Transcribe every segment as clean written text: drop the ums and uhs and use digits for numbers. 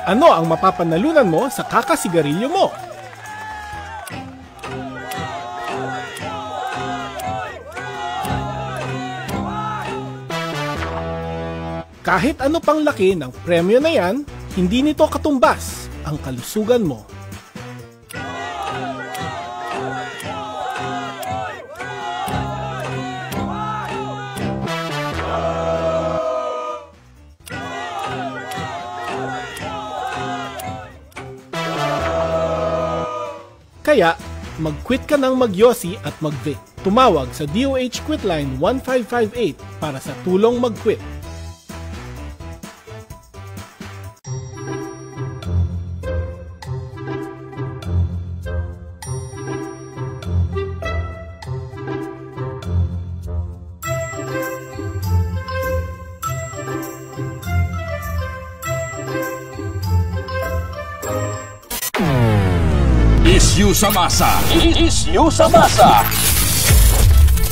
Ano ang mapapanalunan mo sa kakasigarilyo mo? Kahit ano pang laki ng premyo na yan, hindi nito katumbas ang kalusugan mo. Kaya, mag-quit ka ng magyosi at mag-vape. Tumawag sa DOH Quitline 1558 para sa tulong mag-quit. Isyu sa masa. Isyu sa masa.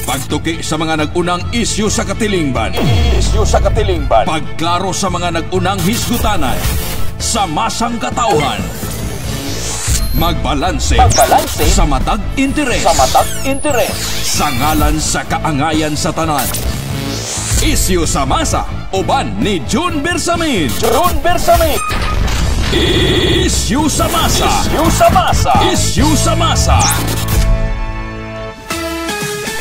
Pagtuki sa mga nag-unang isyu sa katilingban. Isyu sa katilingban. Pagklaro sa mga nag-unang hisgutanan. Sa masang katauhan. Magbalanse. Magbalanse. Sa matag interes. Sa matag interes. Sa ngalan sa kaangayan sa tanan. Isyu sa masa. Uban ni June Bersamin. June Bersamin. Isyu sa masa. Isyu sa masa. Isyu sa masa.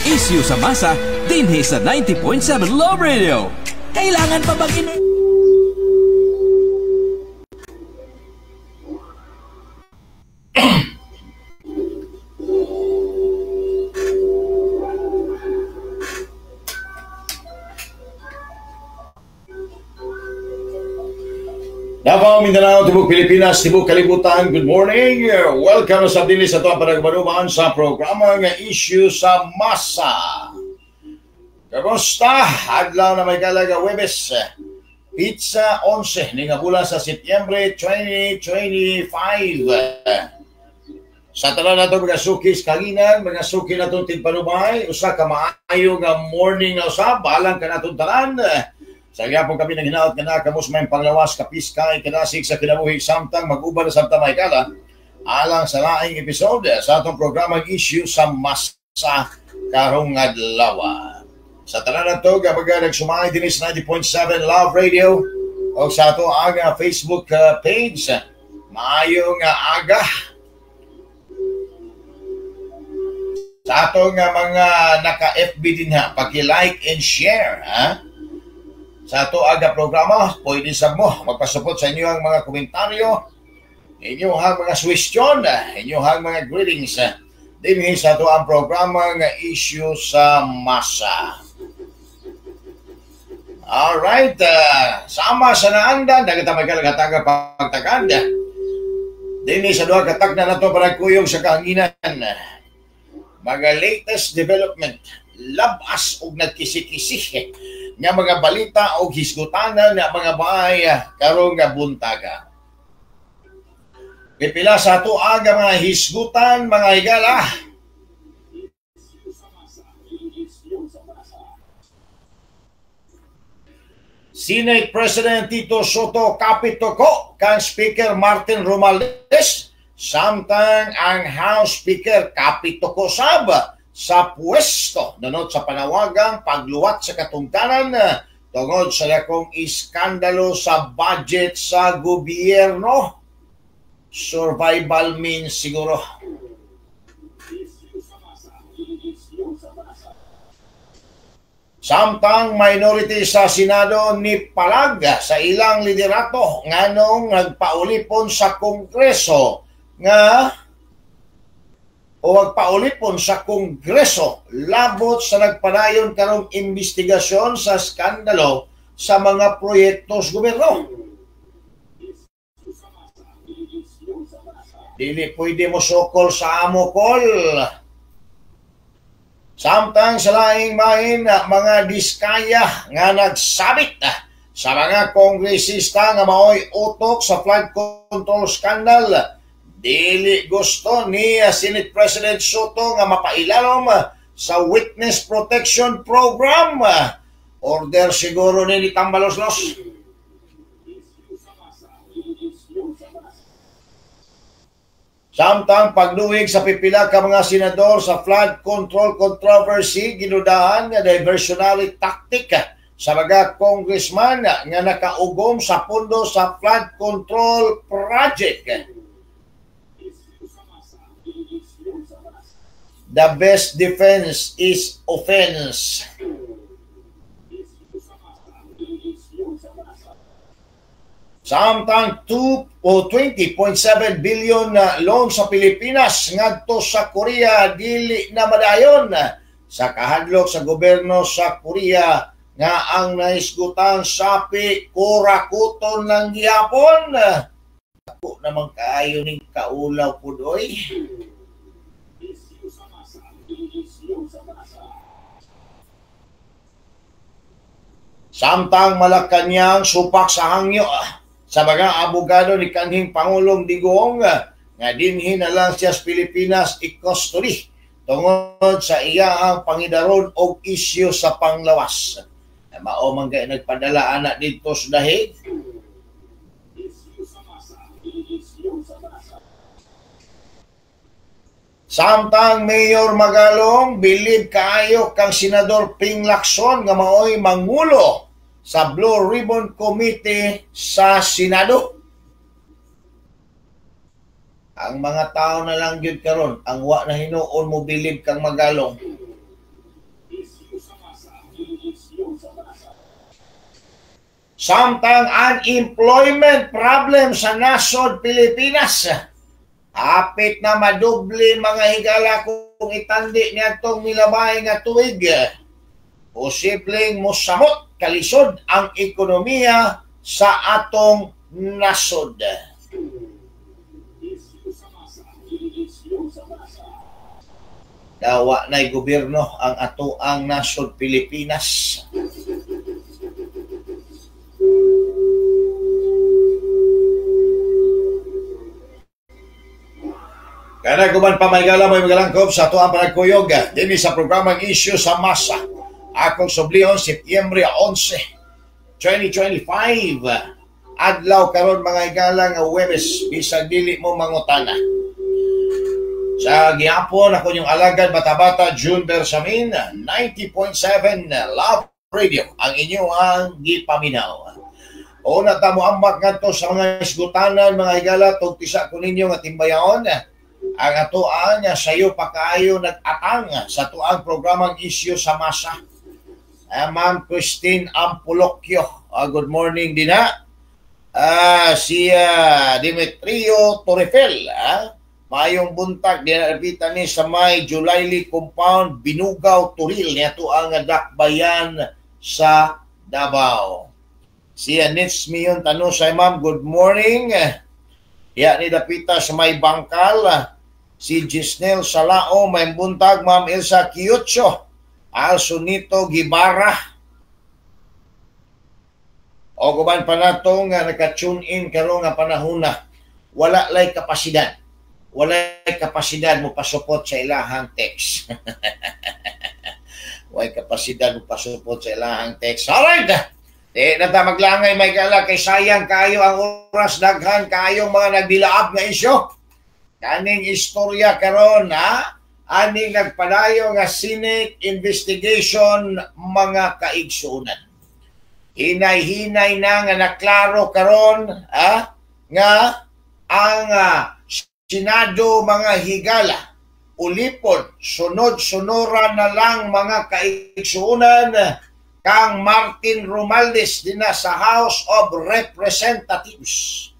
Isyu sa masa dinhi sa 90.7 Love Radio. Kailangan pa bang Davao, Mindanao, Tibok Pilipinas, Tibok Kalibutan, good morning. Welcome sa dili sa tuwang panagbanuban sa programa nga Issue sa Masa. Kamusta? Adlaw na may kalaga Huwebes, Pizza 11, ni nga bulan sa Setyembre 2025. Sa tanan nato mga sukis kanginan, mga suki natong tigpanubay, usa ka maayo nga morning na usab, balang ka natong tanan. Sa gyapon kami nang hinaot nga nakamos may panglawas kapiskay kinasig sa kinabuhi samtang mag-uban na samtang mahigala alang sa laing episode sa atong programang Issue sa Masa karong adlaw. Sa tanan nato kapag nagsumahay dinhi sa 90.7 Love Radio o sa ato ang Facebook page, maayong aga. Sa atong mga naka-FB din ha, paki-like and share ha. Sa ato aga programa, pwede sab mo magpasupot sa inyo ang mga komentaryo, inyong mga suwestyon, inyong mga greetings dinhi sa ato ang programa nga Issue sa Masa. Alright, sama sa naandan, dagita may kalagataga pagtagad. Dinhi sa duha ka tagna nato para kuyog sa kahanginan. Mga latest development, labas og nagkisi-kisi nga mga balita o hisgutanan nga mga bahay karong nga buntaga. Pipila sa ato ang mga hisgutan, mga higala. Senate President Tito Sotto kapitoko kang Speaker Martin Romualdez, samtang ang House Speaker kapitoko sab sa pwesto nanod sa panawagang pagluwat sa katungdanan tungod sa dakong iskandalo sa budget sa gobyerno. Survival means siguro. Samtang minority sa Senado ni palag sa ilang liderato nganong nagpaulipon sa Kongreso nga o magpaulipon sa Kongreso labot sa nagpadayon karong investigasyon sa skandalo sa mga proyekto sa gobyerno. Dili pwede mo sokol sa amo kol. Samtang sa laing mahin mga diskaya nga nagsabit sa mga kongresista nga maoy utok sa flood control scandal, dili gusto ni Senate President Sotto nga mapailalom sa Witness Protection Program. Order siguro ni Tambaloslos. Samtang pagduwig sa pipila ka mga senador sa flood control controversy, ginudahan nga diversionary tactic sa mga congressman nga nakaugom sa pondo sa flood control project. The best defense is offense. Samtang 20.7 billion loan sa Pilipinas ngadto sa Korea dili na madayon sa kahadlok sa gobyerno sa Korea nga ang nahisgutan sapi kurakuton ng gihapon. Ako naman kaayo ning kaulaw pud oy. Samtang Malacañang supak sa hangyo sa mga abogado ni kanhing Pangulong Digong nga dinhi na lang siya sa Pilipinas i-custody tungod sa iyahang pangidaron og isyu sa panglawas. Mao man kay nagpadala ana didto sa dahig. Samtang Mayor Magalong bilib kaayo kang Senador Ping Lacson nga maoy mangulo sa Blue Ribbon Committee sa Senado. Ang mga tao na lang gyud karon ang wa na hinuon mo bilib kang Magalong. Samtang unemployment problem sa nasod Pilipinas, hapit na madubli mga higala kung itandi niadtong milabay nga tuig. Posibleng mosamot kalisod ang ekonomiya sa atong nasod. Dawa na'y gobyerno ang ato ang nasod Pilipinas. Kana guman pa may gala may magalangkob sa ato ang panagkuyog dinhi sa programang Isyu sa Masa. Akong sublihon Setyembre 11, 2025. Adlaw karon mga higala nga Huwebes, bisag dili mo mangutana. Sa gihapon ako inyong alagad bata-bata June Bersamin, 90.7 Love Radio ang inyong gipaminaw. Una ta moambak ngadto sa mga isgutanan mga higala, tugtisa ko ninyo nga timbayaon ang atoang sayo pa kaayo nag-atang sa tuang programang Isyu sa Masa. Ma'am Christine Ampulocchio, good morning din ha. Si Demetrio Torrefel, mayong buntag dinarapitan ni sa may Julayli Compound, Binugaw, Turil, niya ang dakbayan sa Davao. Si Nits Mion Tanusay, ma'am, good morning. Ya ni dapita sa may Bangkal. Si Gisnel Salao, may buntag. Ma'am Elsa Kiyotso, Alsunito Gibara. O guban pa nato nga naka-tune in karon nga panahona, wala lay kapasidad. Wala kapasidad mo pasupot sa ilahang text. Wala kapasidad mo pasupot sa ilahang text. Alright! Di na ta maglangay may gala kay sayang kayo ang oras, daghan kayong mga nagdilaab nga isyo. Kaning istorya karon ha, aning nagpadayo nga Senate investigation mga kaigsuonan. Hinay-hinay na nga naklaro karon ha, nga ang Senado mga higala ulipon sunod-sunora na lang mga kaigsuonan kang Martin Romualdez dinha sa House of Representatives.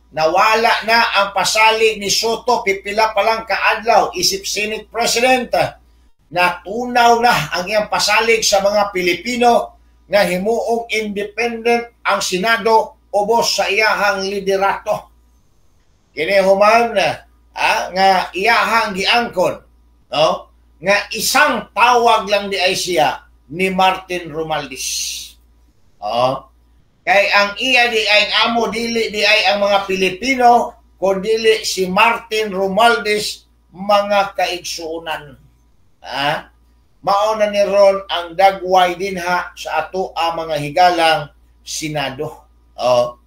Nawala na ang pasalig ni Sotto pipila pa lang kaadlaw isip Senate President. Natunaw na ang iyang pasalig sa mga Pilipino nga himuong independent ang Senado ubos sa iyahang liderato. Kini human nga iyahang giangkon, no? Nga isang tawag lang di ay siya ni Martin Romualdez. Oh. Kay ang iya di ay amo dili di ay ang mga Pilipino kundi si Martin Romualdez mga kaigsuonan. Ha? Mao na ni ron ang dagway dinha sa ato ang mga higalang Senado. Oh.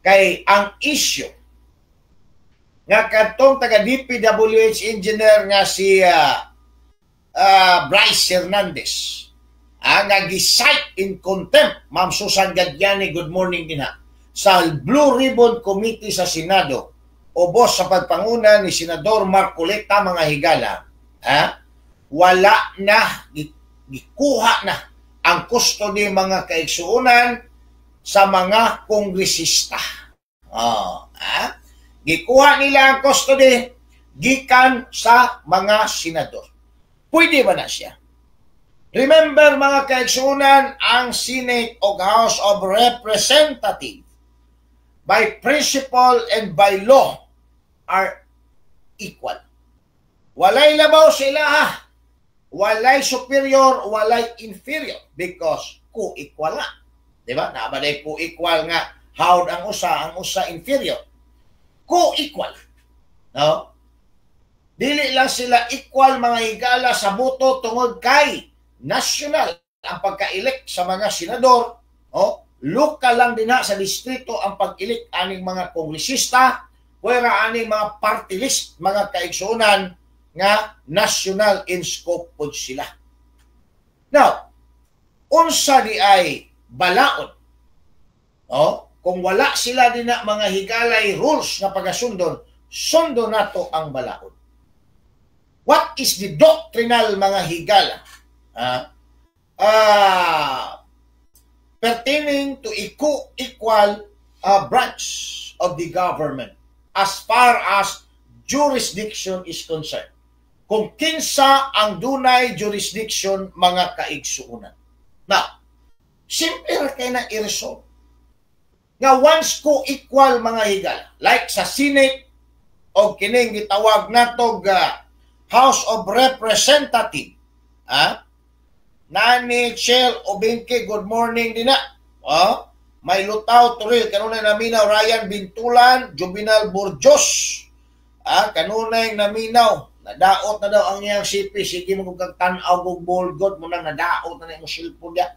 Kay ang issue Nga kadtong taga DPWH engineer nga si Bryce Hernandez nga gi-cite in contempt, Ma'am Susan Gadyani, good morning din ha, sa Blue Ribbon Committee sa Senado ubos sa pagpanguna ni Senador Marcoleta, mga higala, ha? Wala na, gikuha na ang custody, mga kaigsuonan, sa mga kongresista. Oh, ha? Gikuha nila ang custody gikan sa mga senador. Pwede ba na siya? Remember, mga kaigsuonan, ang Senate o House of Representatives by principle and by law are equal. Walay labaw sila ha. Walay superior, walay inferior because co-equal na. Di ba? Naa ba co-equal nga hawd ang usa inferior? Co-equal. No? Dili lang sila equal, mga higala, sa boto tungod kay national ang pagka-elect sa mga senador, oh, local lang din na sa distrito ang pag-elect aning mga kongresista, pwera aning mga party list, mga kaigsuonan, nga national in scope pod sila. Now, unsa di ay balaod? Oh, kung wala sila din na, mga higalay, rules na pagasundon, sundo nato ang balaod. What is the doctrinal, mga higala, pertaining to equal branch of the government as far as jurisdiction is concerned? Kung kinsa ang dunay jurisdiction, mga kaigsuonan. Now, simple ra kay na i-resolve. Nga once co-equal, mga higala, like sa Senate o kining gitawag natog House of Representative. Ah? Nani Chel Obinke, good morning din na. Oh, may Lutaw Turil, kanunay naminaw. Ryan Bintulan, Juvenal Burjos. Ah, kanunay naminaw. Nadaot na daw ang iyang CP. Sige mo kung kag tan-aw og bolgod mo nang nadaot na na imong cellphone ya.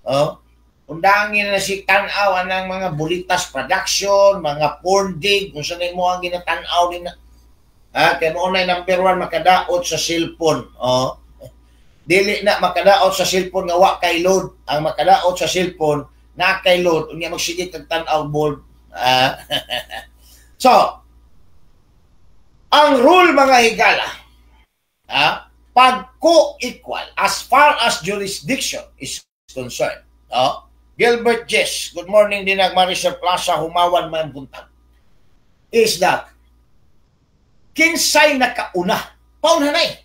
Oh. Undangin na si tan-aw anang mga Bulitas Production, mga porn dig, kung saan mo ang ginatan-aw din na. Ah, kay mo na number one makadaot sa cellphone. Oh. Dili na makadaot sa cellphone nga wa kay load. Ang makadaot sa cellphone na kay load unya magsige kag tan-aw bold. Ah. So, ang rule, mga higala, pag co-equal as far as jurisdiction is concerned. Oh, Gilbert Jess, good morning din ag Maricel Plaza, Humawan, may buntag. Is that kinsay nakauna, paunhanay.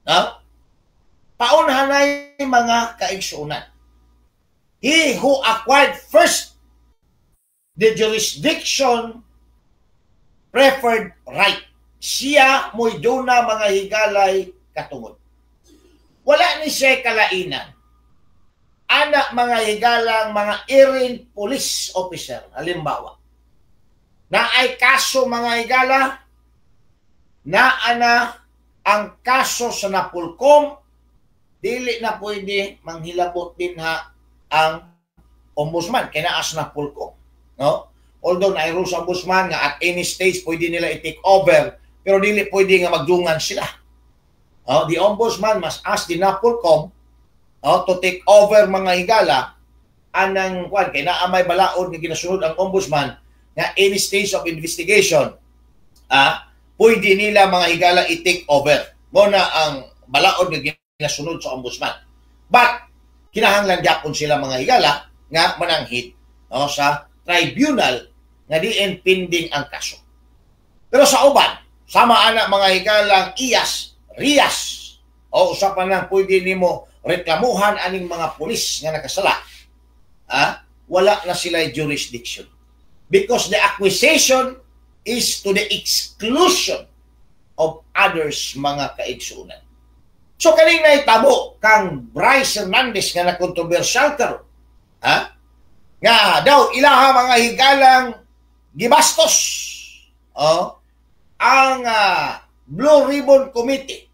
Ha? Paunhanay, mga kaigsuonan. He who acquired first the jurisdiction preferred right. Siya mo'y duna, mga higalay, katungod. Wala ni siya kalainan. Ana, mga higalang mga errant police officer, halimbawa, na ay kaso, mga higala, na ana ang kaso sa Napolcom, dili na pwede manghilabot din ha ang ombudsman kay naa sa Napolcom, no? Although na sa ombudsman nga at any stage pwede nila i-take over, pero dili pwede nga magdungan sila. Oh, the ombudsman must ask the Napolcom, oh, to take over, mga higala, anang kwan kay naa may balaod nga ginasunod ang ombudsman nga any stage of investigation, pwede nila, mga higala, i-take over. Mo na ang balaod nga ginasunod sa ombudsman. But kinahanglan gyapon sila, mga higala, nga mananghid, no, sa tribunal nga diin pending ang kaso. Pero sa uban, sama ana, mga higalang IAS, RIAS, o usapan lang pwede nimo reklamuhan aning mga pulis nga nakasala. Wala na sila jurisdiction. Because the acquisition is to the exclusion of others, mga kaigsuonan. So kaning nahitabo kang Bryce Hernandez nga na kontrobersyal karon, ha? Nga daw ilaha, mga higalang, gibastos, oh, ang Blue Ribbon Committee,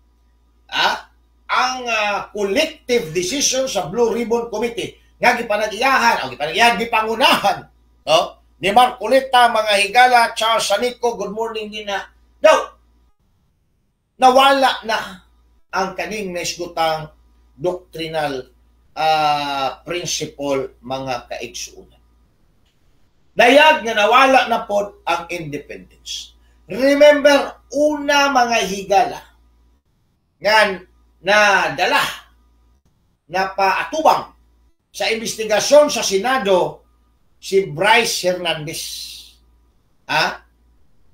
ang collective decision sa Blue Ribbon Committee nga gipanag-iyahan o gipanag-iyahan, gipangunahan, no, ni Marcoleta, mga higala. Charles Sanico, good morning din na. Now, nawala na ang kaning naisgutang doctrinal principle, mga kaigsuonan. Dayag nga nawala na pod ang independence. Remember, una, mga higala, nga nadala na paatubang sa investigasyon sa Senado si Bryce Hernandez. Ah?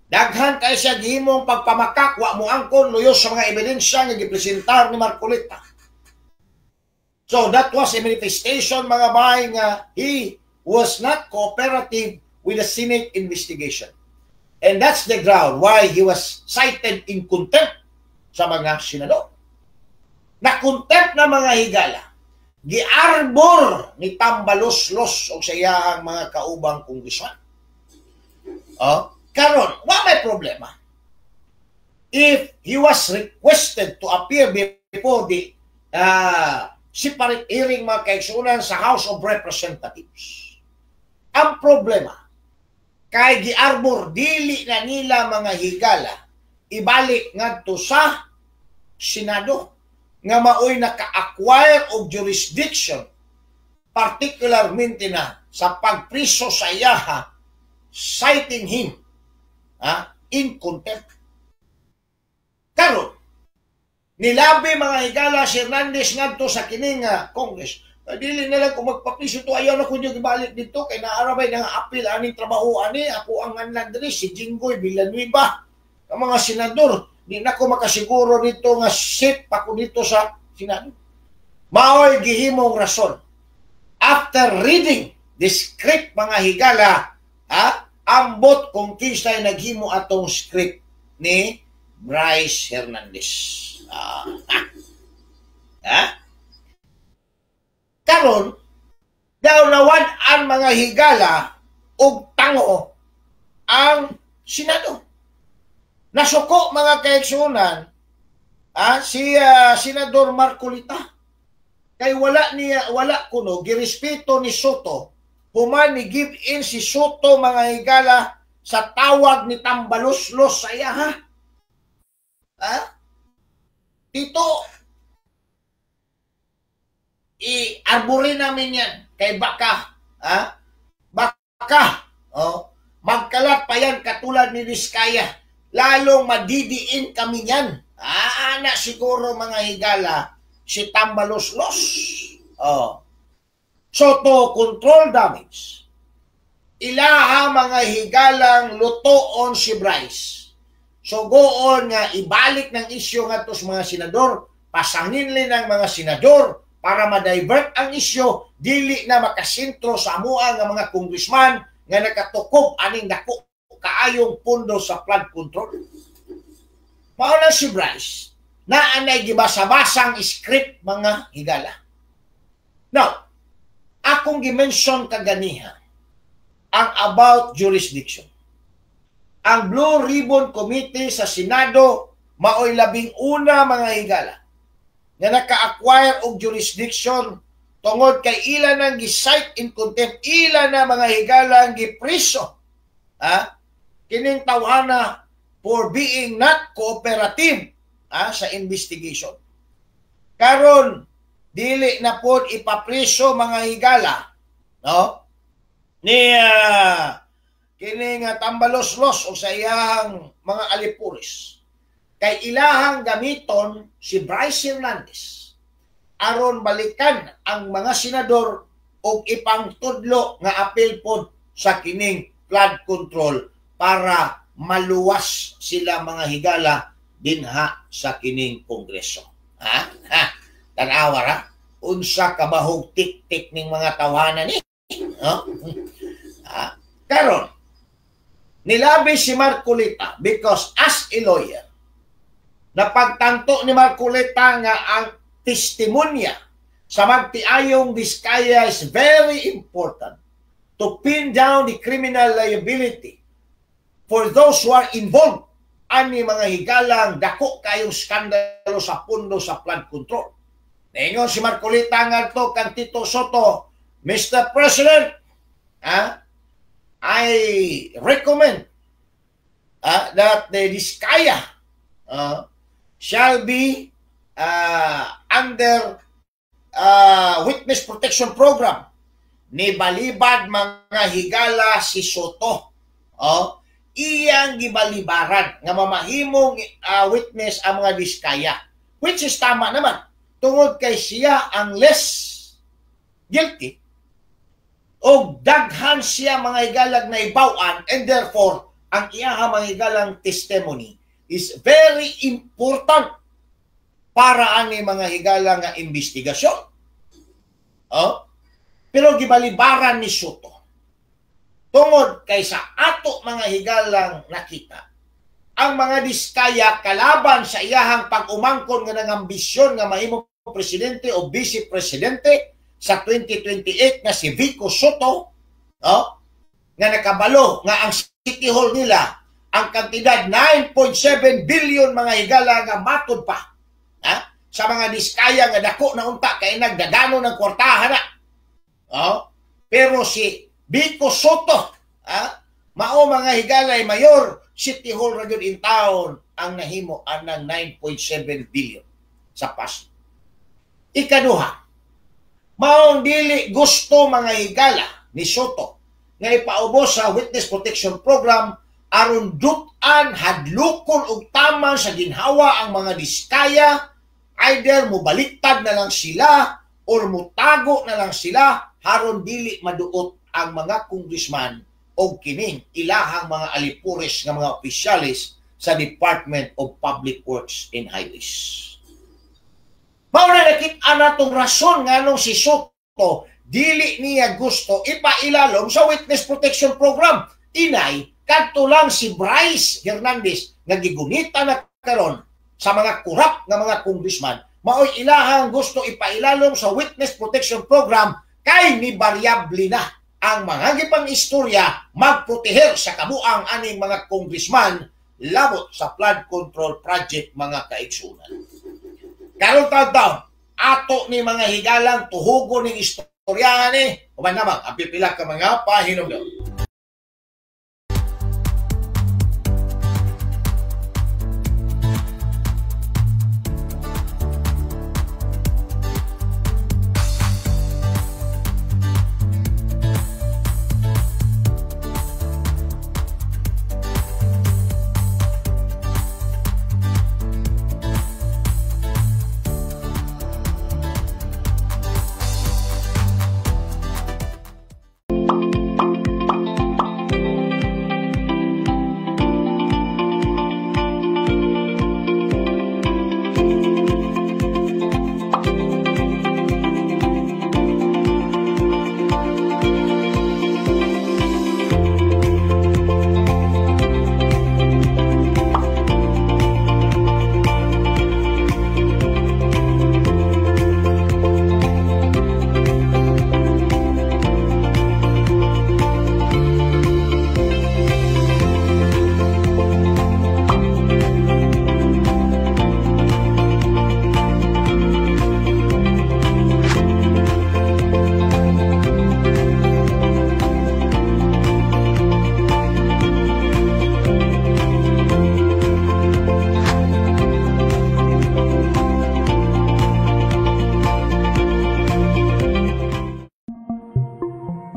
Daghan kay siya gihimong pagpamakak, wa mo angkon luyos sa mga ebidensya nga gipresentar ni Marcoleta. So that was a manifestation, mga bay, nga he was not cooperative with the Senate investigation. And that's the ground why he was cited in contempt sa mga senador. Na contempt na, mga higala, giarbor ni Tambaloslos og sa iyahang mga kaubang kongresman. Oh, karon, wa may problema if he was requested to appear before the separate hearing, mga kaigsuonan, sa House of Representatives. Ang problema, kay giarbor, dili na nila, mga higala, ibalik ngadto sa Senado nga maoy naka-acquire og jurisdiction, particularmente na sa pagpriso sa iyaha, citing him in contempt. Karon, nilabi, mga higala, si Hernandez ngadto sa kining Congress. Dili na lang kung magpapriso to, ayaw na ko nyo ibalik dito kay naarabay nga apil aning trabaho ani ako ang anlan diri si Jinggoy Villanueva. Ang mga senador, di na ko makasiguro dito nga safe pa ko dito sa Senado. Maoy gihimong rason. After reading the script, mga higala, ha, ambot kung kinsay naghimo atong script ni Bryce Hernandez. Ha? Karon, daw nawad-an, mga higala, og tango ang Senado. Nasuko, mga kaigsuonan, si Senador Marcoleta. Kay wala niya, wala kuno girespeto ni Sotto human ni give in si Sotto, mga higala, sa tawag ni Tambaloslos sa iya, ha? Ha? Tito, i-arborin namin yan kay baka, ha? Baka, oh, magkalat pa yan katulad ni Diskaya. Lalong madidiin kami yan. Ah, ana siguro, mga higala, si Tambaloslos. Oh. So to control damage, ilaha, mga higalang, lutoon si Bryce. So goon nga ibalik ng isyu ngadto sa mga senador, pasangin ng mga senador para ma-divert ang isyu, dili na makasentro sa amua nga mga congressman nga nakatukob aning dako kaayong pundo sa flood control. Mao na si Bryce na anay gibasa-basang script, mga higala. Now, akong gi-mention kaganiha ang about jurisdiction. Ang Blue Ribbon Committee sa Senado maoy labing una, mga higala, nga naka-acquire og jurisdiction tungod kay ila nang gi-cite in contempt, ila na, mga higala, ang gipriso. Ha? Kining tawhana for being not cooperative sa investigation. Karon dili na pod ipapriso, mga higala, no? Ni kining Tambaloslos o sa iyang mga alipuris. Kay ilahang gamiton si Bryce Hernandez aron balikan ang mga senador og ipangtudlo nga apil pod sa kining flood control para maluwas sila, mga higala, dinha sa kining kongreso. Ha? Ha? Tanawa ra? Unsa kabahog tik-tik ning mga tawanan ni? No? Ha? Karon, nilabi si Marcoleta because as a lawyer, napagtanto ni Marcoleta nga ang testimonya sa magtiayong Diskaya is very important to pin down the criminal liability for those who are involved ani, mga higalang, dako kayong skandalo sa pundo sa flood control. Ningon si Marcoleta ngadto kang Tito Sotto, "Mr. President, ha? I recommend that the Diskaya shall be under witness protection program. Ni balibad mga higala si Sotto. Oh, iyang gibalibaran nga mamahimong witness ang mga Diskaya, which is tama naman tungod kay siya ang less guilty o daghan siya mga higalag na ibawan, and therefore ang iyaha mga higalang testimony is very important para ani mga higala nga investigasyon. Oh? Pero gibalibaran ni Sotto tungod kay sa ato mga higalang nakita ang mga Diskaya kalaban sa iyahang pag-umangkon nga nangambisyon nga mahimong presidente o vice presidente sa 2028 nga si Vico Sotto, oh, nga nakabalo nga ang City Hall nila ang kantidad 9.7 billion mga higala nga matod pa, ha, sa mga Diskaya nga dako na unta kay nagdagano ng kwartahan na. Oh, pero si Vico Sotto, ha, mao mga higala ay mayor City Hall ra gyud in town ang nahimo anang 9.7 billion sa Pasig. Ikaduha, maong dili gusto mga higala ni Sotto nga ipaubos sa Witness Protection Program aron dut-an hadlokon og taman sa ginhawa ang mga Diskaya, either mobaliktad na lang sila or mutago na lang sila haron dili maduot ang mga congressman o kining ilahang mga alipures nga mga opisyalis sa Department of Public Works and Highways. Mao na nakita natong rason nganong si Sotto dili niya gusto ipailalom sa Witness Protection Program. Inay, kadto lang si Bryce Hernandez nga gigunita na karon sa mga kurap nga mga congressman, maoy ilahang gusto ipailalom sa Witness Protection Program kay ni variable na ang mga gipang istorya magproteher sa kabuang aning mga congressman labot sa flood control project mga kaigsunan. Karon taon ato ni mga higalang tuhugo ning istorya ni uban namang ang pipila ka mga pahinumdom.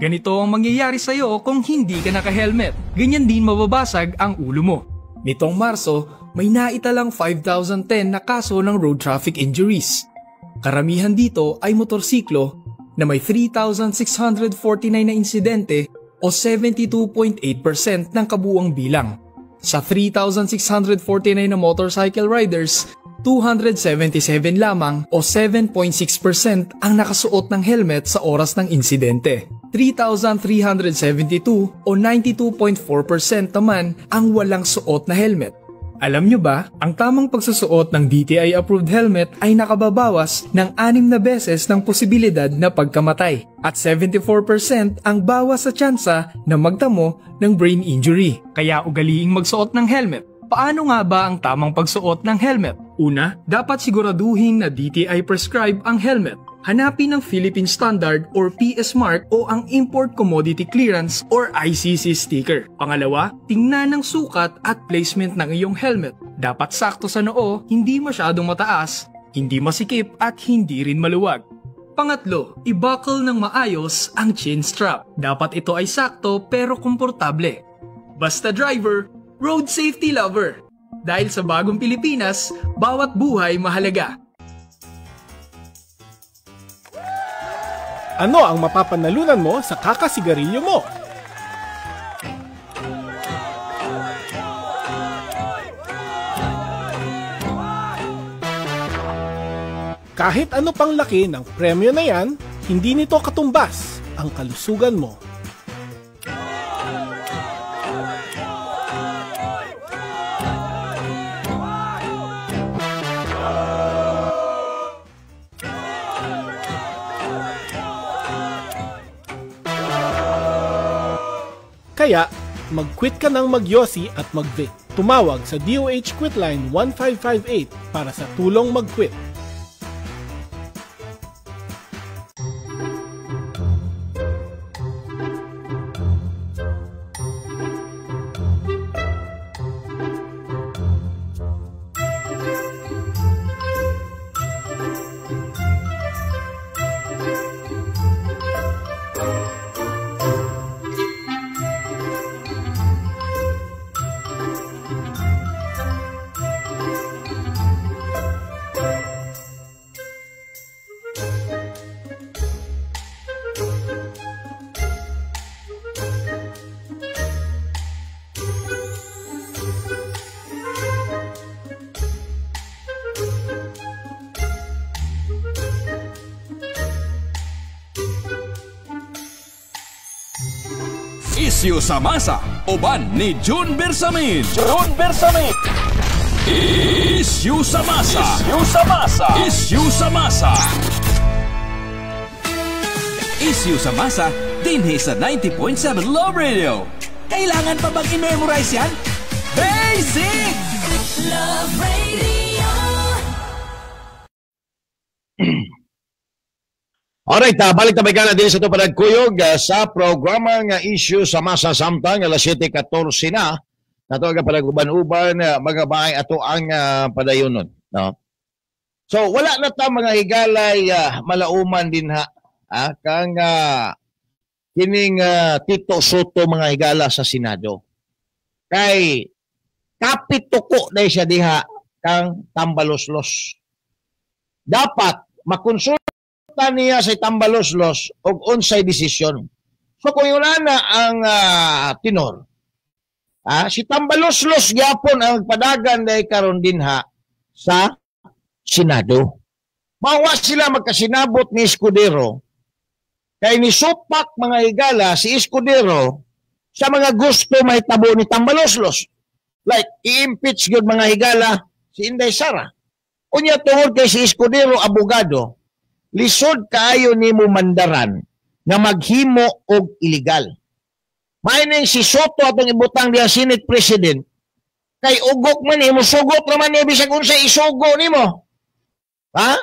Ganito ang mangyayari sa'yo kung hindi ka naka-helmet. Ganyan din mababasag ang ulo mo. Nitong Marso, may naitalang 5,010 na kaso ng road traffic injuries. Karamihan dito ay motorsiklo na may 3,649 na insidente o 72.8% ng kabuuang bilang. Sa 3,649 na motorcycle riders, 277 lamang o 7.6% ang nakasuot ng helmet sa oras ng insidente. 3,372 o 92.4% naman ang walang suot na helmet. Alam nyo ba, ang tamang pagsusuot ng DTI-approved helmet ay nakababawas ng 6 na beses ng posibilidad na pagkamatay at 74% ang bawas sa tsansa na magtamo ng brain injury. Kaya ugaliing magsuot ng helmet. Paano nga ba ang tamang pagsuot ng helmet? Una, dapat siguraduhin na DTI prescribe ang helmet. Hanapin ang Philippine Standard or PS Mark o ang Import Commodity Clearance or ICC sticker. Pangalawa, tingnan ang sukat at placement ng iyong helmet. Dapat sakto sa noo, hindi masyadong mataas, hindi masikip at hindi rin maluwag. Pangatlo, i-buckle ng maayos ang chin strap. Dapat ito ay sakto pero komportable. Basta driver, road safety lover. Dahil sa bagong Pilipinas, bawat buhay mahalaga. Ano ang mapapanalunan mo sa kakasigarilyo mo? Kahit ano pang laki ng premyo na yan, hindi nito katumbas ang kalusugan mo. Kaya, mag-quit ka ng magyosi at mag-vape. Tumawag sa DOH Quitline 1558 para sa tulong mag-quit. Isyu sa masa, uban ni June Bersamin. June Bersamin. Isyu sa masa. Isyu sa masa. Isyu sa masa. Isyu sa masa, dinhi sa 90.7 Love Radio. Kailangan pa bang i-memorize yan? Basic! Love Radio. Alright, balik tabay ka na din sa ito panagkuyog sa programa nga issue sa masa samtang alas 7:14 na. Nato ang panaguban-uban mga bahay ato ang padayonon, no? So wala na ta mga higalay malauman din ha. Kang kining Tito Sotto mga higala sa Senado. Kay kapit tuko na siya diha kang Tambaloslos. Dapat makonsulta niya sa Tambaloslos og unsay desisyon. So kung yun na ang tinor, si Tambaloslos gyapon ang padagan dahil karon dinha sa Senado. Mawa sila magkasinabot ni Escudero kay nisupak mga higala si Escudero sa mga gusto mahitabo ni Tambaloslos. Like i-impeach gyud mga higala si Inday Sara. Unya tungod kay si Escudero abogado, lisod kaayo nimo mandaran nga maghimo og illegal. Maining si Sotto atong ibutang diha Senate President kay ugok man nimo, sugot naman ni bisag unsay isugo nimo. Ha?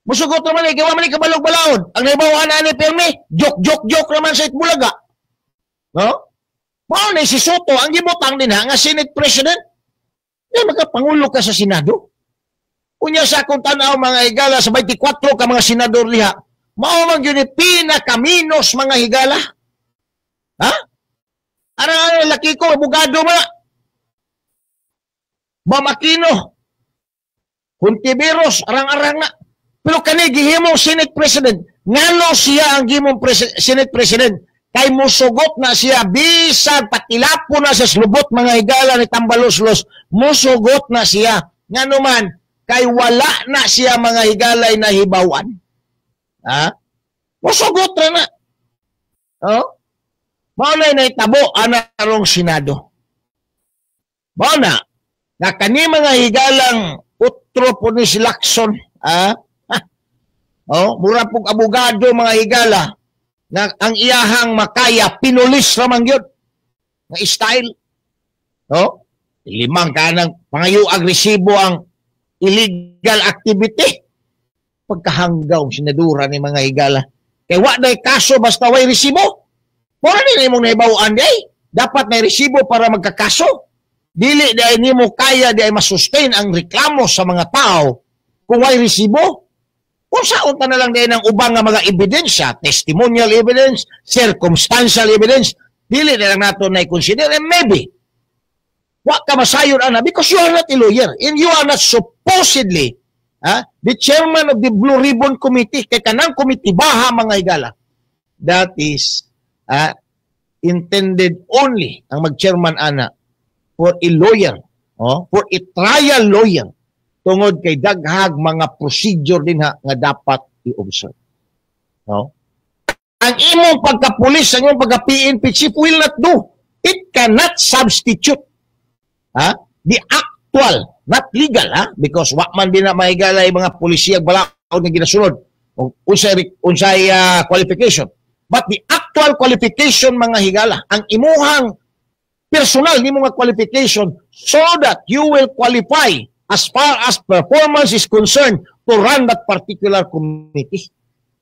Musugot naman ni, kay wa man ni kabalog balaod. Ang nahibaw ani pirmi, joke joke joke naman sa Itbulaga. No? Mao ni si Sotto ang gibutang dinha nga Senate President. Di makapangulo ka sa Senado. Unya sa akong tanaw mga higala sa 24 ka mga senador diha, mao man gyud ni pinakaminos mga higala. Ha? Ara laki ko abogado ma. Mamakino. Hontiveros arang-arang na. Pero kani gihimong Senate President, ngano siya ang gihimong Senate President? Kay musugot na siya bisag patilapo na sa slubot mga higala ni Tambaloslos, musugot na siya. Ngano man kay wala na siya mga higalay na hibawan. Ha? Musugot na na. Oh? Mao na naitabo ana rong Senado. Mao na na kani mga higalang utro po ni si Lacson, ha? Oh, mura pong abogado mga higala na ang iyahang makaya pinulis ramang yun na style. Oh, limang kanang pangayo agresibo ang illegal activity. Pagkahanggaw sinadura ni mga higala. Kay wa day kaso basta way resibo. Mura din imong nahibaw-an day. Dapat may resibo para magkakaso. Dili day nimo kaya day masustain ang reklamo sa mga tao kung way resibo. Unsaon ta na lang day ng ubang nga mga ebidensya, testimonial evidence, circumstantial evidence, dili na lang nato na i-consider. And maybe wa ka masayon ana because you are not a lawyer and you are not supposedly the chairman of the Blue Ribbon Committee. Kay kanang committee baha mga higala, that is intended only ang mag-chairman ana for a lawyer, for a trial lawyer, tungod kay daghag mga procedure din ha nga dapat i-observe. No? Ang imong pagkapulis, ang imong pagka-PNP chief will not do. It cannot substitute the actual, not legal, because wa man din na mahigalay mga pulisiya balaod nga ginasunod unsay qualification. But the actual qualification mga higala, ang imuhang personal nimo nga qualification so that you will qualify as far as performance is concerned to run that particular committee.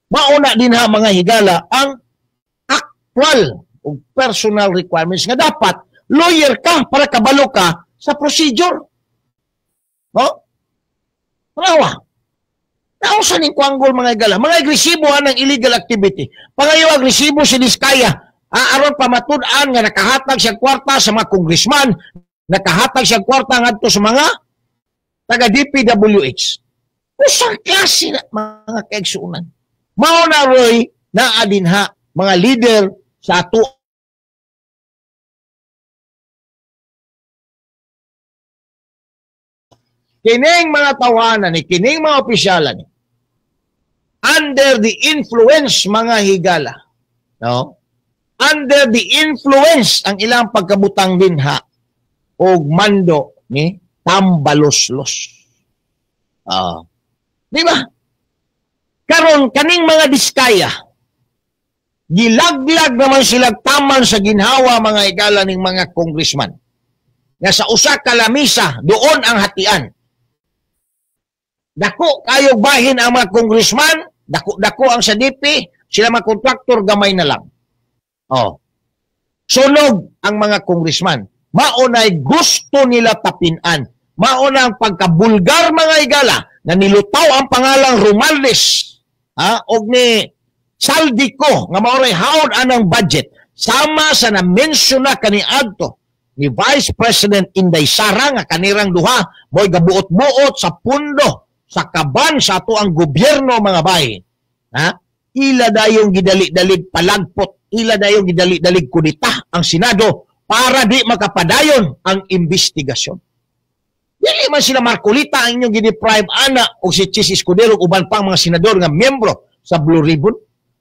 Mauna din ha mga higala ang actual o personal requirements nga dapat lawyer ka para kabalo ka sa procedure. No? Manawa. Nausa ning kuanggol mga higala. Mga agresibo ang illegal activity. Pangayo agresibo si Diskaya. Aron pamatud-an nga nakahatag siya kwarta sa mga congressman, nakahatag siya kwarta ngadto sa mga taga DPWH. Usang klase na mga kaigsuonan. Mao na roy naa dinha mga leader sa ato kining mga tawanan ni kining mga opisyalan under the influence mga higala, no? Under the influence ang ilang pagkabutang dinha og mando ni Tambaloslos. Di ba? Karon kaning mga Diskaya gilaglag naman sila taman sa ginhawa mga higala ning mga congressman. Nga sa usa ka lamisa doon ang hatian. Dako kayo bahin ang mga congressman, dako-dako ang sa DP, sila mga kontraktor gamay na lang. Oh. Sunog ang mga congressman. Maunay gusto nila tapinan. Mauna ang pagkabulgar mga higala na nilutaw ang pangalang Romualdez og ni Saldico nga maoray haon anang budget sama sa na-mention na kaniadto ni Vice President Inday Sara nga kanirang duha mo'y gabuot-buot sa pundo sa kaban sa ato ang gobyerno mga bay. Ila dayong gidali-dalig palagpot, ila dayong gidali-dalig kudita ang Senado para di makapadayon ang investigasyon. Dili man sila Marcolita ang inyong gideprive ana o si Chis Escudero uban pang mga senador nga miyembro sa Blue Ribbon.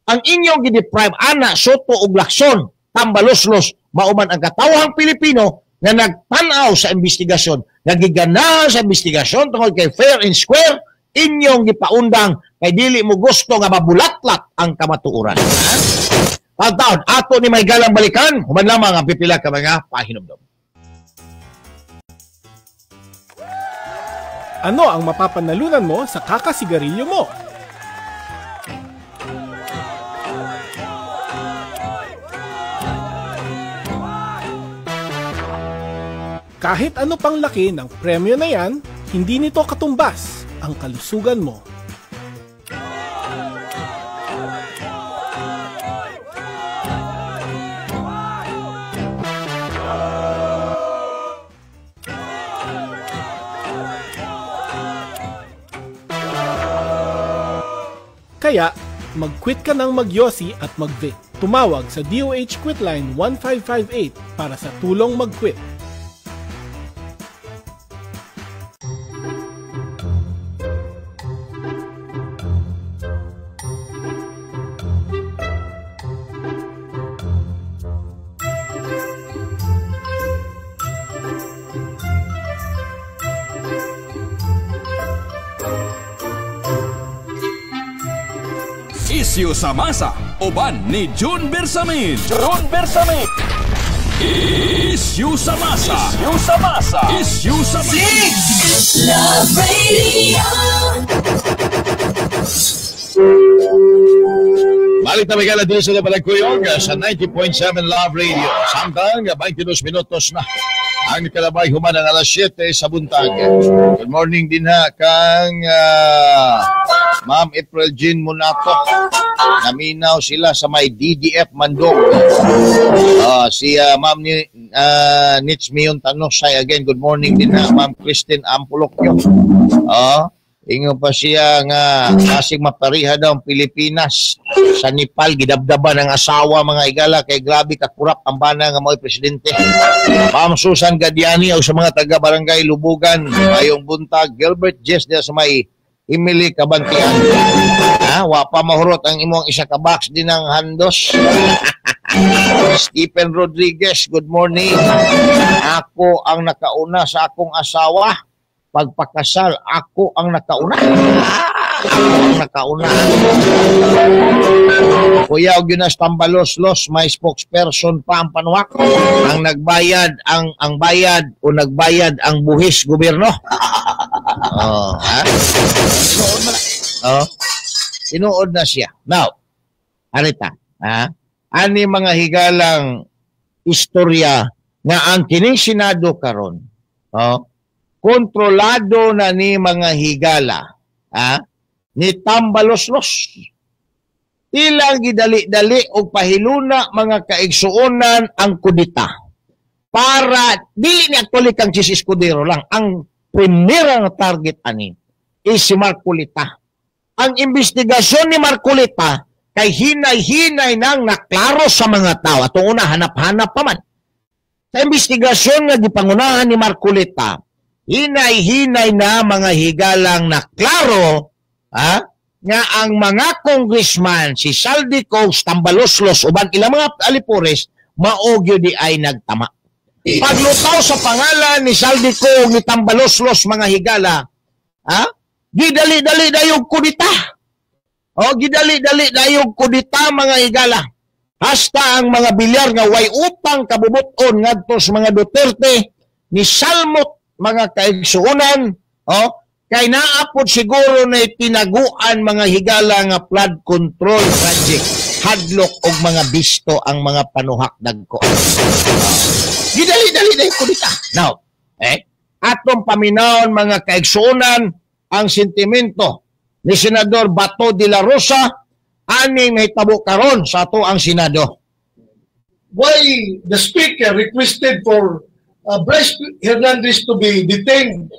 Ang inyong gideprive ana Soto ug Lacson, Tambaloslos, mauman ang katawhang Pilipino nga nagtan-aw sa investigasyon, nagiganahan sa investigasyon tungod kay fair and square, inyong gipaundang kay dili mo gusto nga mabulatlat ang kamatuoran. Pagtaon, ato ni may galang balikan, human lamang ang pipila ka mga pahinumdom. Ano ang mapapanalunan mo sa kakasigarilyo mo? Kahit ano pang laki ng premyo na yan, hindi nito katumbas ang kalusugan mo. Kaya, mag-quit ka ng magyosi at mag-vape. Tumawag sa DOH Quitline 1558 para sa tulong mag-quit. Isyu sa masa, uban ni June Bersamin. June Bersamin. Isyu sa masa. Isyu sa masa. Isyu sa masa. Love Radio. Balik na magala dito sa Balagkuyog sa 90.7 Love Radio. Samtang 22 minutos na ang kalabay human ang alas 7 sa buntag. Good morning din ha kang Ma'am April Jean Munato. Naminaw sila sa may DDF Mandog. Si Ma'am ni Nitz Mion Tanosay again. Good morning din ha Ma'am Christine Ampulokyo. Ingon pa siya nga kasig mapariha daw ang Pilipinas sa Nepal, gidabdaban ang asawa, mga igala, kay grabe kakurap ang bana nga mo'y presidente. Ma'am Susan Gadiani o sa mga taga Barangay Lubugan, mayong buntag. Gilbert Jess diya sa may Emily Kabantian. Ha, wa pa mahurot ang imong isa ka box din ang handos. Stephen Rodriguez, good morning. Ako ang nakauna sa akong asawa. Pagpakasal, ako ang nakauna. Ako ang nakauna. Kuya Oginas Tambalos-Los, may spokesperson pa ang panuwak. Ang nagbayad, ang bayad o nagbayad ang buhis gobyerno. Oh, ha? Oh, tinuod na siya. Now, arita, ha? Ani mga higalang istorya nga ang kining Senado karon, oh, kontrolado na ni mga higala, ha, ni Tambaloslos. Ilang gidali-dali og pahiluna mga kaigsuonan ang kudita. Para dili ni actually kang Chiz Escudero lang ang primera nga target ani is si Marcoleta. Ang investigasyon ni Marcoleta kay hinay-hinay nang naklaro sa mga tao. Atong una hanap-hanap pa man. Sa investigasyon nga gipangunahan ni Marcoleta, hinay-hinay na mga higalang naklaro, ha, nga ang mga congressman si Zaldy Co, Tambaloslos uban ilang mga alipores mao gyud di ay nagtama. Paglutaw sa pangalan ni Zaldy Co ni Tambaloslos mga higala, ha, gidali-dali dayog kudita. O gidali-dali dayog kudita mga higala. Hasta ang mga bilyar nga way utang kabubuton ngadto sa mga Duterte ni salmot mga kaigsuonan, oh, kay naapod siguro na tinaguan mga higala nga flood control project. Hadlok og mga bisto ang mga panuhak dagko. Gidali-dali na kudita. Now, atong paminawon mga kaigsuonan ang sentimento ni Senador Bato de la Rosa aning nahitabo karon sa ato ang Senado. Why the speaker requested for Bryce Hernandez to be detained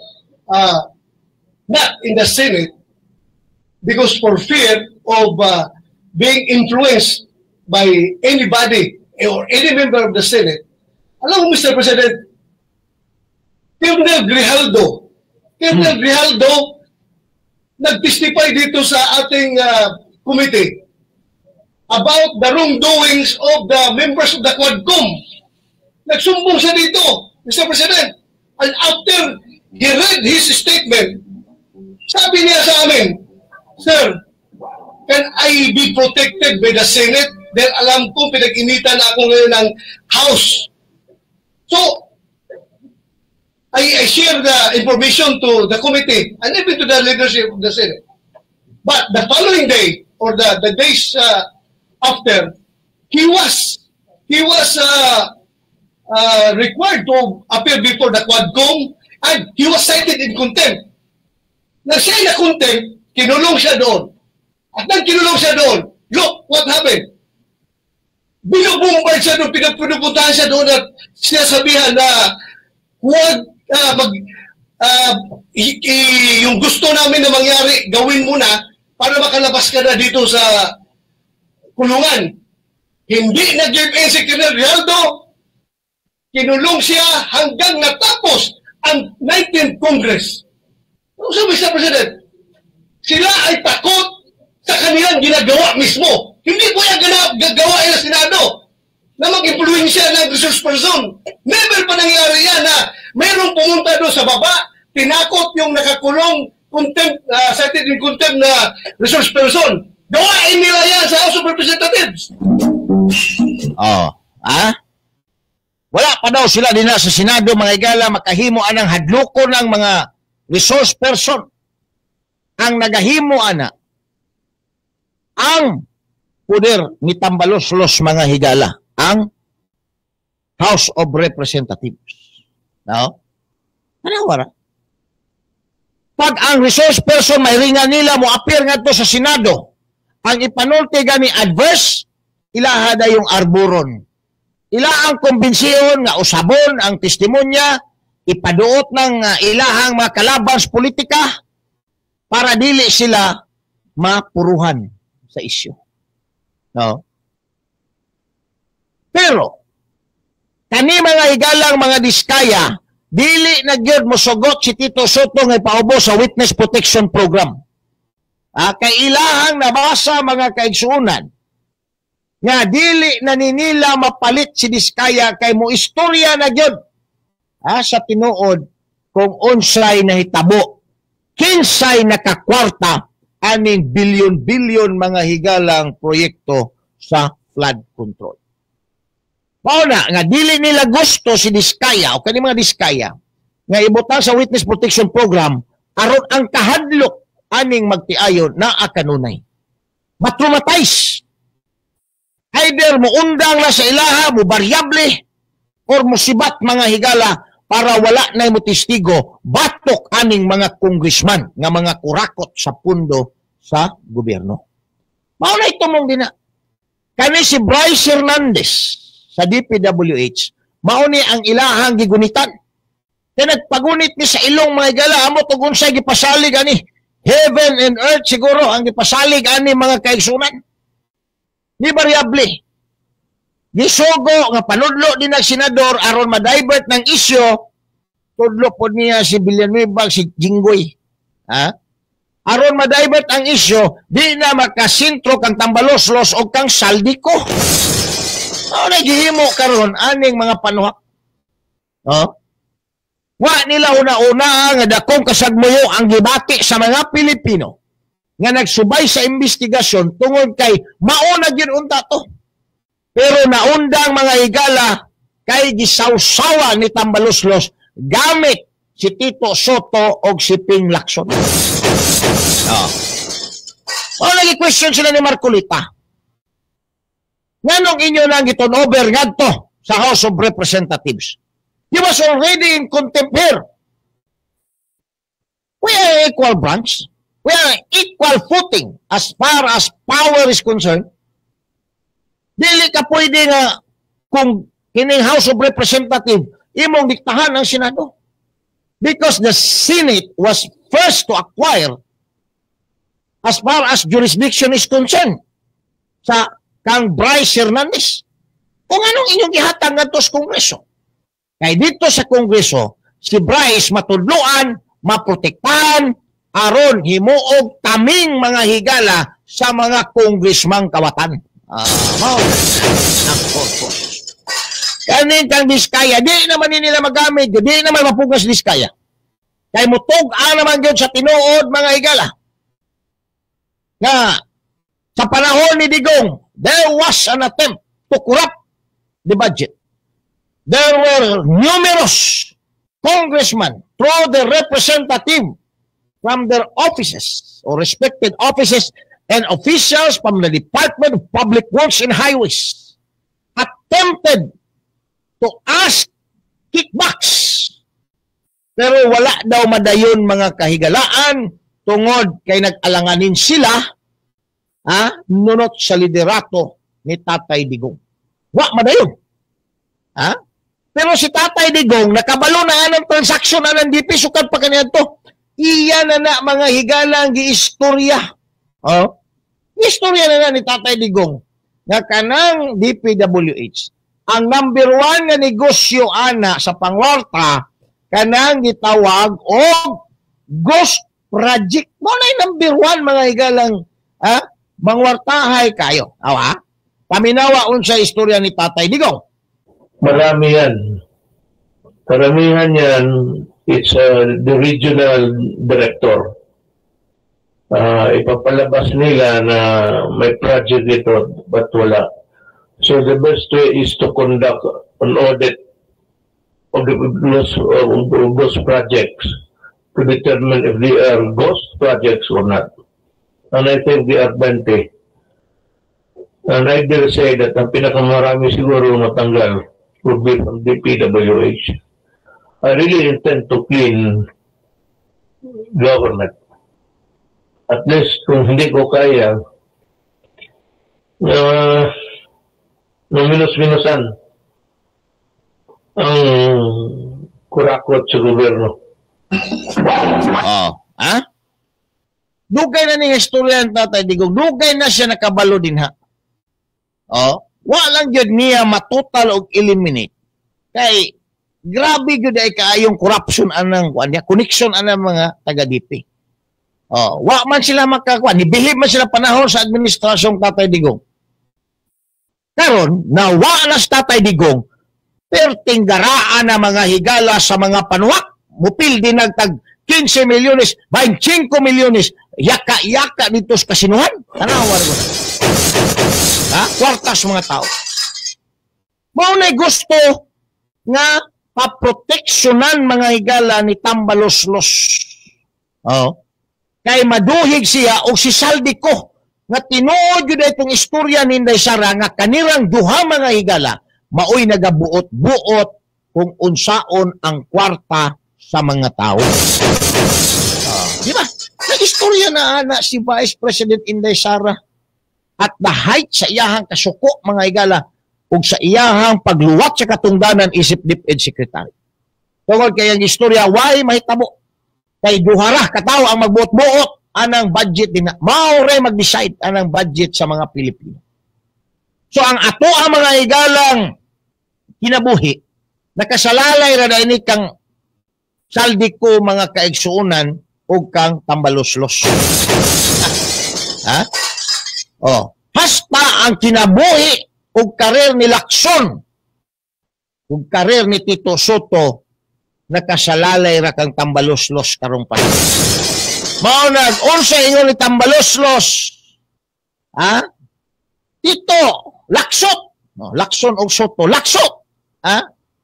not in the Senate because for fear of being influenced by anybody or any member of the Senate. Alam mo, Mr. President, Colonel Grijaldo nag-testify dito sa ating committee about the wrongdoings of the members of the Quadcom. Nagsumbong siya dito, Mr. President. And after he read his statement, sabi niya sa amin, "Sir, can I be protected by the Senate? Dahil alam ko, pinag-initan ako ngayon ng House." So, I share the information to the committee and even to the leadership of the Senate. But the following day, or the days after, he was required to appear before the Quadcom and he was cited in contempt. Na siya na contempt, kinulong siya doon. At nang kinulong siya doon, look what happened. Binubombard siya doon, pinupuntahan siya doon at sinasabihan na huwag yung gusto namin na mangyari, gawin mo na para makalabas ka na dito sa kulungan. Hindi nag-give in si Colonel Grijaldo. Kinulong siya hanggang natapos ang 19th Congress. So, Mr. President, sila ay takot sa kanilang ginagawa mismo. Hindi po yan gagawain ng Senado na mag-impluensya ng resource person. Never pa nangyari yan na mayroong pumunta doon sa baba, tinakot yung nakakulong, contempt, cited in contempt na resource person. Gawain nila yan sa House of Representatives. Oh, ah? Wala pa daw sila din sa Senado, mga igala, makahimo anang hadloko ng mga resource person. Ang nagahimo ana, ang Poder ni Tambaloslos, mga higala, ang House of Representatives. No? Ano wala? Pag ang resource person may ringa nila mo appear ngadto sa Senado, ang ipanulti gani adverse, ilaha da yung arburon. Ila ang kumbinsiyon nga usabon ang testimonya, ipaduot ng ilahang mga kalaban sa politika para dili sila mapuruhan sa isyu. No? Pero kani mga higalang mga Diskaya, dili na gyud mosugot si Tito Sotto nga ipaubos sa Witness Protection Program. Kay ilahang nabasa, mga kaigsuonan, nga dili na nila mapalit si Diskaya kay mo istorya na gyud sa tinuod kung unsay nahitabo, kinsay nakakwarta aning bilyon-bilyon, mga higalang, proyekto sa flood control. Mao na nga dili nila gusto si Diskaya o kani mga Diskaya nga ibutang sa Witness Protection Program aron ang kahadlok aning magtiayon naa kanunay. Matraumatize. Either muundang na sa ilaha, mo baryable, or musibat, mga higala, para wala na mo testigo batok aning mga congressman nga mga kurakot sa pundo sa gobyerno. Mao na ito mong dina. Kani si Bryce Hernandez sa DPWH, mao ni ang ilahang gigunitan. Kaya nagpagunit ni sa ilong, mga higala, amo tug unsay gipasalig ani. Heaven and earth siguro ang gipasalig ani, mga kaigsunan. Ni variable. Gisugo nga panudlo din ang senador aron ma-divert ng isyu, tudlo pod niya si Villanueva, si Jinggoy. Ha? Aron ma-divert ang isyu, di na makasintro kang Tambaloslos o kang Zaldy Co. Mao na gihimo karon aning mga panuhak. No? Wa nila una-una nga dakong kasagmuyo ang gibati sa mga Pilipino nga nagsubay sa investigasyon tungod kay mauna gyud unta to. Pero naundang, mga higala, kay gisawsawa ni Tambaloslos gamit si Tito Sotto og si Ping Lacson. Oh. Wala lagi question sila ni Marcoleta. Nganong inyo nang giturn over ngadto sa House of Representatives? He was already in contempt here. We are equal branch. We are equal footing as far as power is concerned. Dili ka pwede nga kung kining House of Representatives imong diktahan ang Senado. Because the Senate was first to acquire as far as jurisdiction is concerned sa kang Bryce Hernandez. Kung anong inyong gihatag ngadto sa Kongreso. Kay dito sa Kongreso, si Bryce matudloan, maprotektahan, aron himuog taming, mga higala, sa mga congressmang kawatan. Mao ang purpose. Kaning kang Diskaya, di naman nila magamit, di naman mapugas Diskaya. Kay mutug-an naman gyud sa tinuod, mga higala, nga sa panahon ni Digong, there was an attempt to corrupt the budget. There were numerous congressmen through the representative from their offices or respected offices and officials from the Department of Public Works and Highways attempted to ask kickbacks. Pero wala daw madayon, mga kahigalaan, tungod kay nag-alanganin sila nunot sa liderato ni Tatay Digong. Wa madayon. Ha? Pero si Tatay Digong nakabalo na anang transaksyon anang DP sukad pa kaniadto. Iya na na, mga higala, ang giistorya. Oh. Istorya na na ni Tatay Digong nga kanang DPWH ang number one nga negosyo ana sa pangwarta kanang gitawag og ghost project. Mo na number one, mga higalang, ha? Mangwartahay kayo. Awa? Paminawa unsa istorya ni Tatay Digong. Marami yan. Karamihan yan, it's the regional director. Ipapalabas nila na may project ito, but wala. So the best way is to conduct an audit of those projects to determine if they are ghost projects or not. And I think they are plenty. And I dare say that ang pinakamarami siguro matanggal would be from DPWH. I really intend to clean government. At least kung hindi ko kaya, na minus-minusan ang kurakot sa gobyerno. Oh, ha? Dugay na ning istorya ng Tatay Digong. Dugay na siya nakabalo din ha. Oh, wa lang gyud niya matotal og eliminate. Kay grabe gyud ay kaayong corruption anang kuan niya, connection anang mga taga DP. Oh, wa man sila makakuan, nibihib man sila panahon sa administrasyong Tatay Digong. Karon, nawa na sa Tatay Digong, perting garaan na mga higala sa mga panuwak, mupildi nagtag 15 milyones, 25 milyones, yaka-yaka dito sa kasinuhan. Tanawar mo na. Ha? Kwartas mga tao. Mao na'y gusto nga paproteksyonan mga higala ni Tambaloslos. Oh. Kay maduhig siya og si Zaldy Co nga tinuod yun itong istorya ni Inday Sara nga kanirang duha mga higala maoy nagabuot-buot kung unsaon ang kwarta sa mga tao. Di ba? Nag-istorya na ana si Vice President Inday Sara at the height sa iyahang kasuko mga higala ug sa iyahang pagluwat sa katungdanan isip DepEd Secretary. Tungod kay ang istorya, why mahitabo? Kay duha ra katawo ang magbuot-buot anang budget din na. Mao ray mag-decide anang budget sa mga Pilipino. So ang ato ang mga higalang kinabuhi, nakasalalay ra na ini kang Zaldy Co mga kaigsuonan ug kang Tambaloslos. Ha? Oh, hasta ang kinabuhi ug karir ni Lacson ug karir ni Tito Sotto nakasalalay ra kang Tambaloslos karong panahon. Mao nag unsa ingon ni Tambaloslos? Ha? Tito, Laksot. No, Lacson og Sotto, Laksot. Ha?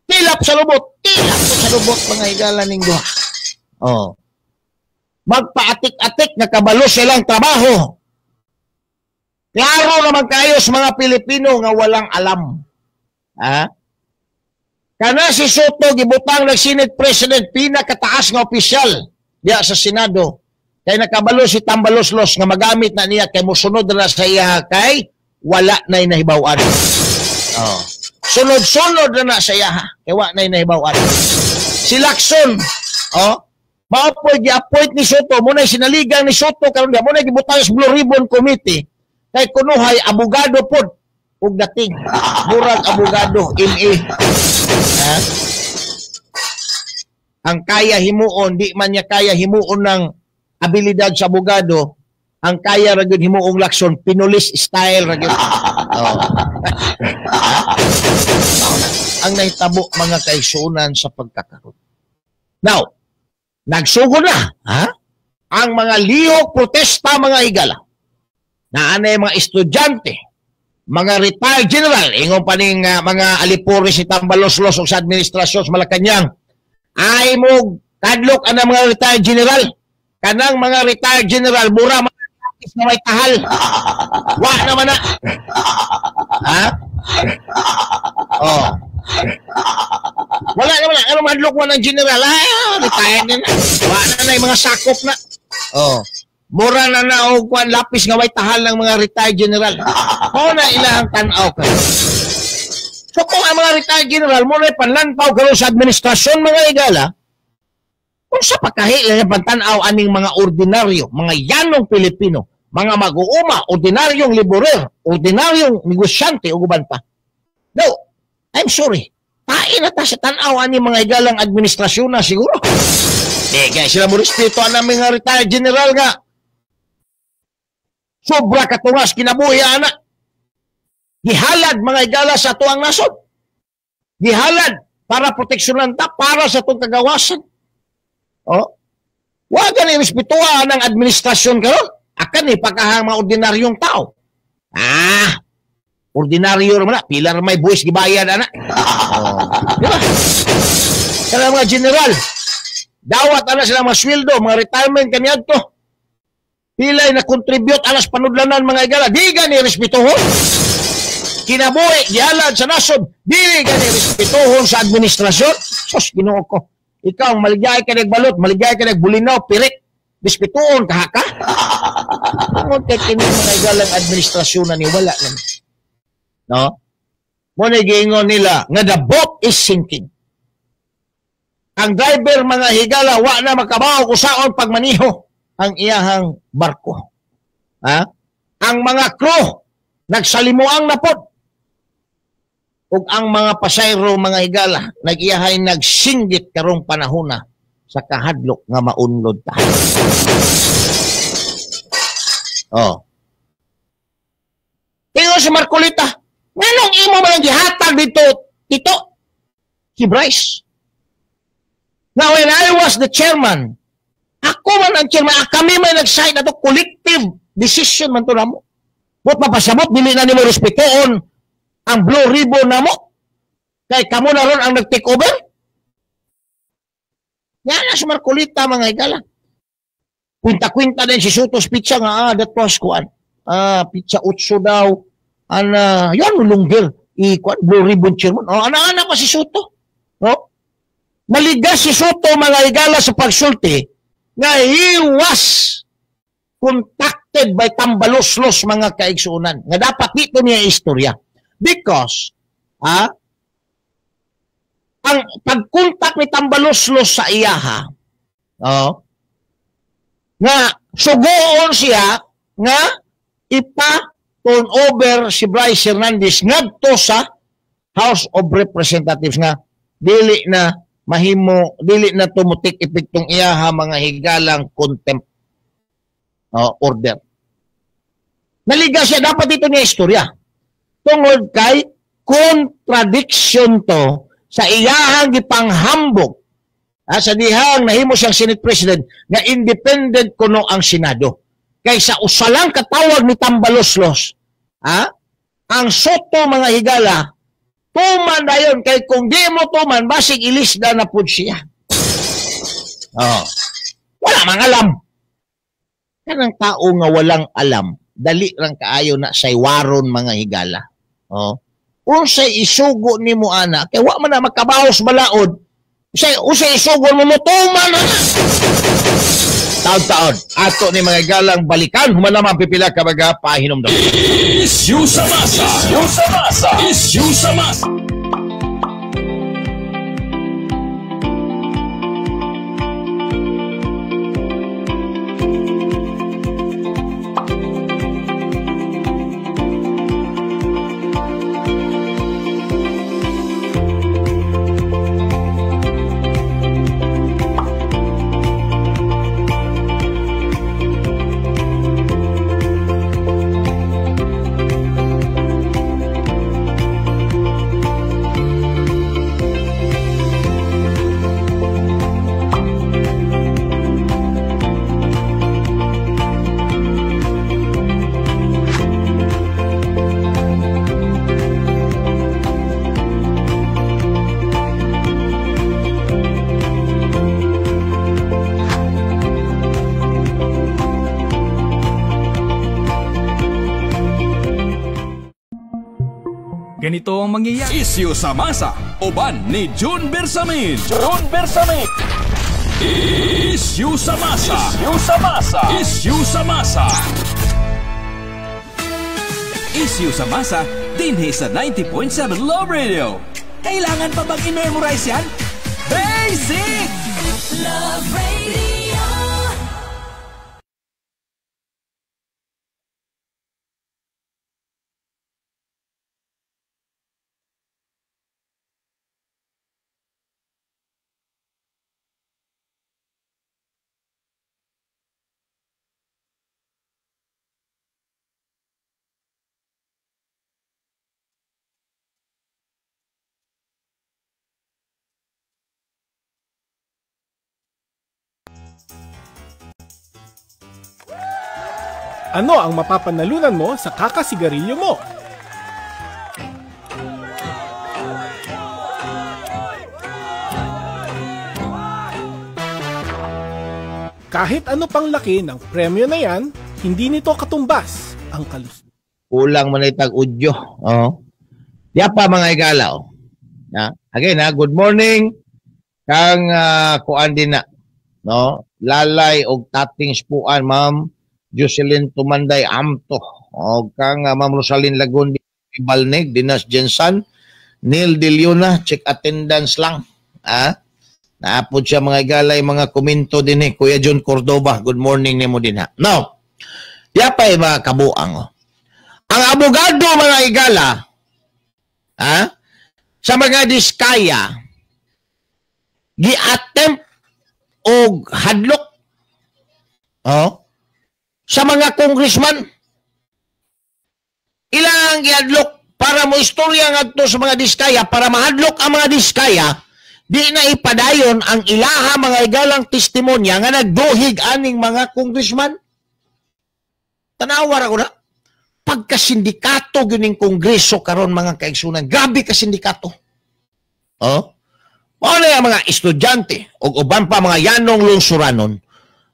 Tilap sa lubot, tilap sa lubot mga higala ning duha. Oh. Magpaatik-atik nga kabalo silang trabaho. Klaro naman kayo sa mga Pilipino nga walang alam. Ha? Kana si Sotto gibutang ng Senate President, pinakataas nga opisyal diya sa Senado. Kay nakabalo si Tambaloslos nga magamit na niya kay mosunod na sa iya kay wala na'y nahibaw-an. Oh. Sunod-sunod na na sa iya kay wa na'y nahibaw-an. Si Lacson, oh, mao po'y gi-appoint ni Sotto, mo na'y sinaligang ni Sotto karon diya, mo na'y gibutang sa Blue Ribbon Committee kay kunuhay abogado pod ug dating murag abogado MA. Ha? Ang kaya himuon, di man niya kaya himuon ng abilidad sa abogado, ang kaya ra gyud himuong Lacson pinulis style ra gyud. Oh. Ang nahitabo mga kaigsuonan sa pagkakaroon. Now, nagsugod na, ha? Ang mga lihok protesta mga higala. Naanay mga estudyante, mga retired general, ingon pa ning mga alipuri si Tambaloslos o sa administrasyon sa Malacañang, ay mo kadlok ang mga retired general. Kanang mga retired general, mura mga na may tahal. Wa naman na. Ha? Oh. Wala naman na. Ano madlok mo ng general? Ah, retired na na. Wa na na yung mga sakop na. Oh. Mura na na og kwan lapis nga way tahal ng mga retired general. Mao na ilang tan-aw kayo. So kung ang mga retired general mo na panlantaw karon sa administrasyon mga higala, kung sa pagkahi lang pantan-aw aning mga ordinaryo, mga yanong Pilipino, mga mag-uuma, ordinaryong laborer, ordinaryong negosyante ug uban pa. No, I'm sorry. Tain na ta sa tan-aw aning mga higalang administrasyon na siguro. Di kaya sila mo respeto ang mga retired general nga. Sobra katungas kinabuhi ana. Gihalad mga higala sa tuang nasod. Gihalad para proteksyonan ta para sa itong kagawasan. Oh. Wa gani respetuhan ang administrasyon karon. Akan ni pagkahang mga ordinaryong tao. Ah, ordinaryo naman na. Pila may buwis gibayad ana. Oh. Di ba? Kaya mga general, dawat ana sila mga sweldo, mga retirement kaniadto. Pilay na contribute alas panudlanan mga igala. Di gani respetuhon. Kinabuhi gihalad sa nasod, dili gani respetuhon sa administrasyon. Sus, Ginoo ko. Ikaw maligay ka nagbalot, maligay ka nagbulinaw, pirik, respetuhon ka ka. Tungod kay kini mga higalang administrasyon na ni wala naman. No? Mo ni giingon nila nga the boat is sinking. Ang driver mga higala wa na makabaw kusaon pagmaniho ang iyahang barko. Ha? Ang mga crew nagsalimuang na pod. Ug ang mga pasayro mga higala nag-iyahay nagsinggit karong panahona sa kahadlok nga maunlod ta. Oh. Ingon si Marcolita, nganong imo man ang gihatag dito tito si Bryce? Now, when I was the chairman, ako man ang chairman, kami may nag-sign na to, collective decision man to namo. But mapasabot, dili na nimo respetuon ang blue ribbon namo. Kay kamo na ron ang nag-take over. Yan na si Marcolita, mga higala. Kwinta-kwinta din si Soto's Pizza nga, that was kuan. Pizza 8 daw. Ana, yan, lungger. I-kuan, blue ribbon chairman. Oh, ana-ana pa si Soto. No? Maligas si Soto mga higala sa pagsulti nga he was contacted by Tambaloslos mga kaigsuonan nga dapat dito niya istorya because ang pagkontak ni Tambaloslos sa iyaha, oh, nga sugoon siya nga ipa turn over si Bryce Hernandez ngadto sa House of Representatives nga dili na mahimo, dili na tumutik epektong iyaha mga higalang contempt order. Naliga siya, dapat dito niya istorya. Tungod kay contradiction to sa iyahang gipanghambog sa dihang nahimo siyang Senate President nga independent kuno ang Senado. Kaysa usalang katawag ni Tambaloslos, ang Soto mga higala, tuman na yun, kay kung di mo tuman, basig ilisda na po siya. Oh. Wala mang alam. Kanang tao nga walang alam, dali lang kaayo na saywaron mga higala. Oh. Unsay isugo ni mo ana, kay wa man na makabaos balaod, unsay isugo mo mo, tuman na. Taon-taon, ato ni mga higalang balikan, humalaman pipila ka baga pahinomdom. Issue sa masa! Issue sa masa! Issue sa masa! Ganito ang mangyayari. Isyu sa masa, uban ni June Bersamin. June Bersamin. Isyu sa masa. Isyu sa masa. Isyu sa masa. Isyu sa masa, dinhi sa 90.7 Love Radio. Kailangan pa bang i-memorize yan? Basic! Love Radio. Ano ang mapapanalunan mo sa kakasigarilyo mo? Kahit ano pang laki ng premyo na yan, hindi nito katumbas ang kalusugan. Kulang man itag udyo. Oh. Diya pa, mga igala, oh. Ha? Again, ha, good morning kang kuan din na, no? Lalay og Tating Spuan, Ma'am Jocelyn Tumanday Amto, og kang Ma'am Rosalyn Lagun Balneg, Dinas Jensan, Neil De Leona, check attendance lang. Ha? Naapod siya, mga igalay, mga komento din eh. Kuya John Cordova, good morning nimo din, ha. Now, diya pa mga kabuang, oh. Ang abogado, mga igala, ha, sa mga Diskaya, gi-attempt og hadlok, oh, sa mga congressman. Ilang gihadlok para mo istorya ngadto sa mga Diskaya, para mahadlok ang mga Diskaya, di na ipadayon ang ilaha, mga igalang, testimonya nga nagduhig aning mga congressman. Tanawa ra ko na. Pagkasindikato gining kongreso karon, mga kaigsunan, grabe ka sindikato. Oh? Mao na yung mga estudyante ug uban pa mga yanong lungsuranon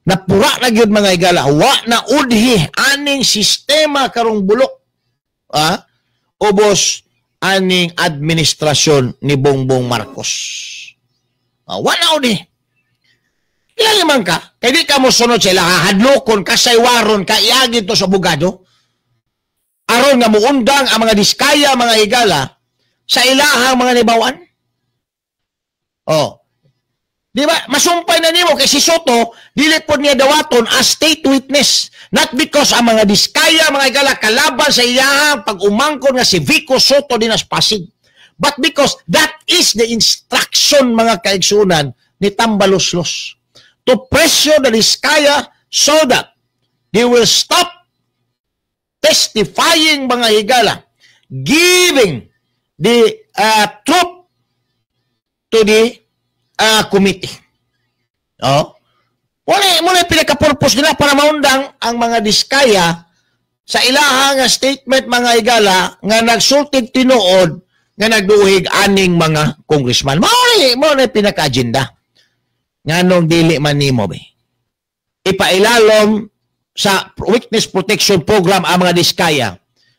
na pura na gyud, mga igala, wa na udhi aning sistema karong bulok. Ah? Ubos aning administrasyon ni Bongbong Marcos. Ah, wa na udhi. Ilan man ka? Kaya di ka mo sunod sa ila, hadlokon, kasaywaron, kaiagin to sa abogado. Aron nga muundang ang mga Diskaya, mga igala, sa ilahang mga nibawan. Oh. Di ba? Masumpay na nimo kay si Sotto, dili pod niya dawaton as state witness. Not because ang mga Diskaya, mga igala, kalaban sa iyahang pag-umangkon nga si Vico Sotto din as Pasig. But because that is the instruction, mga kaigsunan, ni Tambaloslos, to pressure the Diskaya so that they will stop testifying, mga higala, giving the truth to the committee. Oh. Muna, muna pinaka-purpose nila para maundang ang mga Diskaya sa ilahang statement, mga higala, nga nagsultig tinuod nga nagduhig aning mga congressman. Mao na pinaka-agenda. Nganong dili man nimo be ipailalom sa witness protection program ang mga Diskaya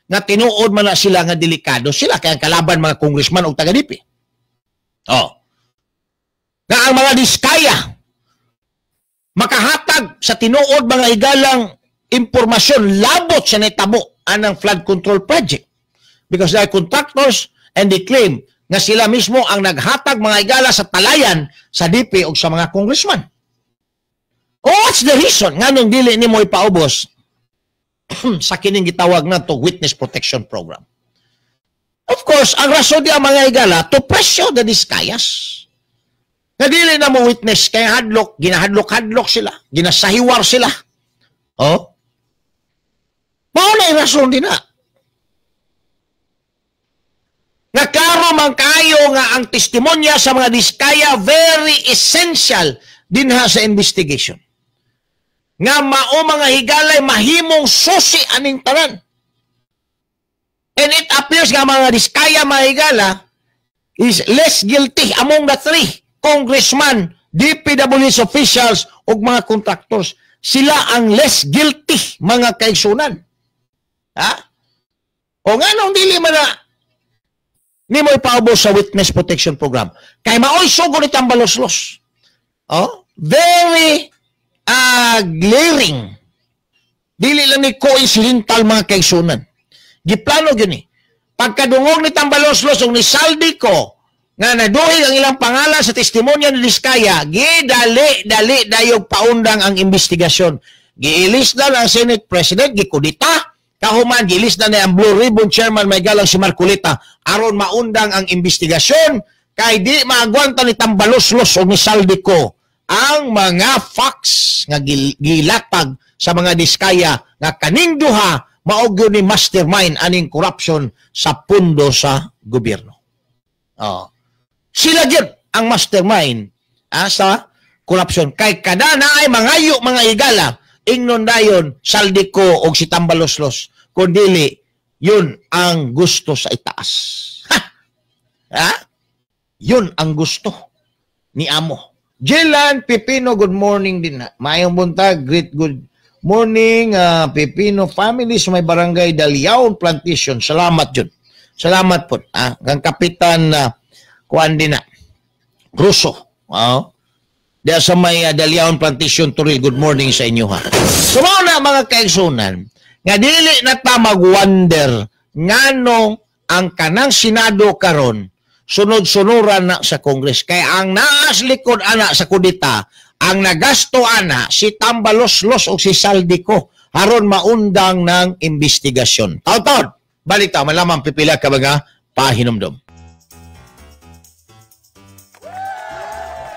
nga tinuod man na sila nga delikado sila kay ang kalaban mga congressman og taga-DP? Oh. Nga ang mga Diskaya makahatag sa tinuod, mga igalang, impormasyon labot sa nitabo anang flood control project because they are contractors and they claim nga sila mismo ang naghatag, mga igala, sa talayan sa DP o sa mga congressman. Oh, what's the reason nganong dili nimo ipaubos sa kining gitawag na to witness protection program? Of course, ang rason di ang mga igala, to pressure the Diskayas. Nga dili na mo witness kay hadlok, ginahadlok-hadlok sila, ginasahiwar sila. Oh? Mao na yung rason din na. Nga klaro man kayo nga ang testimonya sa mga Diskaya very essential dinha sa investigation. Nga mao, mga higalay, mahimong susi aning tanan. And it appears nga mga Diskaya, mga higala, is less guilty among the three congressman, DPWH officials ug mga contractors. Sila ang less guilty, mga kaigsunan. Ha? O nga nung dili man na nimo ipaubos sa witness protection program? Kay maoy sugo ni Tambaloslos. Oh, very glaring. Dili lang ni coincidental, mga kaigsunan. Giplano gyud ni. Pagkadungog ni Tambaloslos ug ni Zaldy Co nga naduhig ang ilang pangalan sa testimonya ni Diskaya, gidali dali dayog paundang ang investigasyon. Giilis na ang Senate President, gikudita, kahuman giilis na ang Blue Ribbon Chairman, may galang si Marcoleta, aron maundang ang investigasyon kay di maagwanta ni Tambaloslos o ni Zaldy Co ang mga facts nga gilatag sa mga Diskaya nga kaning duha mao gyud ni mastermind aning corruption sa pundo sa gobyerno. Oh. Sila gyud ang mastermind sa corruption. Kay kada na ay mangayo, mga igala, ingnon dayon Zaldy Co og si Tambaloslos, kun dili yun ang gusto sa itaas. Ha? Ha? Yun ang gusto ni amo. Jilan Pipino, good morning din. Maayong buntag, great good morning, Pipino family sa may barangay Dalyaon Plantation. Salamat yun. Salamat po. Ah, kang Kapitan kuan din na. Russo. Oh. Diya sa may Dalyaon Plantation Toril. Good morning sa inyo ha. So mao na mga kaigsunan, nga dili na ta mag-wonder nganong ang kanang Senado karon sunod-sunuran na sa Congress. Kaya ang naas likod ana sa kudita, ang nagasto ana si Tambaloslos o si Saldico aron maundang ng investigasyon. Taon-taon, balik ta, malamang pipila ka mga pahinumdom.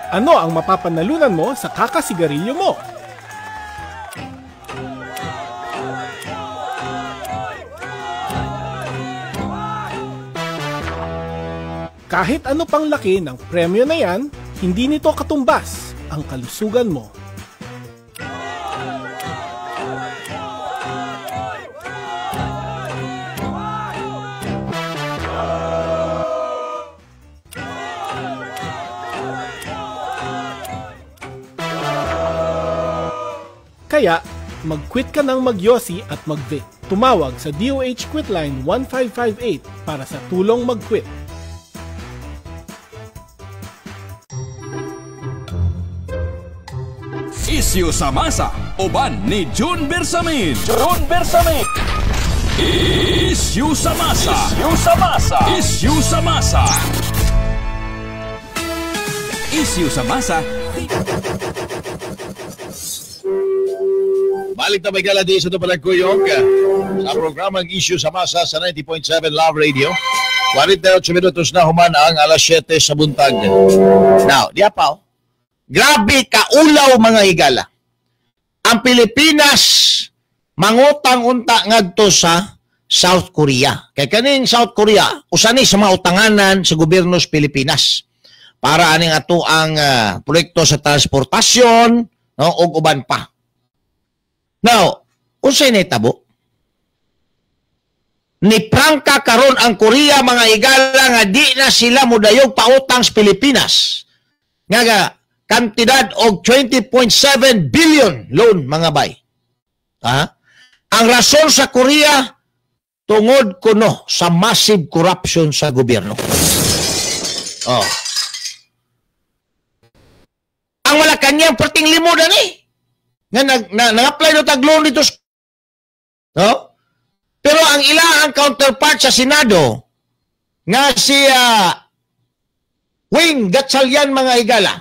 Ano ang mapapanalunan mo sa kakasigarilyo mo? Kahit ano pang laki ng premyo na yan, hindi nito katumbas ang kalusugan mo. Kaya, mag-quit ka ng magyosi at mag-vape. Tumawag sa DOH Quitline 1558 para sa tulong mag-quit. Isyu sa masa, uban ni June Bersamin. June Bersamin. Isyu sa masa. Isyu sa masa. Isyu sa masa. Isyu sa masa. Balik na may gala di sa Palagkuyog sa programang Isyu sa Masa sa 90.7 Love Radio. 48 minutos na human ang alas 7 sa buntag. Now, diya pa oh. Grabe kaulaw mga higala. Ang Pilipinas mangutang unta ngadto sa South Korea. Kay kaning South Korea, usa ni sa mga utanganan sa gobyerno sa Pilipinas para aning ato ang proyekto sa transportasyon, no, ug uban pa. Now, unsay nahitabo? Ni prangka karon ang Korea mga higala nga di na sila modayog pautang sa Pilipinas. Nga ga kantidad og 20.7 billion loan mga bay. Ha? Ang rason sa Korea tungod kuno sa massive corruption sa gobyerno. Oh. Ang Malacanang perting limo dani. Nga nag-apply no tag loan dito. No? Pero ang ila ang counterpart sa Senado nga si Wing Gatchalian mga higala.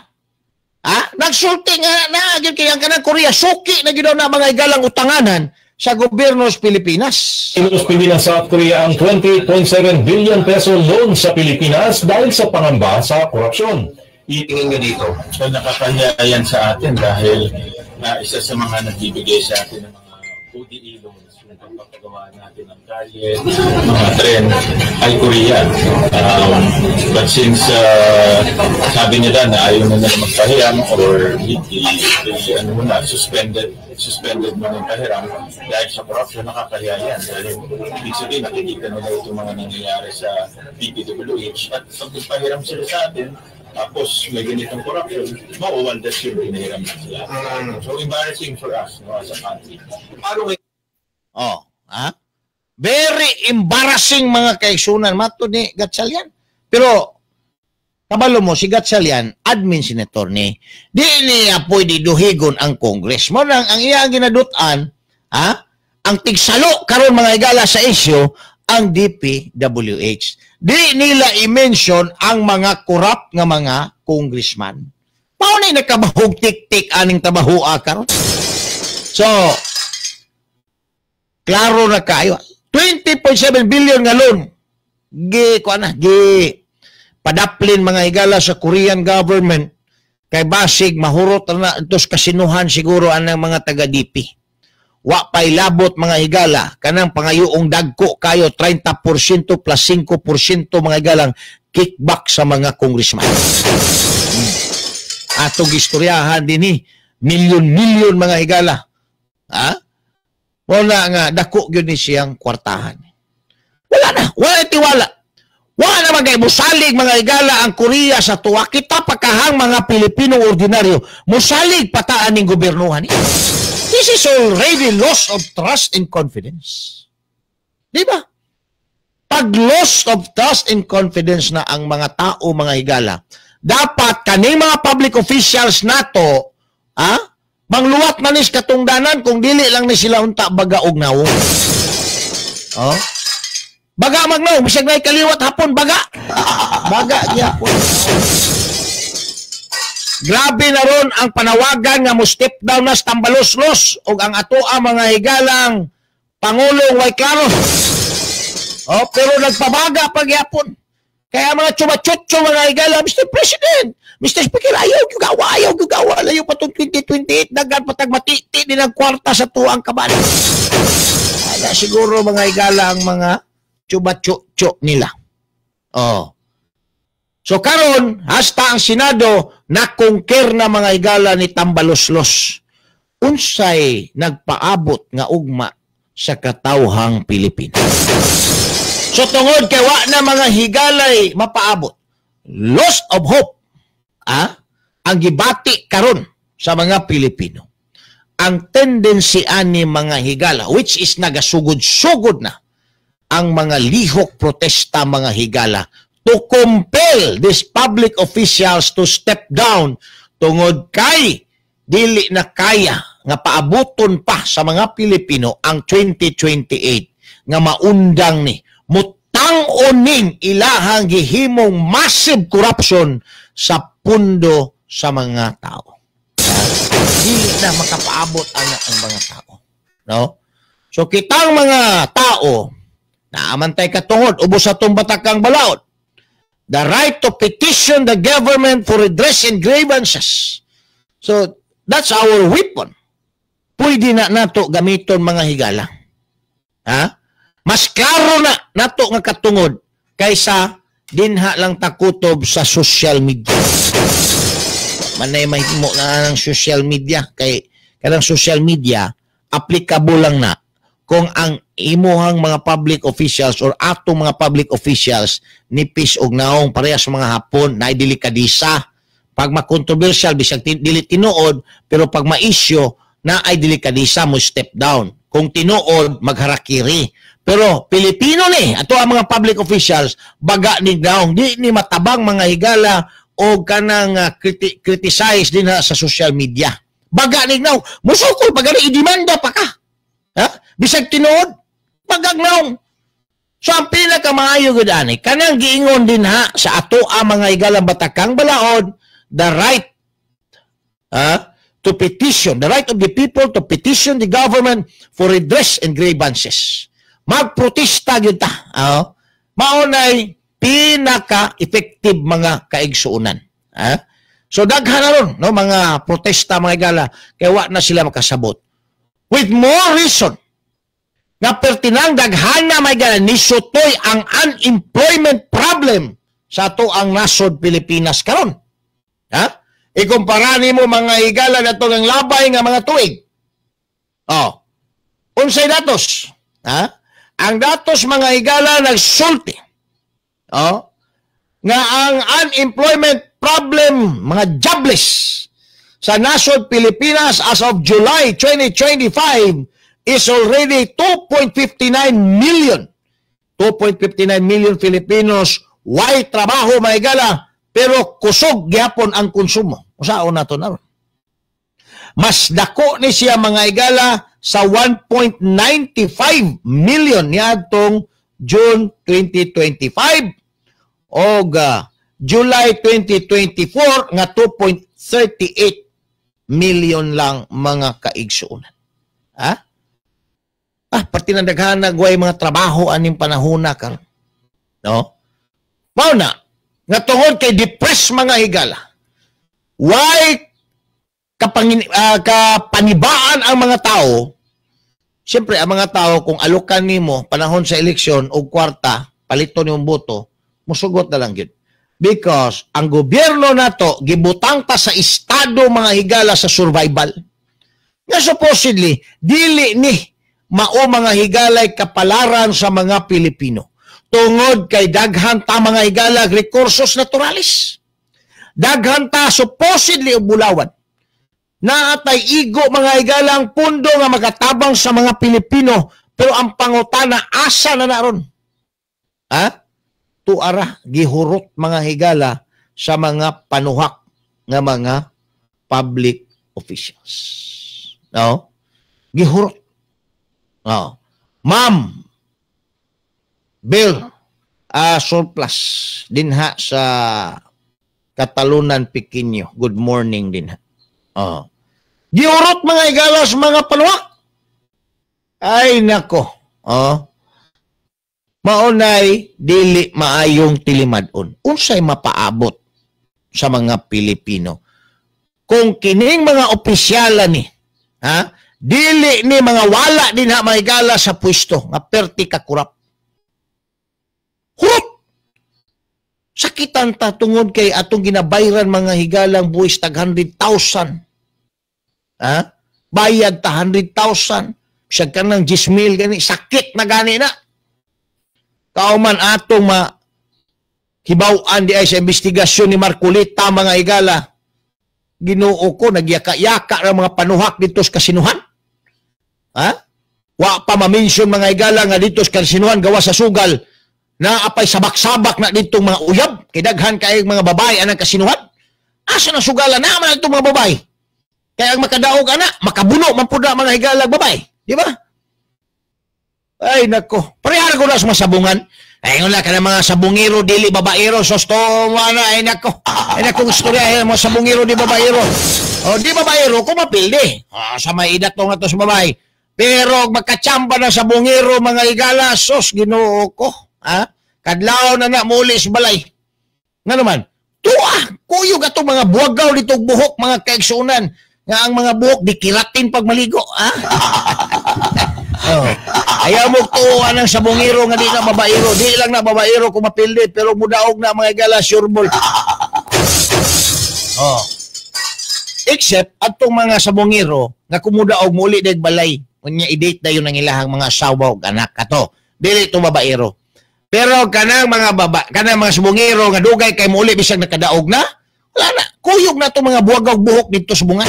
Ah, nagsulti nga na gyud kay ang kanang Korea suki na gyud na mga higalang utanganan sa gobyerno sa Pilipinas. Sinuspindi ng South Korea ang 28.7 billion peso loan sa Pilipinas dahil sa pangamba sa korupsyon. Itingin nga dito. So nakakahiya yan sa atin dahil isa sa mga nagbibigay sa atin ng mga ODE loans, yung pagpapagawa natin ng kalye, mga tren, ay Korea. But since sabi nila na ayaw na nila magpahiram or suspended mo ng pahiram dahil sa corruption, nakakahiya yan. Dahil ibig sabihin, nakikita nila itong mga nangyayari sa DPWH at pag nagpahiram sila sa atin, tapos may ganitong corruption, mawawaldas yung pinahiram na sila. So embarrassing for us, no, as a country. Oh, ha? Very embarrassing mga kaigsunan mato ni Gatchalian. Pero kabalo mo si Gatchalian, admin senator ni, di niya pwede duhigon ang Congress. Mo nang ang iya ang ginadut-an, ha? Ang tigsalo karon mga higala sa issue ang DPWH. Di nila i-mention ang mga corrupt nga mga congressman. Paano na nakabahog tik-tik aning tabahua karon? So, klaro na kayo. 20.7 billion nga loan. Gi, kuan na, gi padaplin mga higala sa Korean government kay basig mahurot na itos kasinuhan siguro anang mga taga-DP. Wa pa'y labot mga higala kanang pangayuong dagko kayo 30% plus 5% mga higalang kickback sa mga congressman. Atong istoryahan dinhi milyon-milyon mga higala. Ha? Wala nga dako gyud ni siyang kwartahan. Wala na, wala tiwala. Wala na mga musalig mga higala ang Korea sa tuwa. Kita pakahang mga Pilipino ordinaryo musalig pataan ning gobernuhan ni. This is already loss of trust and confidence. Di ba? Pag loss of trust and confidence na ang mga tao, mga higala, dapat kani mga public officials nato, ha? Mangluwat man is katungdanan kung dili lang ni sila unta baga og nawong. Oh? Baga magnaw, bisag nay kaliwat hapon baga. Baga gyapon. Grabe na ron ang panawagan nga mo step down na sa Tambaloslos og ang atoa, mga higalang, Pangulong way klaro. Oh, pero nagpabaga pa gyapon. Kaya mga chumachucho, mga higala, "Mr. President, Mr. Speaker, ayaw gawa, ayaw gawa, layo pa itong 2028, daghan patag matiti din ang kwarta sa tuang kaban." Wala siguro, mga higala, ang mga chumachucho nila. Oh. So karon, hasta ang Senado na-conquer na, mga higala, ni Tambaloslos. Unsay nagpaabot nga ugma sa katawhang Pilipino? So tungod kay wa na, mga higalay, mapaabot, loss of hope, ah, ang gibati karon sa mga Pilipino. Ang tendency ani, mga higala, which is nagasugod-sugod na ang mga lihok protesta, mga higala, to compel these public officials to step down tungod kay dili na kaya nga paabuton pa sa mga Pilipino ang 2028 nga maundang ni mutang-oning ilahang gihimong massive corruption sa pundo sa mga tao. Dili na makapaabot ang mga tao. No? So kitang mga tao, naamantay katungod, ubos sa atong batakang balaod, the right to petition the government for redress and grievances. So, that's our weapon. Pwede na nato gamiton, mga higala. Ha? Mas klaro na nato nga katungod kaysa dinha lang takutob sa social media. Manay mahimo na ng social media kay kanang social media, applicable lang na kung ang imuhang mga public officials or atong mga public officials nipis og naong parehas sa mga Hapon na delikadisa. Pag ma-controversial, bisag dili tinuod, pero pag ma-issue na ay delikadisa, mo step down. Kung tinuod, magharakiri. Pero Pilipino ni ato ang mga public officials, baga ni naong, di ni matabang, mga higala, o kanang criticize din ha sa social media. Baga ni naong, musukol pag i-demanda pa ka, ha, bisag tinuod, bagag naong. So ang pinakamaayo gud ani, kanang giingon din ha sa ato ang mga higalang batakang balaod, the right, ha, to petition, the right of the people to petition the government for redress and grievances. Magprotesta gyud ta. Oh. Mao nay pinaka-effective, mga kaigsuonan. Ha? So daghan na ron, no, mga protesta, mga higala, kay wa na sila makasabot. With more reason nga pertinang daghan na may gala nisutoy ang unemployment problem sa ato ang nasod Pilipinas karon. Ha? Ikumpara nimo, mga higala, nato ng labay nga mga tuig. Oh. Unsay datos? Ha? Ang datos, mga higala, nagsulti. Oh, nga ang unemployment problem, mga jobless sa nasod Pilipinas as of July 2025 is already 2.59 million. 2.59 million Filipinos way trabaho, mga higala, pero kusog gyapon ang konsumo. Usaon na to na? Mas dako ni siya, mga higala, sa 1.95 million niadtong June 2025 og July 2024 nga 2.38 million lang, mga kaigsuonan. Ha? Ah, pati na daghan way mga trabaho aning panahona karon. No? Mao na nga tungod kay depressed, mga higala, why kapanibaan ang mga tao. Siyempre, ang mga tao, kung alukan nimo panahon sa eleksyon og kwarta, paliton yung boto, musugot na lang gyud. Because ang gobyerno nato gibutang ta sa estado, mga higala, sa survival. Nga supposedly dili ni mao, mga higalay, kapalaran sa mga Pilipino. Tungod kay daghan ta, mga higala, recursos naturales. Daghan ta supposedly og bulawan. Naatay igo, mga higala, ang pundo nga makatabang sa mga Pilipino, pero ang pangutana, asa na naron? Ha? Tuara gihurot mga higala sa mga panuhak nga mga public officials. No? Gihurot. No. Ma'am Bill surplus dinha sa Catalunan Piquinho. Good morning dinha. Oh. Gihurot mga higala sa mga panuhak. Ay nako. Oh. Maunay dili maayong tilimadon. Unsay mapaabot sa mga Pilipino kung kining mga opisyala ni, ha? Dili ni mga wala din ha mga higala sa pwesto nga perti ka kurap. Hurot. Sakitan ta tungod kay atong ginabayran mga higalang buwis tag 100,000. Ha? Bayad ta 100,000. Bisag ka ng 10,000 gani, sakit na gani na. Kauman atong ma hibaw-an di ay sa investigasyon ni Marcoleta mga higala. Ginoo ko, nagyaka-yaka ng mga panuhak dito sa kasinuhan. Ha? Wa pa ma-mention mga higala nga dito sa kasinuhan gawa sa sugal na apay sabak-sabak na ditong mga uyab kay daghan kay mga babae anang kasinuhan. Asa na sugalan na man itong mga babae? Kaya ang makadaog ana, makabuno man pud na mga higala babae, di ba? Ay nako, parehar ko na sa mga sabungan. Ay wala ka na mga sabungero dili babaero sosto ana ay nako. Ay nako istorya ay mga sabungero di babaero. O di babaero ko mapildi. Ah, sa may idat nga to sa babae. Pero magkatsamba na sabungero mga higala sos Ginoo ko. Ha? Kadlaw na na muli sa balay. Nga naman, tuwa, kuyog atong mga buwagaw dito buhok mga kaigsunan. Nga ang mga buhok di kiratin pag maligo. Ha? Oh. Ayaw mo tuwa ng sabungero nga di na babaero. Di lang na babaero kung mapildi, pero mudaog na mga higala sureball. Oh. Except atong mga sabungero nga kumudaog muli dag balay. Unya i-date dayon ang ilahang mga asawa ug anak kato. Dili to babaero. Pero kanang mga baba, kanang mga sabungero nga dugay kay muli bisag nakadaog na, wala na. Kuyog na to mga buwagaw buhok dito sa bunga.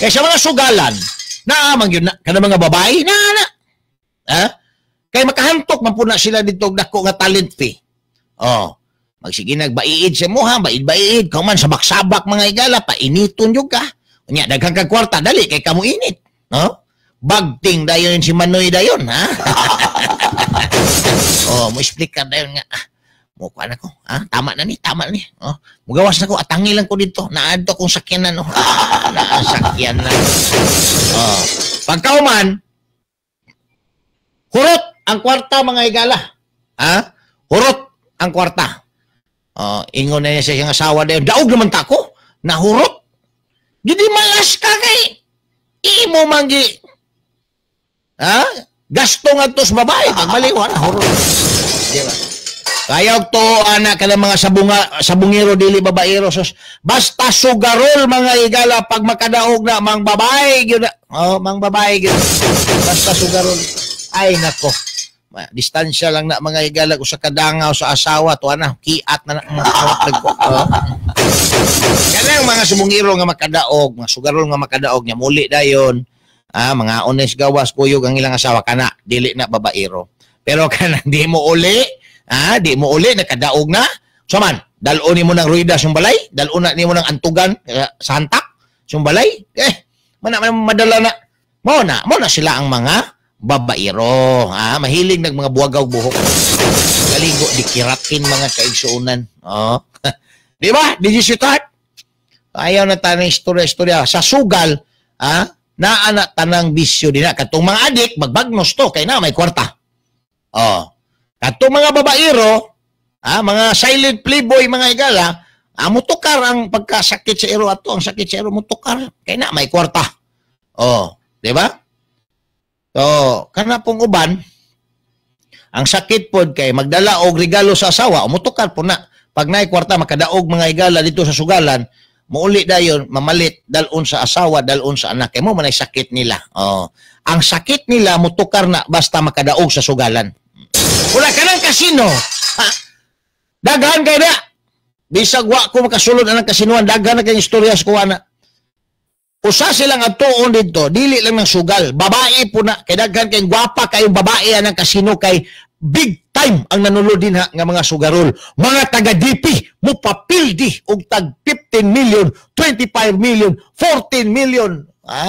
Kay sa mga sugalan, naamang yun na kanang mga babae na na. Ha? Kay makahantok man po na sila dito og dako nga talent fee. Oh, magsige nagbaiid sa muha, baid-baid, kauman sabak-sabak mga higala, painiton jud ka. Unya daghan kag kwarta dali kay kamo init, no? Bagting dayon si Manoy dayon, ha? Oh, mo explain dayon nga. Mo kuan ako, ha? Tama na ni, tama na ni. Oh, mugawas na ko, atangi lang ko dito. Naadto kong sakyanan, no. Ah, sakyanan. Oh, pagkauman hurot ang kwarta mga higala. Ha? Hurot ang kwarta. Oh, ingon na niya sa iyang asawa dayon, daog naman ta ko, nahurot. Gidi malas ka kay imo man gi. Ha? Gasto nga to sa babae pagbaliw na hurot. Di ba? Kayaw to anak ka ng mga sabunga, sabungero dili babaero sos. Basta sugarol mga higala pag makadaog na mang babae gyud. Oh, mang babae gyud. Basta sugarol. Ay nako. Distansya lang na mga higala usa ka dangaw sa asawa to ana kiat na na ko. Oh. Kanang mga sabungero nga makadaog, mga sugarol nga makadaog nya muli dayon. Ah, mga honest gawas kuyog ang ilang asawa kana dili na babaero. Pero kanang di mo uli, ah, di mo uli nakadaog na. So man, dal-on nimo ng ruida sa balay, dal-on na nimo ng antugan sa hantak sa balay. Eh, mana madala na. Mao na sila ang mga babaero. Ah, mahilig nag mga buwagaw buhok. Kaligo di kiratin mga kaigsuonan. Oh. Di ba? Did you start? Ayaw na tanang istorya-istorya sa sugal, ah, naa na tanang bisyo din na. Katong mga adik, magbagnos to, kay na may kwarta. Oh. Katong mga babaero, ah, mga silent playboy, mga higala, ah, mutukar ang pagkasakit sa ero ato, ang sakit sa ero mutukar, kay na may kwarta. Oh, di ba? So, kana pong uban, ang sakit pod kay magdala og regalo sa asawa, mutukar po na. Pag naay kwarta, makadaog mga higala dito sa sugalan, muuli dayon, mamalit, dalon sa asawa, dalon sa anak. Kay mo manay sakit nila. Oh. Ang sakit nila, mutukar na basta makadaog sa sugalan. Wala ka ng kasino. Ha? Daghan kay na. Bisag wa ko makasulod ang kasinuan, daghan na kay istorya sa kuha na. Usa silang atuon dito, dili lang ng sugal. Babae po na. Kay daghan kay gwapa kayong babae ang kasino kay Big time ang nanulod din ha nga mga sugarol. Mga taga-DP mupapildi og tag 15 million, 25 million, 14 million. Ha?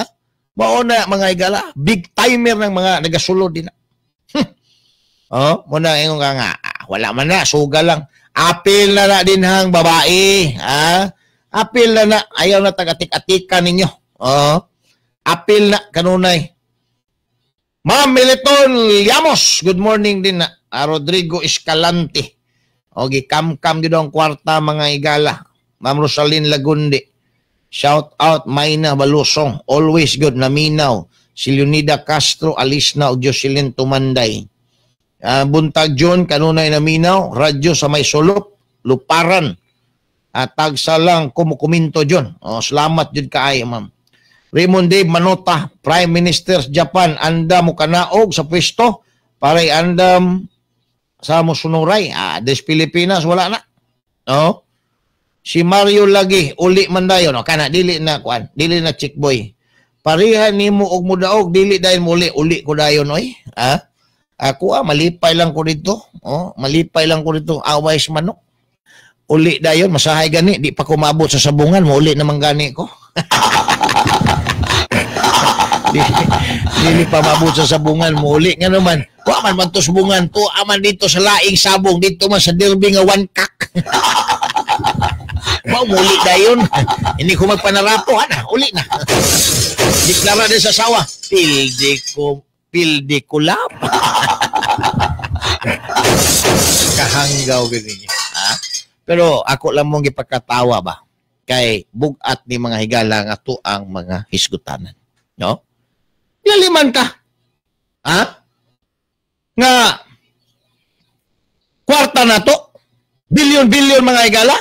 Mao na mga higala, big timer ng mga nagasulod din. Oh, muna ingon ka nga, wala man na, suga lang. Apil na na din hang babae, ha? Apil na na, ayaw na tagatik-atikan ninyo. Oh, apil na kanunay. Ma'am Militon Llamos, good morning din na. Rodrigo Escalante. O gikamkam gid ang kwarta mga igala. Ma'am Rosalyn Lagundi. Shout out Mayna Balusong, always good naminaw. Si Leonida Castro Alisna ug Jocelyn Tumanday. Buntag John kanunay naminaw, radyo sa may sulop, Luparan. At tagsa lang kumukuminto John. O, salamat jud kaayo ma'am. Raymond Dave Manota, Prime Minister sa Japan, anda mo kanaog sa pwesto paray andam sa musunuray. Des Pilipinas wala na. No? Si Mario lagi uli man dayon, no? Kana dili na kuan, dili na chick boy. Pareha nimo og mudaog dili dayon muli, uli ko dayon oy. Ha? Ako malipay lang ko dito. Oh, malipay lang ko dito, away sa manok. Uli dayon masahay gani, di pa ko maabot sa sabungan, mo uli naman gani ko. Dili pa maabot sa sabungan, mo uli nga naman. Wa man man to sabungan to, aman dito sa laing sabong, dito man sa derby nga one cock. Mao muli dayon. Hindi ko magpanarapo, ana, uli na. Deklara din sa sawa, pildi ko lap. Kahanggaw gani niya. Ha? Pero ako lang mong gipagkatawa ba kay bugat ni mga higala nga ato ang mga hisgutanan, no? Laliman ka. Ha? Nga kwarta na to, bilyon-bilyon mga higala.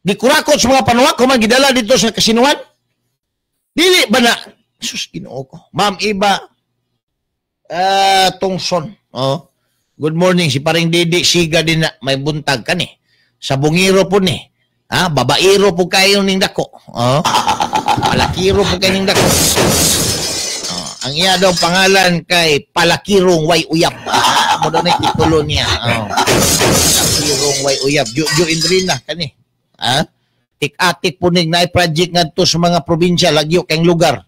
Gikurakot sa mga panuwak kung gidala dito sa kasinuhan. Dili ba na? Sus, Ginoo ko. Ma'am Iba Tungson. Oh. Good morning. Si paring Didi siga din na may buntag ka ni. Sa bungiro po ni. Ha? Babairo po kayo ning dako. Oh. Palakiro po kayo ning dako. Oh. Ang iya daw pangalan kay Palakirong Way Uyap. Mo daw na titulo niya. Oh. Palakirong Way Uyap. Ju Indrina kani. Ha? Tik-atik po ning naay project ngadto sa mga probinsya lagyo kay lugar.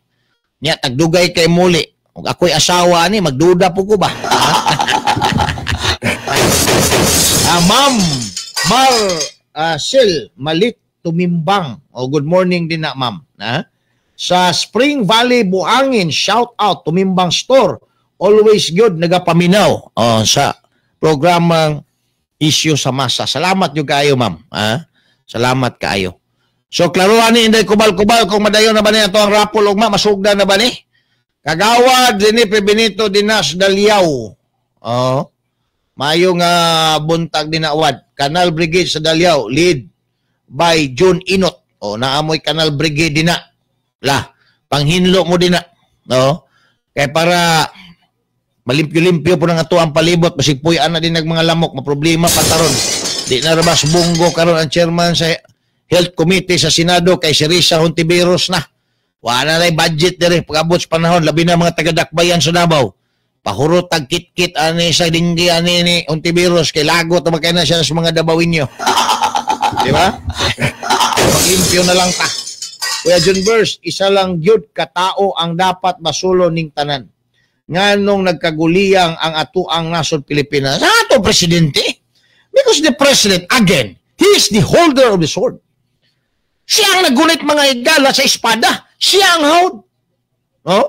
Nya tagdugay kay muli. Ug ako'y asawa ni magduda po ko ba? Ma'am Mar Sil Malit Tumimbang. Oh, good morning din na ma'am. Ha? Sa Spring Valley Buhangin, shout out Tumimbang Store. Always good nagapaminaw sa programang Isyu sa Masa. Salamat jud kaayo ma'am. Ha? Salamat kaayo. So klaruhan ni Inday Kubal-Kubal kung madayon na ba niya ito ang rapol ugma, masugdan na ba ni? Kagawad Lenipe Benito Dinas Dalyaw. Oh. Mayo nga buntag dinawad. Canal Brigade sa Dalyaw lead by June Inot. Oh, naamoy Canal Brigade dina. La, panghinlo mo dina. No? Kay para malimpyo-limpyo po ng ato ang palibot, basig puy-an na din ng mga lamok, maproblema pa taron. Di na rabas bunggo karon ang chairman sa Health Committee sa Senado kay si Risa Hontiveros na. Wala na budget diri pag-abot sa panahon, labi na mga taga-Dakbayan sa Davao. Pahurot tag kit-kit ani sa dinggi ani ni Hontiveros kay lagot na makay na siya sa mga Dabawinyo. Di ba? Maglimpyo na lang ta. Kuya John Burns, isa lang gyud katao ang dapat masulo ning tanan. Nganong nagkaguliyang ang atuang nasod Pilipinas? Sa ato presidente. Because the president, again, he is the holder of the sword. Siya ang nagunit mga higala sa espada. Siya ang hawd. No?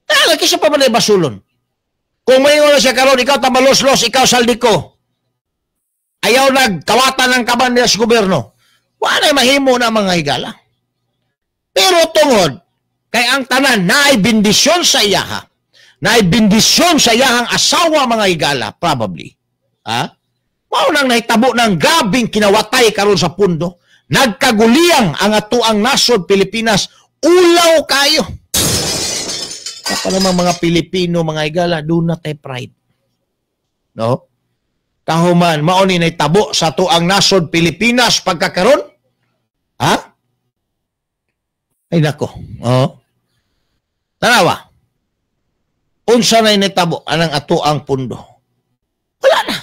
Kaya kaysa pa man ay basulon. Kung may wala siya karon, ikaw tabalos-los, ikaw saldiko. Ayaw nagkawatan ng kaban niya sa gobyerno. Wala mahimo na mga higala. Pero tungod, kay ang tanan naay bendisyon sa iyaha. Naay bendisyon sa iyahang asawa mga higala, probably. Ha? Mao nang nahitabo ng grabing kinawatay karon sa pundo. Nagkaguliyang ang atuang nasod Pilipinas, ulaw kayo. Kapa naman mga Pilipino, mga higala, do not have pride. No? Kahuman, mao ni nahitabo sa atuang nasod Pilipinas pagkakaron? Ha? Ay nako. Oh. Tanawa. Unsa na initabo anang ato ang pundo? Wala na.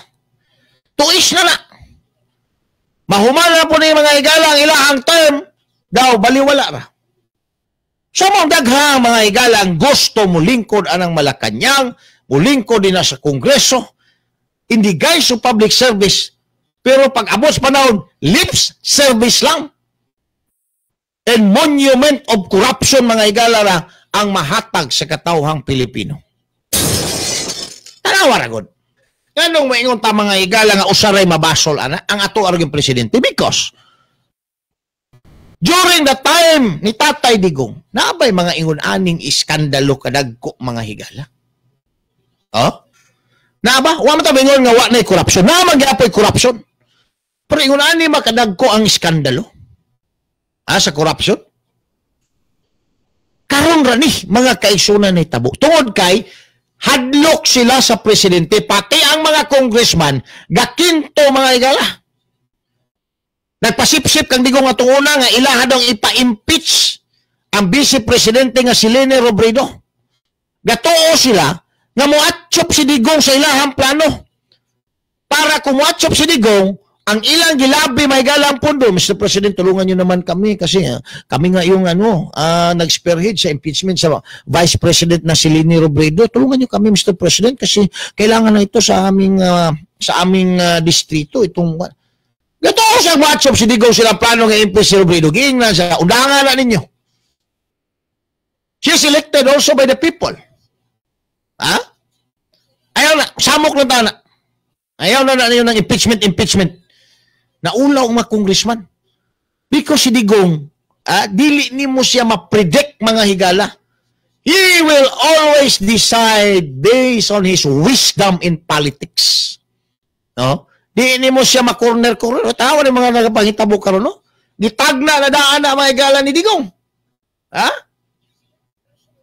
Tuis na na. Mahuman na po ni mga higala ang ilahang term, daw baliwala ra. So mong daghang mga higala ang gusto mulingkod anang Malacañang, mulingkod din na sa Kongreso, in the guise of public service, pero pag abot sa panahon, lips service lang. And monument of corruption mga higala ra ang mahatag sa katawhang Pilipino. Tanawa ra gud. Nganong maingon ta mga higala nga usaray mabasol ana ang ato arang presidente? Because during the time ni Tatay Digong, naabay mga ingon aning iskandalo kadagko mga higala. Oh? Naaba? Wa man ta ingon nga wa nay corruption. Na man gyapoy corruption. Pero ingon ani makadagko ang iskandalo. Ah, sa corruption? Karon ra ni mga kaigsunan ni tabo. Tungod kay hadlok sila sa presidente, pati ang mga congressman gakinto mga higala. Nagpasipsip kang Digong atong una nga ilaha daw ipa-impeach ang vice presidente nga si Leni Robredo. Gatuo sila nga moatsop si Digong sa ilahang plano. Para kung moatsop si Digong, ang ilang gilabi may galang pondo. Mr. President, tulungan niyo naman kami kasi kami nga yung nag-spearhead sa impeachment sa Vice President na si Leni Robredo. Tulungan niyo kami, Mr. President, kasi kailangan na ito sa aming distrito itong. Gato sa WhatsApp si Digong sila plano nga impeach si Robredo. Giingnan siya, undangan na ninyo. She is elected also by the people. Ha? Ayaw na, samok na tana. Ayaw na na ninyo ng impeachment. Naulaw ang mga congressman. Because si Digong, dili nimo siya ma-predict mga higala. He will always decide based on his wisdom in politics. No? Di nimo siya ma-corner-corner. Tawa ni mga nagapangitabo karon, no? Gitagna na daan na mga higala ni Digong. Ha?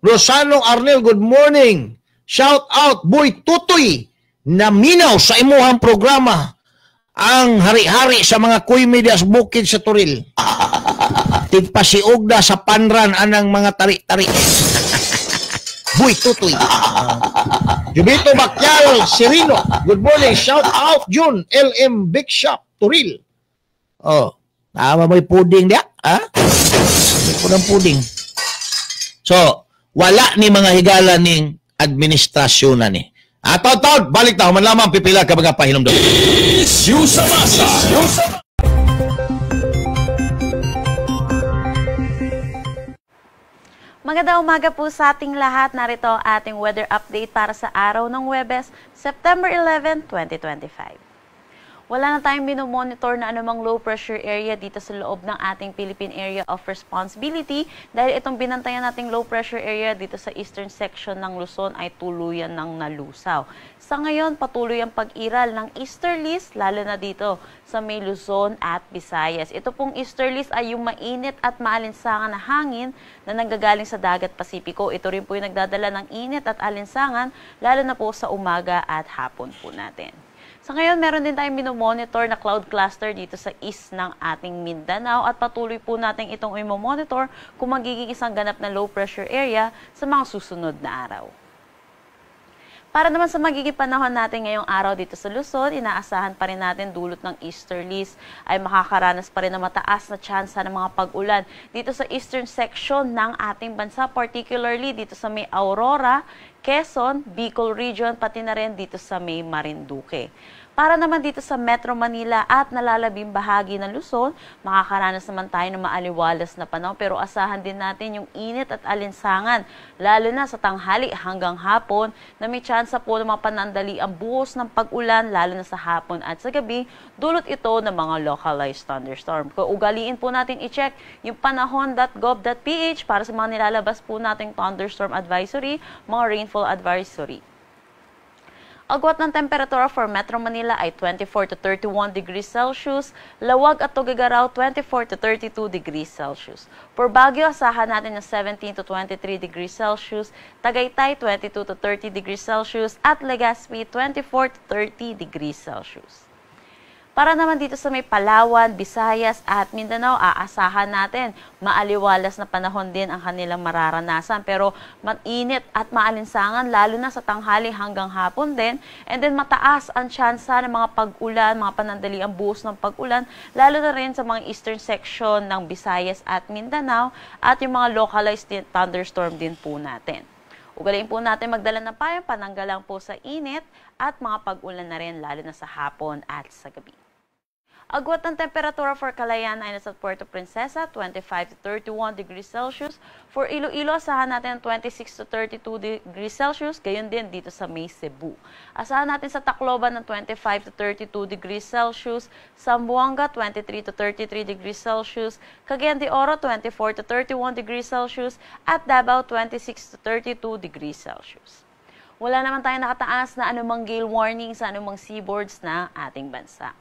Rosano Arnel, good morning. Shout out, Boy Tutoy, naminaw sa imuhang programa. Ang hari-hari sa mga kuy media sa bukid sa Toril. Tigpasiugda sa panran anang mga tari-tari. Buy Tutoy. Jubito Bakyal Serino, good morning. Shout out June LM Big Shop Toril. Oh, tama mo'y puding diya, ha? May pudang puding. So, wala ni mga higala ning administrasyon na ni. At taon, balik ta, human lamang pipila ka mga pahinumdum. Issue sa masa. Magandang umaga po sa ating lahat. Narito ang ating weather update para sa araw ng Huwebes, September 11, 2025. Wala na tayong minomonitor na anumang low pressure area dito sa loob ng ating Philippine Area of Responsibility dahil itong binantayan nating low pressure area dito sa eastern section ng Luzon ay tuluyan ng nalusaw. Sa ngayon, patuloy ang pag-iral ng easterlies lalo na dito sa may Luzon at Visayas. Ito pong easterlies ay yung mainit at maalinsangan na hangin na nanggagaling sa dagat Pasipiko. Ito rin po yung nagdadala ng init at alinsangan lalo na po sa umaga at hapon po natin. Sa ngayon, meron din tayong minomonitor na cloud cluster dito sa east ng ating Mindanao at patuloy po natin itong imomonitor kung magiging isang ganap na low pressure area sa mga susunod na araw. Para naman sa magiging panahon natin ngayong araw dito sa Luzon, inaasahan pa rin natin dulot ng easterlies ay makakaranas pa rin ng mataas na tsansa ng mga pag-ulan dito sa eastern section ng ating bansa, particularly dito sa may Aurora, Quezon, Bicol Region, pati na rin dito sa may Marinduque. Para naman dito sa Metro Manila at nalalabing bahagi ng Luzon, makakaranas naman tayo ng maaliwalas na panahon pero asahan din natin yung init at alinsangan, lalo na sa tanghali hanggang hapon na may tsansa po ng mga panandali ang buhos ng pag-ulan lalo na sa hapon at sa gabi, dulot ito ng mga localized thunderstorm. Kung ugaliin po natin i-check yung panahon.gov.ph para sa mga nilalabas po nating thunderstorm advisory, mga rainfall advisory. Agwat ng temperatura for Metro Manila ay 24 to 31 degrees Celsius, Lawag at Tuguegarao 24 to 32 degrees Celsius. For Baguio, asahan natin ng 17 to 23 degrees Celsius, Tagaytay 22 to 30 degrees Celsius, at Legazpi 24 to 30 degrees Celsius. Para naman dito sa may Palawan, Visayas at Mindanao, aasahan natin maaliwalas na panahon din ang kanilang mararanasan. Pero mainit at maalinsangan lalo na sa tanghali hanggang hapon din. And then mataas ang tsansa ng mga pag-ulan, mga panandaliang buhos ng pag-ulan, lalo na rin sa mga eastern section ng Visayas at Mindanao at yung mga localized thunderstorm din po natin. Ugaliin po natin magdala ng payong pananggalang po sa init at mga pag-ulan na rin lalo na sa hapon at sa gabi. Agwat ng temperatura for Calayan ay nasa Puerto Princesa, 25 to 31 degrees Celsius. For Iloilo, asahan natin 26 to 32 degrees Celsius. Gayon din dito sa May Cebu. Asahan natin sa Tacloban ng 25 to 32 degrees Celsius. Zamboanga, 23 to 33 degrees Celsius. Cagayan de Oro, 24 to 31 degrees Celsius. At Davao, 26 to 32 degrees Celsius. Wala naman tayong nakataas na anumang gale warning sa anumang seaboards na ating bansa.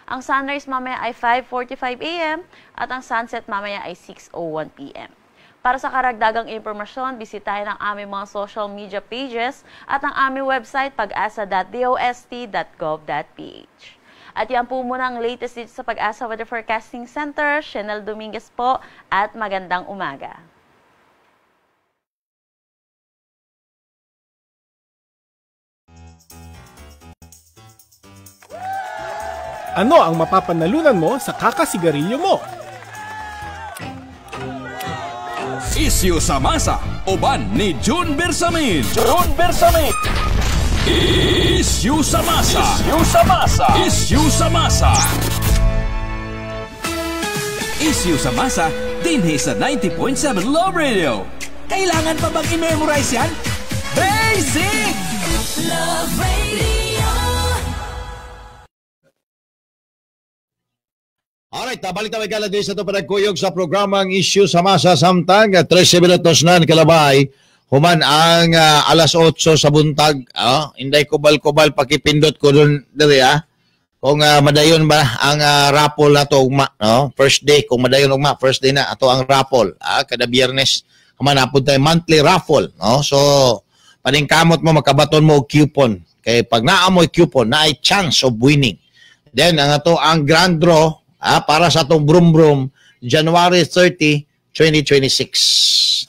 Ang sunrise mamaya ay 5:45 a.m. at ang sunset mamaya ay 6:01 p.m. Para sa karagdagang impormasyon, bisitahin ang aming mga social media pages at ang aming website pagasa.dost.gov.ph. At yan po muna ang latest dito sa Pag-asa Weather Forecasting Center. Chanel Dominguez po at magandang umaga. Ano ang mapapanalunan mo sa kakasigarilyo mo? Isyu sa masa, uban ni June Bersamin. June Bersamin. Isyu sa masa. Isyu sa masa. Isyu sa masa. Isyu sa masa, dinhi sa 90.7 Love Radio. Kailangan pa bang i-memorize yan? Basic! Love Radio. Alright, balik tayo kala din sa ito panagkuyog sa programang Issue sa Masa samtang 13 minutos na kalabay human ang alas 8 sa buntag. Inday kubal-kubal pakipindot ko dun diri Kung madayon ba ang raffle na to ugma, no? First day kung madayon ugma, first day na ato ang raffle, kada Biyernes human apod tayo monthly raffle, no? So paningkamot mo makabaton mo og coupon kay pag naa mo coupon, naay chance of winning. Then ang ato ang grand draw para sa atong brum-brum January 30, 2026.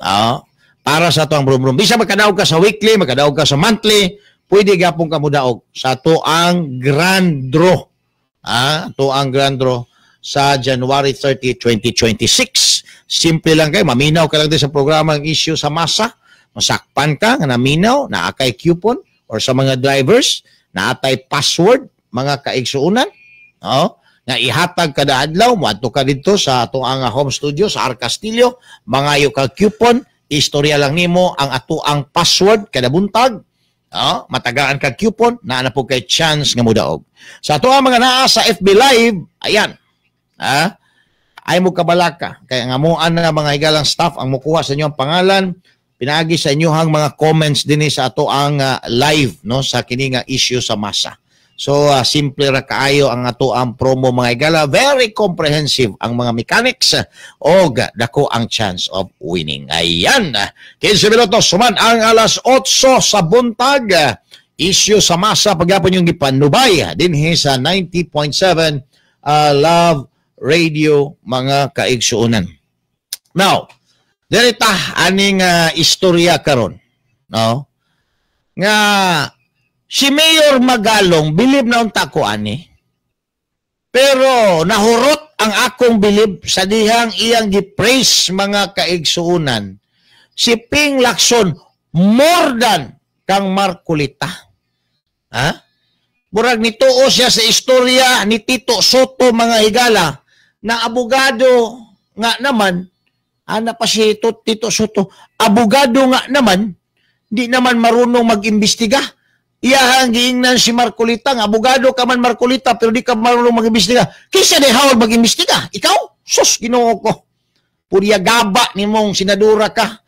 Para sa atong brum-brum. Bisa makadaog ka sa weekly, makadaog ka sa monthly, pwede gapon ka modaog sa ato ang grand draw. Ato ang grand draw sa January 30, 2026. Simple lang kayo, maminaw ka lang din sa programang Issue sa Masa. Masakpan ka nga naminaw, naa kay coupon or sa mga drivers, naatay password, mga kaigsuonan. Nga ihatag kada adlaw, moadto ka didto sa atong ang home studio sa R. Castillo, mangayo ka coupon, istorya lang nimo ang ato ang password kada buntag, matagaan ka coupon, naa na po kay chance nga modaog. Sa ato ang mga naa sa FB Live, ayan, ay mo kabalaka, kay ang amuan na mga higalang staff ang mukuha sa inyong pangalan, pinaagi sa inyohang mga comments dinhi sa ato ang live, no, sa kini nga issue sa masa. So, simple ra kaayo ang ato ang promo mga higala. Very comprehensive ang mga mechanics og dako ang chance of winning. Ayan. 15 minutos suman ang alas 8 sa buntag. Issue sa masa pagyapon yung gipanubay dinhi sa 90.7 Love Radio mga kaigsuonan. Now, dirita aning istorya karon, no? Nga si Mayor Magalong, bilib na unta ko ani. Pero nahurot ang akong bilib sa dihang iyang gi-praise mga kaigsuonan. Si Ping Lacson more than kang Marcolita. Ha? Murag nituo siya sa istorya ni Tito Soto mga higala na abogado nga naman, ana pa si Tito Soto, abogado nga naman, di naman marunong mag-imbestiga. Iyahang giingnan si Marcolita, nga abogado ka man Marcolita pero di ka marunong mag-imbestiga. Kaysa di hawag mag-imbestiga? Ikaw? Sus, Ginoo ko. Purya gaba nimong sinadura ka.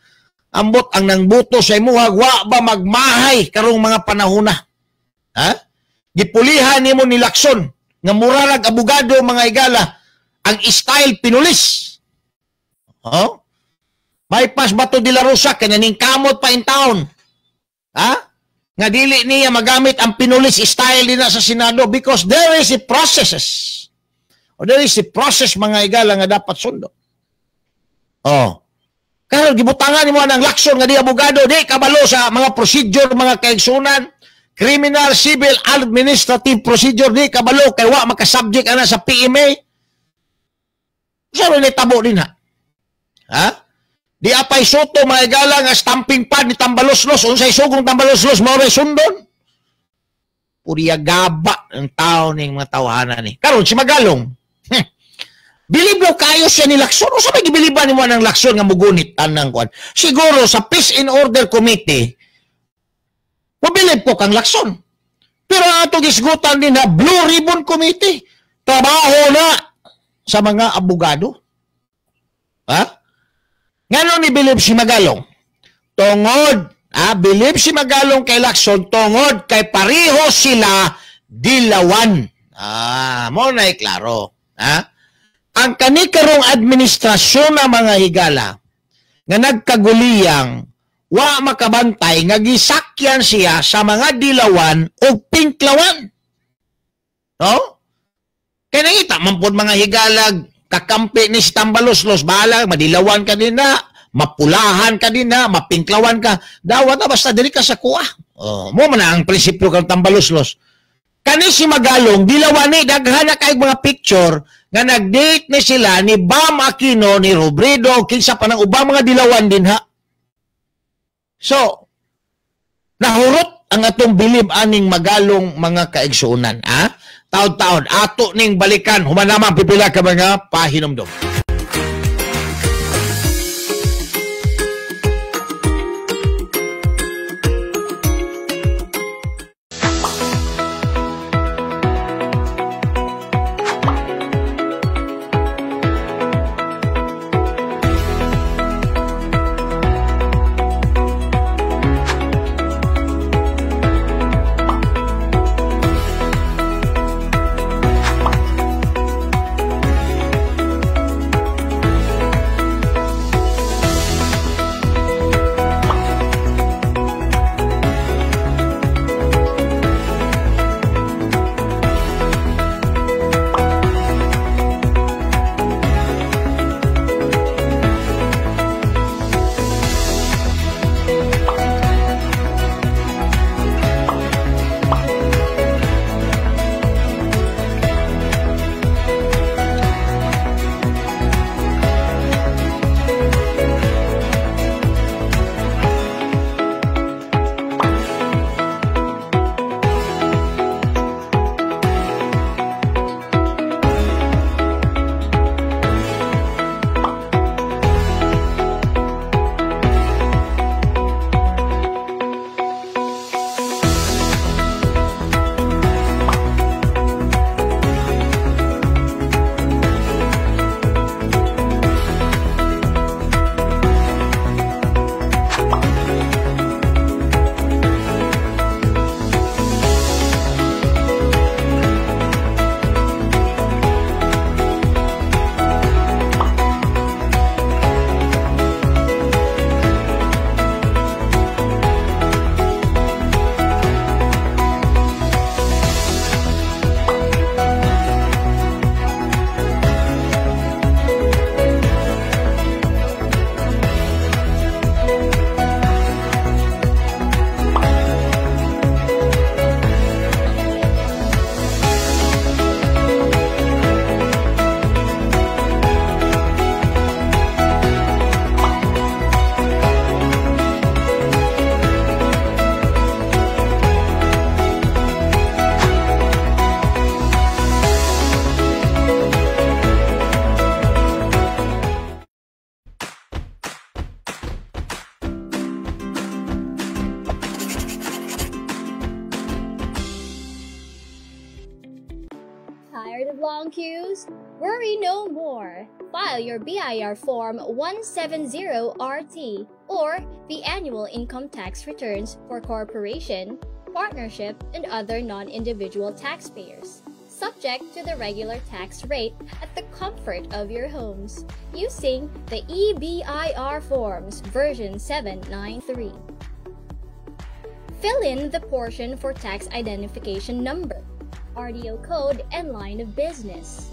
Ambot ang nangbuto sa imuha, wa ba magmahay karong mga panahona? Ha? Gipulihan nimo ni Lacson nga murarag abogado mga higala, ang style pinulis. Oh? Bypass Bato de la Rosa kanya ning kamot pa in town. Ha? Nga dili niya magamit ang pinulis style nila sa Senado because there is a processes. O there is a process, mga higala, nga dapat sundo. Oh. Karon gibutangan nimo ang Lacson nga di abogado, di kabalo sa mga procedure, mga kaigsunan, criminal, civil, administrative procedure, di kabalo kay wa makasubject ana sa PMA. Saro ni tabo din ha? Ha? Di apay Soto, mga higala, nga stamping pad ni Tambaloslos, unsay sugong Tambaloslos mao ray sundon. Puriya gaba ang tao ning mga tawhana ni. Karon si Magalong, bilib daw kayo siya ni Lacson. Unsa may gibiliban nimo ng Lacson nga mugunit anang kuan? Siguro sa Peace and Order Committee, mabilib ko kang Lacson. Pero ang atong isgutan din na Blue Ribbon Committee, trabaho na sa mga abogado. Ha? Ngano ni bilib si Magalong? Tungod, bilib si Magalong kay Lacson tungod kay pareho sila dilawan. Mo na klaro. Ha? Ang kanikarong administrasyon na mga higala nga nagkaguliyang wa makabantay nga gisakyan siya sa mga dilawan o pinklawan. No? Kaya nangita man pod mga higalag kakampi ni si Tambaloslos, bahala madilawan ka din na, mapulahan ka din na, mapinklawan ka, dawat na basta dili ka sa kuha. Oh, mo man ang prinsipyo kang Tambaloslos. Kani si Magalong dilawan ni daghan na kay mga picture nga nag-date ni sila ni Bam Aquino, ni Robredo, kinsa pa ng ubang mga dilawan din ha. So, nahurot ang atong bilib aning Magalong, mga kaigsuonan, ha? Taon-taon, ato ning balikan, human naman pipila ka mga pahinomdom. Tired of long queues? Worry no more. File your BIR Form 170RT or the annual income tax returns for corporation, partnership, and other non-individual taxpayers, subject to the regular tax rate at the comfort of your homes, using the eBIR Forms version 793. Fill in the portion for tax identification number, RDO code, and line of business.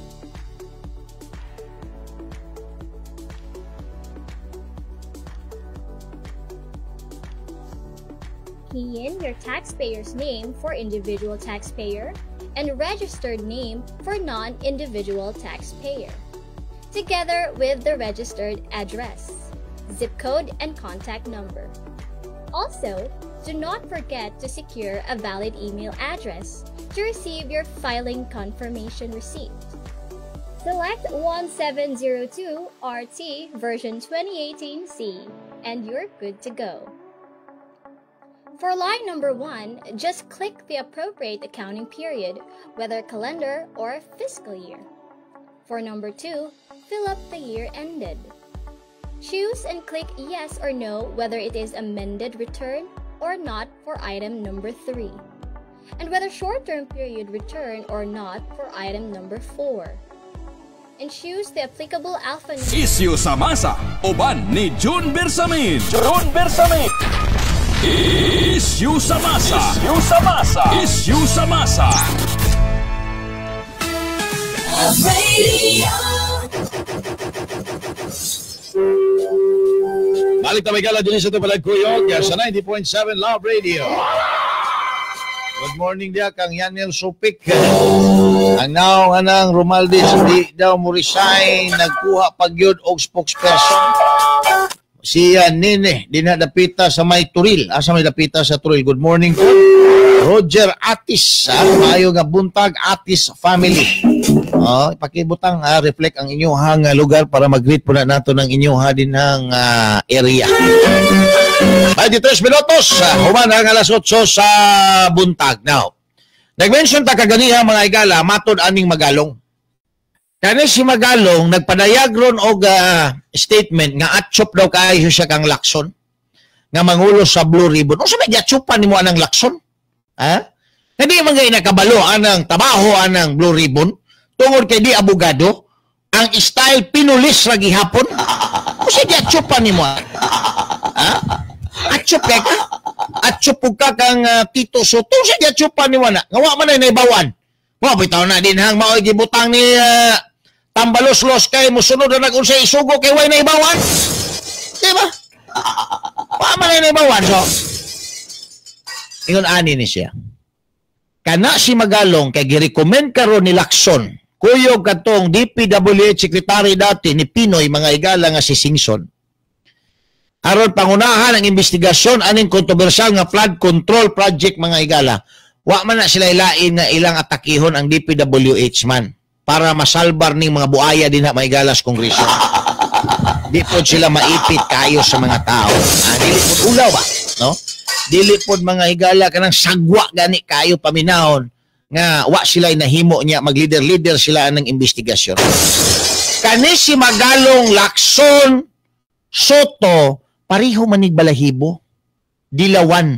Key in your taxpayer's name for individual taxpayer and registered name for non-individual taxpayer, together with the registered address, zip code, and contact number. Also, do not forget to secure a valid email address to receive your filing confirmation receipt. Select 1702 RT version 2018C and you're good to go. For line number 1, just click the appropriate accounting period, whether calendar or fiscal year. For number 2, fill up the year ended. Choose and click yes or no whether it is amended return or not for item number 3, and whether short-term period return or not for item number 4. And choose the applicable alpha. Isyu sa masa, uban ni June Bersamin. June Bersamin. Isyu sa masa. Isyu sa masa. Isyu sa masa. Love Radio. Balik na may gala din sa Tupalag Kuyog sa 90.7 Love Radio. Good morning diya kang Yanel Supik. Ang naong anang Romualdez di daw mo resign, nagkuha pagyud og spokesperson. Siya Nene dinha dapita sa may Turil. Asa may dapita sa Turil. Good morning po. Roger Atis, maayo nga buntag Atis family. Oh, pakibutang reflect ang inyong lugar para mag-greet po na nato ng inyong dinhang area. 23 minutos, human ang alas 8 sa buntag. Now, nag-mention ta kaganiha mga igala, matod aning Magalong. Kani si Magalong nagpadayag ron og statement nga atchop daw kaayo siya kang Lacson nga mangulo sa Blue Ribbon. Unsa may giatchopan nimo anang Lacson? Ha? Hindi man gay nakabalo anang trabaho anang Blue Ribbon tungod kay di abogado, ang style pinulis ra gihapon. Unsa giatchopan nimo? Ha? Atchop kay ka? Atchop pug ka kang Tito Soto, unsa giatchopan nimo na? Nga wa man ay naibawan. Wa bitaw na din hang maoy gibutang ni Tambaloslos kay musunod na nag-unsay isugo kay way naibawan. Di ba? Wa man ay naibawan. So, ingon ani ni siya. Kana si Magalong kay girecommend karon ni Lacson, kuyog katong DPWH secretary dati ni Pinoy mga igala nga si Singson. Aron pangunahan ang investigasyon aning kontrobersyal nga flood control project mga igala. Wa man na sila ilain nga ilang atakihon ang DPWH man para masalbar ning mga buaya din na maigalas kongreso. Di pod sila maipit kayo sa mga tao. Dili pod ulaw ba, no? Dili pod mga higala kanang sagwa gani kayo paminahon nga wa sila nahimo niya mag-leader-leader sila ng investigasyon. Kani si Magalong, Lacson, Soto pareho manig balahibo, dilawan.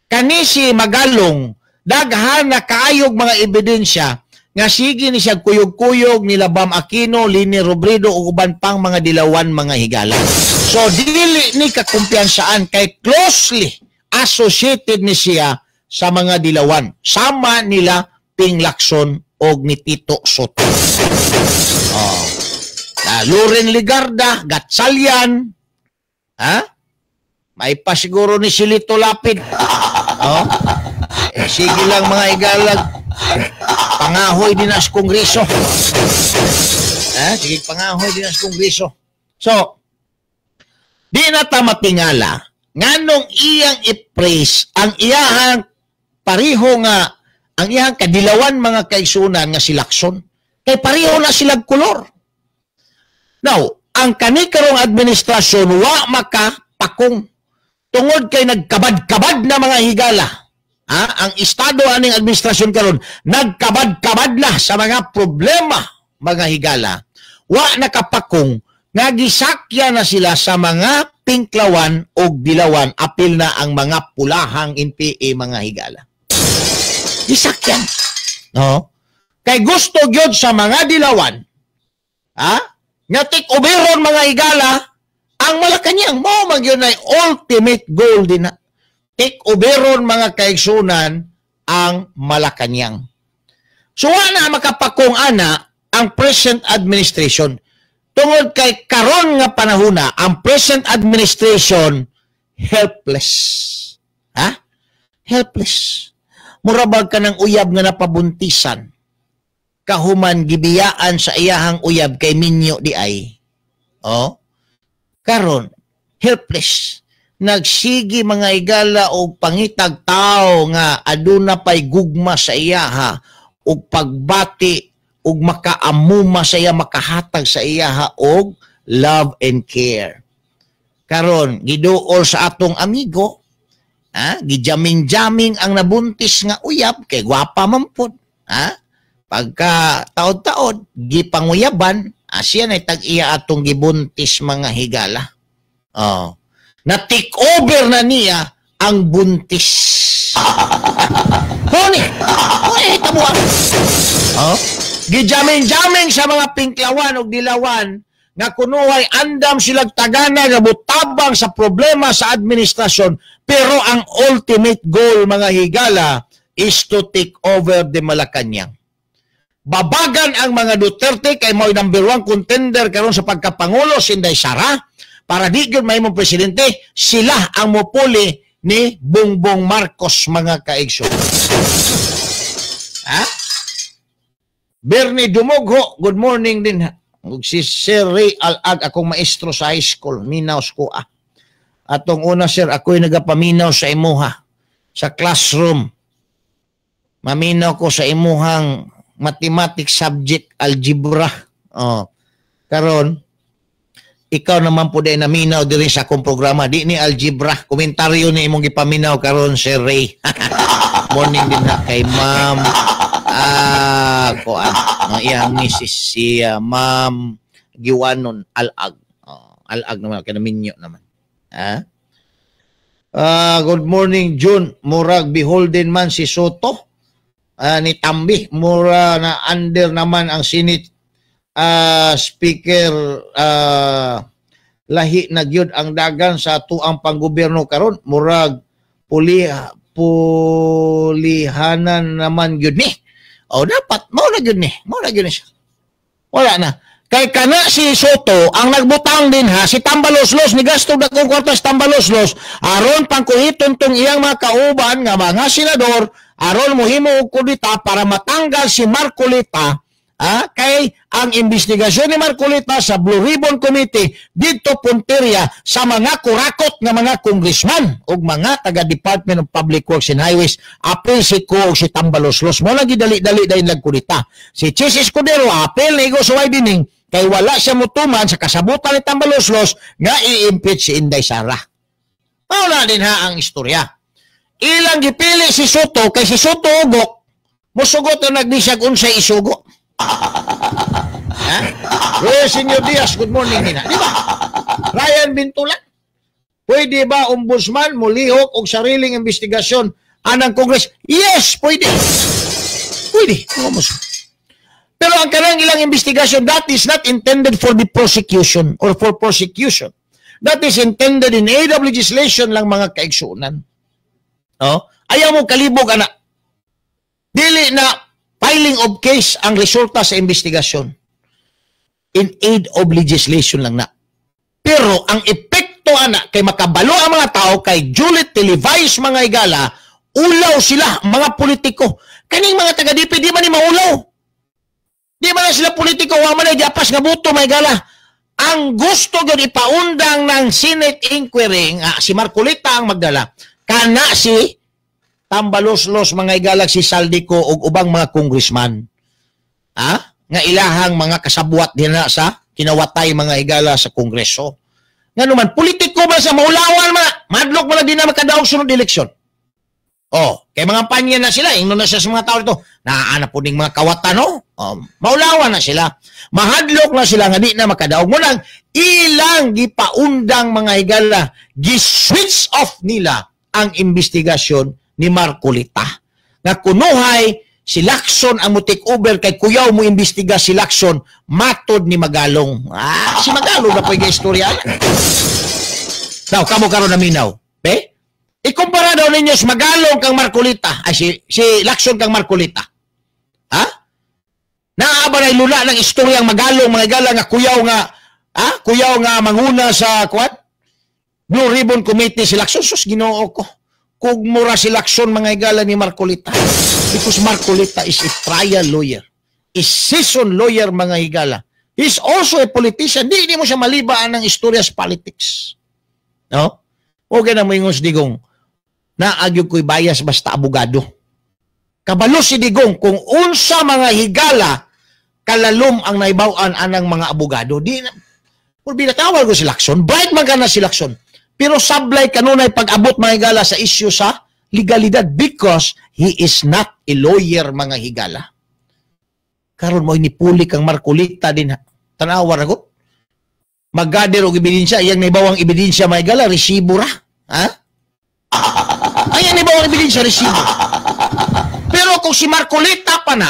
Kani si Magalong daghan na kaayog mga ebidensya nga sige ni siya kuyog-kuyog nila Bam Aquino, Leni Robredo ug uban pang mga dilawan mga higala. So dili ni kakumpiyansaan kay closely associated ni siya sa mga dilawan. Sama nila Ping Lacson og ni Tito Soto. Oh. Loren Ligarda, Gatsalyan, ha? May pa siguro ni Silito Lapid. Oh. Eh, sige lang mga igalag, pangahoy din as kongreso. Sige, pangahoy din as kongreso. So, di na ta matingala nganong iyang i-praise ang iyahang pareho nga ang iyahang kadilawan mga kaigsunan nga si Lacson kay pareho na silang kolor. Now, ang kani karong administrasyon wa makapakong tungod kay nagkabad-kabad na mga higala. Ha? Ang estado aning administrasyon karon nagkabad-kabad na sa mga problema mga higala. Wa nakapakong nga gisakya na sila sa mga pinklawan og dilawan, apil na ang mga pulahang NPA mga higala. Gisakyan. No? Kay gusto gyud sa mga dilawan, ha? Nga take overon mga higala ang Malacañang, mao man gyud ay ultimate goal din na. Take overon mga kaigsunan ang Malacanang. So wala makapakong ana ang present administration. Tungod kay karon nga panahona, ang present administration helpless. Ha? Helpless. Murabag ka ng uyab nga napabuntisan. Kahuman gibiyaan sa iyahang uyab kay minyo di ay. Oh? Karon, helpless. Nagsigi mga igala og pangitag tao nga aduna pay gugma sa iyaha og pagbati og makaamuma sa iya, makahatag sa iyaha og love and care. Karon giduol sa atong amigo, ha? Gijaming-jaming ang nabuntis nga uyab kay gwapa man pud, ha? Pagka taod-taod gipanguyaban, siya nay tag-iya atong gibuntis mga higala. Oh. Na take over na niya ang buntis. Huni! Huni, tabuan! Oh? Gijamin-jaming sa mga pinklawan o dilawan nga kunuhay andam silag tagana nga butabang sa problema sa administrasyon, pero ang ultimate goal mga higala is to take over the Malacanang. Babagan ang mga Duterte kay mao'y number 1 contender karon sa pagkapangulo si Inday Sara. Para di gyud mahimong presidente, sila ang mopuli ni Bongbong Marcos mga kaigsoon. Ha? Bernie Dumogho, good morning din. Ug si Sir Ray Alag, akong maestro sa high school, minaw ko ah. Atong una sir, ako'y nagapaminaw sa imuha sa classroom. Maminaw ko sa imuhang mathematics subject, algebra. Oh. Karon ikaw naman po dahil naminaw diri sa akong programa. Di ni algebra. Komentaryo ni imong gipaminaw karon Sir Ray. Morning din na kay Ma'am. Ang iyang misis si Ma'am Giwanon Alag. Oh, Alag naman kay naminyo naman. Ha? Good morning June. Murag beholden man si Soto ni Tambi. Mura na under naman ang Senate speaker, lahi na gyud ang dagan sa tuang panggobyerno karon. Murag pulihanan naman gyud ni. O dapat mao na gyud ni, mao na gyud ni siya. Wala na. Kay kana si Soto ang nagbutang din ha si Tambaloslos ni gasto dagkong kwarta si Tambaloslos aron pangkuhiton tong iyang mga kauban nga mga senador aron mohimo og kudita para matanggal si Marcoleta. Ah, kay ang investigasyon ni Marcoleta sa Blue Ribbon Committee didto punteriya sa mga kurakot nga mga congressman ug mga taga Department of Public Works and Highways, apil si Ko ug si Tambaloslos. Mo lang gidali-dali dayon nagkulita. Si Chis Escudero apil na igo sa widening kay wala siya mutuman sa kasabutan ni Tambaloslos nga i-impeach si Inday Sara. Mao na din ha ang istorya. Ilang gipili si Soto kay si Soto ugok musugot na nagdisag unsay isugo. Ha? Roy Senior Diaz, good morning nina. Di ba? Ryan Bintulan, pwede ba ombudsman mulihok og sariling investigasyon anang Congress? Yes, pwede. Pwede. Pero ang kanang ilang investigasyon, that is not intended for the prosecution or for prosecution. That is intended in aid of legislation lang mga kaigsunan. Oh? Ayaw mo kalibog, anak. Dili na filing of case ang resulta sa investigasyon. In aid of legislation lang na. Pero ang epekto ana kay makabalo ang mga tao kay Juliet televised mga igala, ulaw sila mga politiko. Kaning mga taga-DP di man ni maulaw. Di man na sila politiko, wa man ay japas nga buto mga igala. Ang gusto gyud ipaundang ng Senate inquiry, si Marcoleta ang magdala. Kana si Tambaloslos mga igalag si Saldico ug ubang mga congressman. Ha? Nga ilahang mga kasabwat din na sa kinawatay mga igala sa kongreso. Nga naman, politiko ba sa maulawan man, madlok man din na makadaog sunod eleksyon. Oh, kay mga panya na sila, ingnon na siya sa mga tao dito, naana po ning mga kawatan, no? Oh, maulawan na sila. Mahadlok na sila nga di na makadaog. Munang ilang gipaundang mga higala, gi-switch off nila ang investigasyon ni Marcoleta. Nga kunuhay si Lacson ang mo-take over kay kuyaw mo imbestiga si Lacson matod ni Magalong. Ah, si Magalong na po yung istorya. Now, kamo karon naminaw. Be? Ikumpara daw ninyo si Magalong kang Marcoleta, ay si Lacson kang Marcoleta. Ha? Naa ba na lula ng istoryang Magalong mga higala nga kuyaw nga, ha? Kuyaw nga manguna sa kuan? Blue Ribbon Committee si Lacson. Sus, Ginoo ko. Kugmura si Lacson mga higala ni Marcoleta. Because Marcoleta is a trial lawyer. Is seasoned lawyer mga higala. He's also a politician. Di mo siya malibaan ng istorya sa politics. No? O na mo ingos Digong, naagyog ko'y bias basta abogado. Kabalo si Digong kung unsa mga higala kalalom ang naibaw-an anang mga abogado. Di na, binatawal ko si Lacson, bright man ka na si Lacson. Pero sablay kanunay pag-abot mga higala sa issue sa legalidad because he is not a lawyer mga higala. Karon mo inipuli kang Marcoleta din. Tanawa ra ko. Mag-gather og ebidensya, iyang naibawang ebidensya mga higala, resibo ra. Ha? Ayan naibawang ebidensya, resibo. Pero kung si Marcoleta pa na,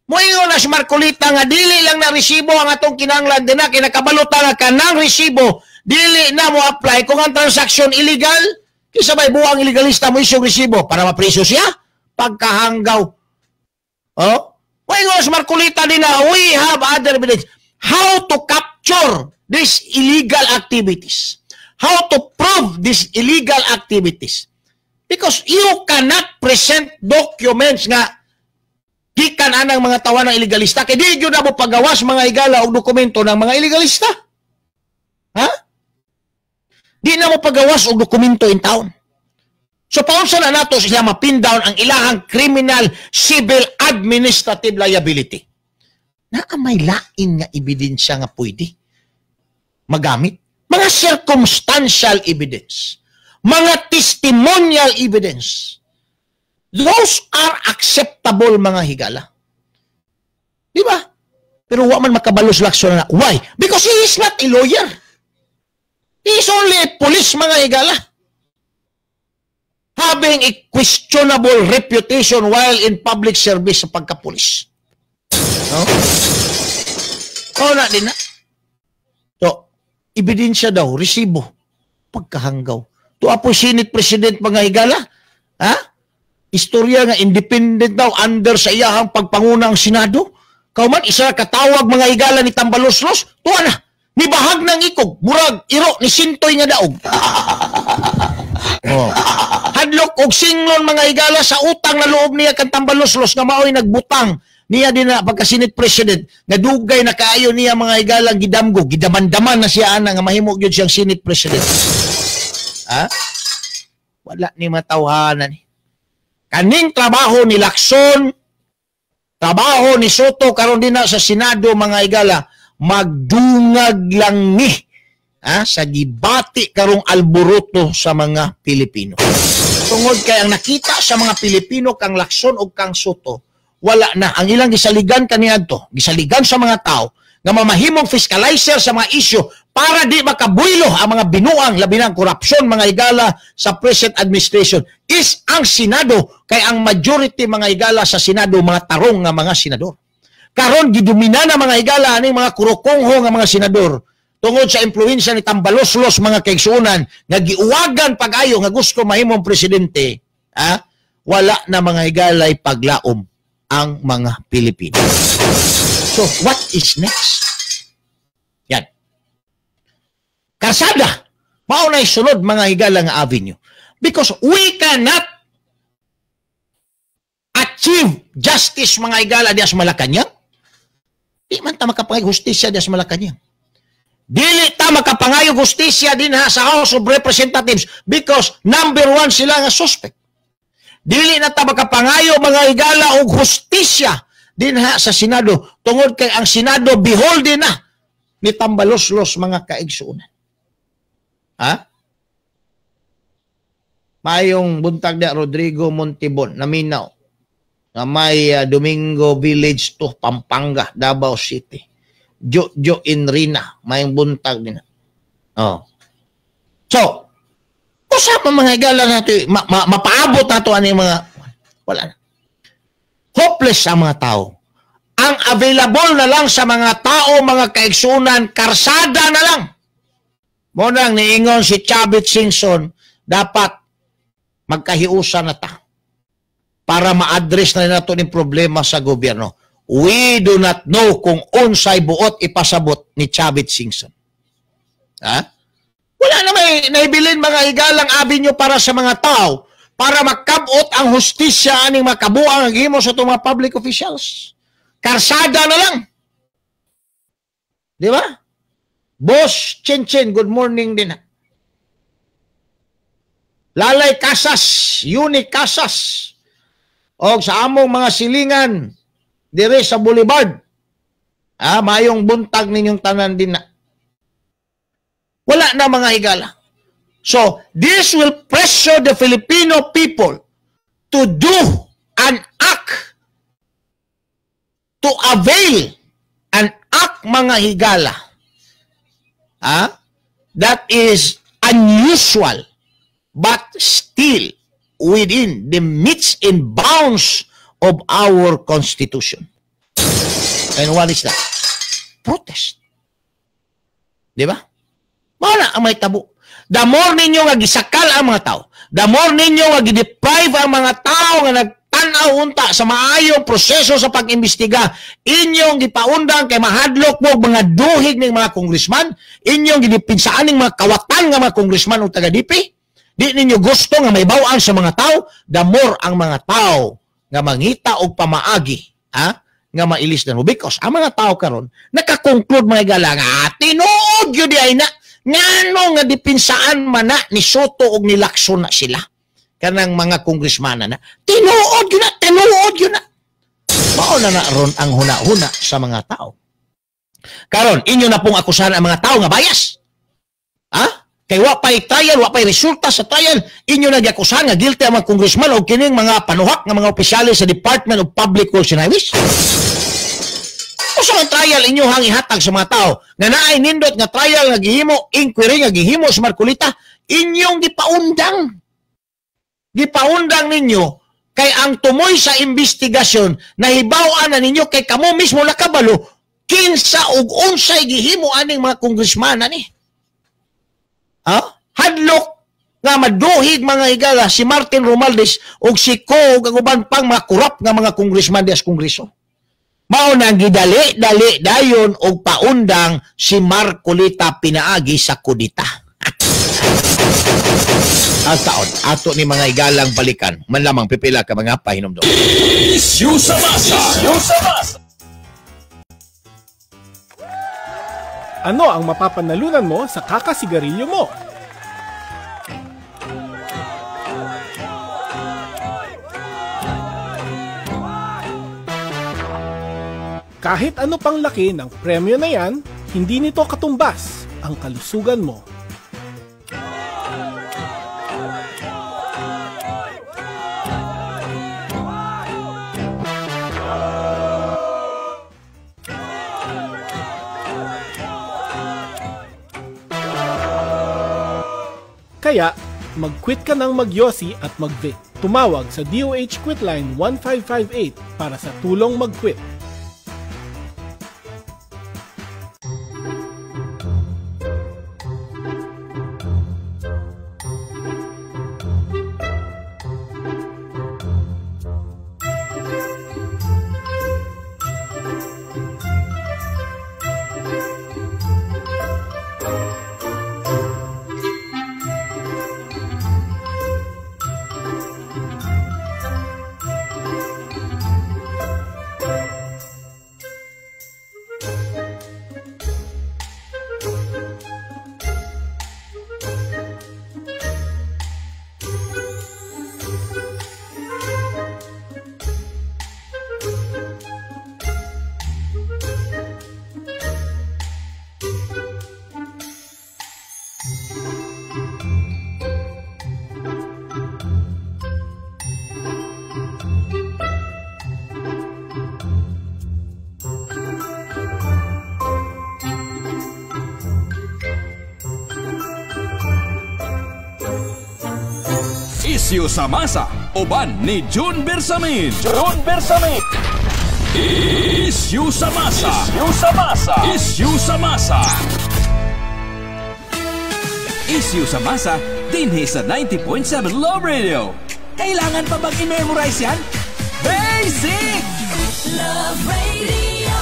moingon na si Marcoleta nga dili lang na resibo ang atong kinahanglan din na kinakabalota nga kanang resibo dili na mo apply kung ang transaction illegal, kisa may buwang illegalista mo isyong resibo para mapriso siya pagkahanggaw. Oh? Moingon si Marcoleta din na we have other evidence how to capture these illegal activities, how to prove these illegal activities. Because you cannot present documents nga gikan anang mga tawa ng illegalista. Kaya di yun na mo pagawas mga higala og dokumento ng mga illegalista. Ha? Di na mo pagawas og dokumento in town. So paunsa na nato sila mapin down ang ilahang criminal, civil, administrative liability. Naa may lain nga ebidensya nga pwede magamit. Mga circumstantial evidence. Mga testimonial evidence. Those are acceptable mga higala. Di ba? Pero wa man makabalos Lacson na. Why? Because he is not a lawyer. He is only a police mga higala. Having a questionable reputation while in public service sa pagkapulis. No? O na din na. So, ebidensya daw, resibo. Pagkahanggaw. Tuwa po Senate President mga higala. Ha? Istorya nga independent daw under sa iyahang pagpanguna ang Senado. Kauman, isa katawag mga higala ni Tambaloslos, tuwa na. Nibahag ng ikog, murag, iro, ni Sintoy nga daog. Oh. Hadlok og singlon mga higala sa utang na loob niya kan Tambaloslos nga maoy nagbutang niya din na pagka Senate President nga dugay na kaayo niya mga higala gidamgo, gidamandaman na siya ana nga mahimo gyud siyang Senate President. Ha? Wala ni matawhanan ni. Kaning trabaho ni Lacson, trabaho ni Sotto karon din na sa Senado mga higala, magdungag lang ni sa gibati karong alboroto sa mga Pilipino. Tungod kay ang nakita sa mga Pilipino kang Lacson o kang Sotto, wala na. Ang ilang gisaligan kaniadto, gisaligan sa mga tao nga mamahimong fiscalizer sa mga isyu para di makabuylo ang mga binuang labi ng korupsyon mga higala sa present administration is ang Senado, kay ang majority mga higala sa Senado mga tarong nga mga senador. Karon gidumina na mga higala ani mga kurukongho nga mga senador tungod sa impluwensya ni Tambaloslos mga kaigsuonan nga giuwagan pag-ayo nga gusto mahimong presidente, ha? Wala na mga higalay paglaom ang mga Pilipino. So, what is next? Yan. Karsada, mao na'y sunod mga higala nga avenue. Because we cannot achieve justice mga higala dias Malacañang. Di man ta makapangayog hustisya dias Malacañang. Dili ta makapangayog hustisya din ha sa House of Representatives because number one sila nga suspect. Dili na ta makapangayo mga higala og hustisya din ha sa Senado tungod kay ang Senado beholden na ni Tambaloslos mga kaigsuonan. Ha? Mayong buntag da Rodrigo Montibon naminaw nga may Domingo Village to Pampanga, Davao City. Jo Jo Inrina mayong buntag din. Oh. So, usap ang mga higala nato, mapaabot nato ani mga wala na. Hopeless ang mga tao. Ang available na lang sa mga tao, mga kaigsunan, karsada na lang. Mo nang niingon si Chavit Singson, dapat Magkahiusa na ta para ma-address na nato ning problema sa gobyerno. We do not know kung unsay buot ipasabot ni Chavit Singson. Ha? Wala na may naibilin mga higalang avenue para sa mga tao para makabot ang hustisya aning makabuang ang himo sa itong mga public officials. Karsada na lang. Di ba? Boss Chin Chin, good morning din. Lalay Casas, Uni Casas. O sa among mga silingan dire sa Boulevard. Ah, mayong buntag ninyong tanan din na. Wala na mga higala. So, this will pressure the Filipino people to do an act, to avail an act mga higala, ah, that is unusual but still within the metes and bounds of our Constitution. And what is that? Protest. Di ba? Wala ang may tabo. The more ninyo nga gisakal ang mga tao, the more ninyo nga gideprive ang mga tao nga nagtan-aw unta sa maayong proseso sa pag-imbestiga, inyong gipaundang kay mahadlok mo mga duhig ng mga kongresman, inyong gidepinsaan ng mga kawatan nga mga kongresman o taga-DP, di ninyo gusto nga may bawaan sa mga tao, the more ang mga tao nga mangita og pamaagi, ha? Nga mailis na mo. Because ang mga tao karon nakakonclude mga higala nga tinuod yun di ay na ngano nga dipinsaan man na ni Soto og ni Lacson na sila kanang mga kongresmana na tinuod yun na, tinuod yun na. Mao na na ron ang huna-huna sa mga tao. Karon inyo na pong akusahan ang mga tao nga bias. Ha? Kay wa pay trial, wa pay resulta sa trial, inyo na giakusahan nga guilty ang mga kongresman og kining mga panuhak nga mga opisyales sa Department of Public Works and Highways. Usa man trial inyo hang ihatag sa mga tao nga naay nindot nga trial nga gihimo, inquiry nga gihimo sa Marcolita, inyong gipaundang. Gipaundang ninyo kay ang tumoy sa investigasyon nahibaw-an na ninyo kay kamo mismo nakabalo kinsa ug unsay gihimo aning mga kongresman ani. Ha? Hadlok nga maduhig mga higala si Martin Romualdez ug si Ko ug ang uban pang mga korap nga mga kongresman dias kongreso. Mao nang gidali-dali dayon og paundang si Marcolita pinaagi sa kudita. Ang taon ato ni mga higalang balikan man lamang pipila ka mga pahinumdom. Issue sa masa. Issue sa masa. Ano ang mapapanalunan mo sa kakasigarilyo mo? Kahit ano pang laki ng premyo na yan, hindi nito katumbas ang kalusugan mo. Kaya, mag-quit ka ng magyosi at mag-vape. Tumawag sa DOH Quitline 1558 para sa tulong mag-quit. Issue sa masa, uban ni June Bersamin. June Bersamin. Issue sa masa. Issue sa masa. Issue sa masa. Issue sa masa, Dinhi sa 90.7 Love Radio. Kailangan pa bang i-memorize yan? Basic! Love Radio.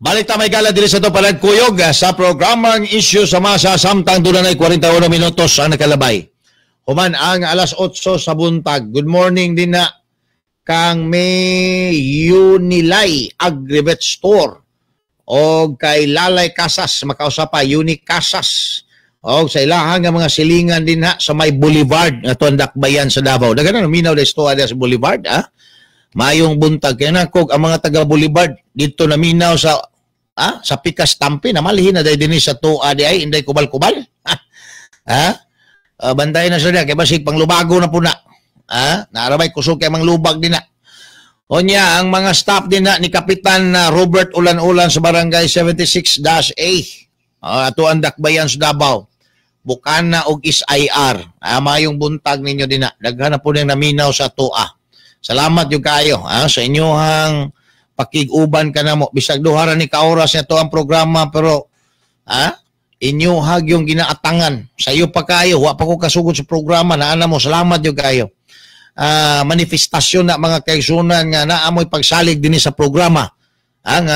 Balik ta, mga higala, diri sa to palagkuyog sa programang Isyu sa Masa samtang doon na 41 minutos ang nakalabay human ang alas 8 sa buntag. Good morning din na kang may Unilay Agrivet Store o kay Lalay Casas, makausapa Uni Casas, o sa ilahang nga mga silingan din ha sa may Boulevard nga tuang dakbayan sa Davao. Daghan na minaw da store sa Boulevard, ah. Mayong buntag kay nakog ang mga taga Boulevard dito naminaw sa sa Pikas Tampi na malihin na dahil din sa tuwa di ay inday kubal-kubal. Ha? Bantay na siya kay basig panglubago na po na. Ha? Naarabay kusog kay manglubag din na. Onya ang mga staff din na ni Kapitan Robert Ulan-Ulan sa Barangay 76-A. Ato ang dakbayan sa Davao. Bukana og SIR. Mayong buntag ninyo din na. Daghan na po nang naminaw sa tuwa. Salamat yung kayo sa inyong pakig-uban ka na mo. Bisag duha ra ni ka oras niya to ang programa pero inyo hag yung ginaatangan. Sa iyo pa kayo, wa pa ko kasugod sa programa na ana mo. Salamat yung kayo. Manifestasyon na mga kaigsunan nga naamoy pagsalig dinhi sa programa. Ang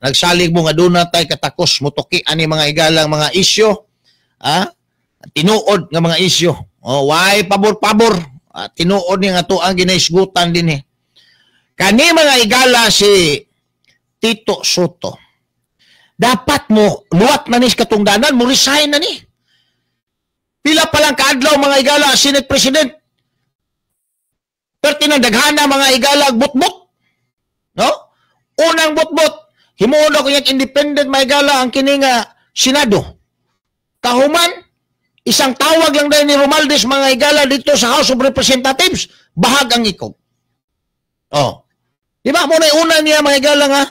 nagsalig mo nga doon na tay katakos mutuki ani mga igalang mga isyo. Tinuod nga mga isyo. Oh, why pabor-pabor. Tinuod niya nga to ang ginaisgutan din eh. Kani mga igala si Tito Sotto, dapat mo luwat na ni sa katungdanan, mo resign na ni. Pila pa lang kaadlaw mga igala Senate President. Perti nang daghana mga igala butbot. No? Unang butbot, himuon ako niyang independent mga igala ang kini nga Senado. Kahuman, isang tawag lang dahil ni Romualdez mga higala dito sa House of Representatives, bahag ang ikog. Oh. Di ba? Muna una niya mga higala nga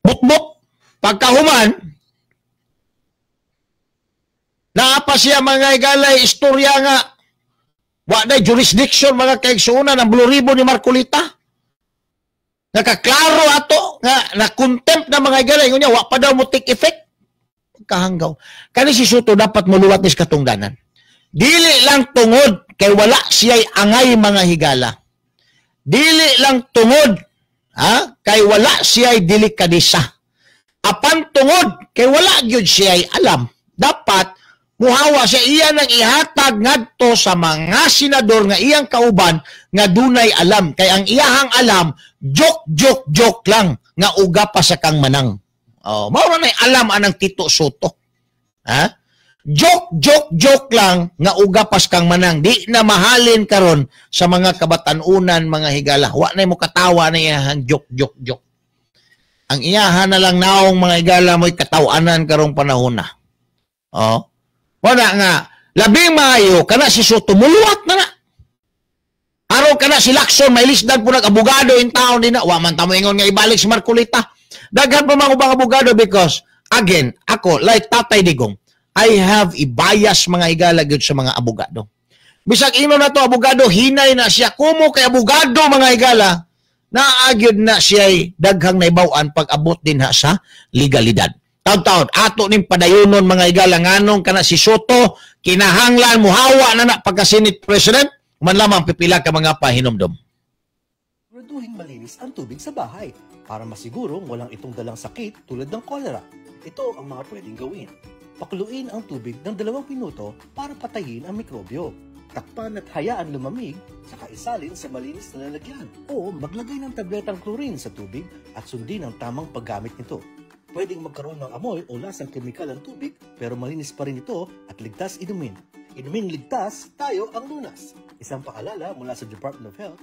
butbot. Pagkahuman, naapa siya mga higala istorya nga wa na jurisdiction mga kaigsuonan ang Blue Ribbon ni Marcolita. Nakaklaro ato nga na contempt na mga higala ingon niya wa pa daw mo take effect. Kahanggaw. Kani si Sotto dapat muluwat ni sa katungdanan. Dili lang tungod kay wala siya'y angay mga higala. Dili lang tungod kay wala siya'y delikadesa. Apan tungod kay wala gyud siya'y alam. Dapat muhawa siya iya nang ihatag ngadto sa mga senador nga iyang kauban nga dunay alam. Kay ang iyahang alam, joke, joke, joke lang nga uga pa sa kang manang. Oh, mao ra nay alam anang Tito Sotto. Ha? Joke, joke, joke lang nga ugapas kang manang. Di na mahalin karon sa mga kabatanunan mga higala. Wa nay mo katawa na iyahang joke, joke, joke. Ang iyahan na lang naong mga higala mo'y katawanan karong panahon na. Oh. Wala nga labing maayo kana si Sotto muluwat na na. Aron kana si Lacson mailisdan po nag-abogado in town din na. Wa man ta mo ingon nga ibalik si Marcolita. Daghan pa mga ubang abogado because, again, ako, like Tatay Digong, I have a bias mga higala gyud sa mga abogado. Bisag ino na to abogado, hinay na siya. Kumo kay abogado mga higala, naagyod na siya'y daghang naibaw-an pag-abot din ha sa legalidad. Taon-taon, ato ning padayonon mga higala, nganong kana si Sotto, kinahanglan muhawa na na pagka-Senate President, man lamang pipila ka mga pahinomdom. Siguraduhin malinis ang tubig sa bahay para masigurong walang itong dalang sakit tulad ng kolera. Ito ang mga pwedeng gawin. Pakuluin ang tubig ng 2 minuto para patayin ang mikrobyo. Takpan at hayaan lumamig, saka isalin sa malinis na lalagyan. O maglagay ng tabletang chlorine sa tubig at sundin ang tamang paggamit nito. Pwedeng magkaroon ng amoy o lasang kemikal ang tubig pero malinis pa rin ito at ligtas inumin. Inumin ligtas, tayo ang lunas. Isang paalala mula sa Department of Health.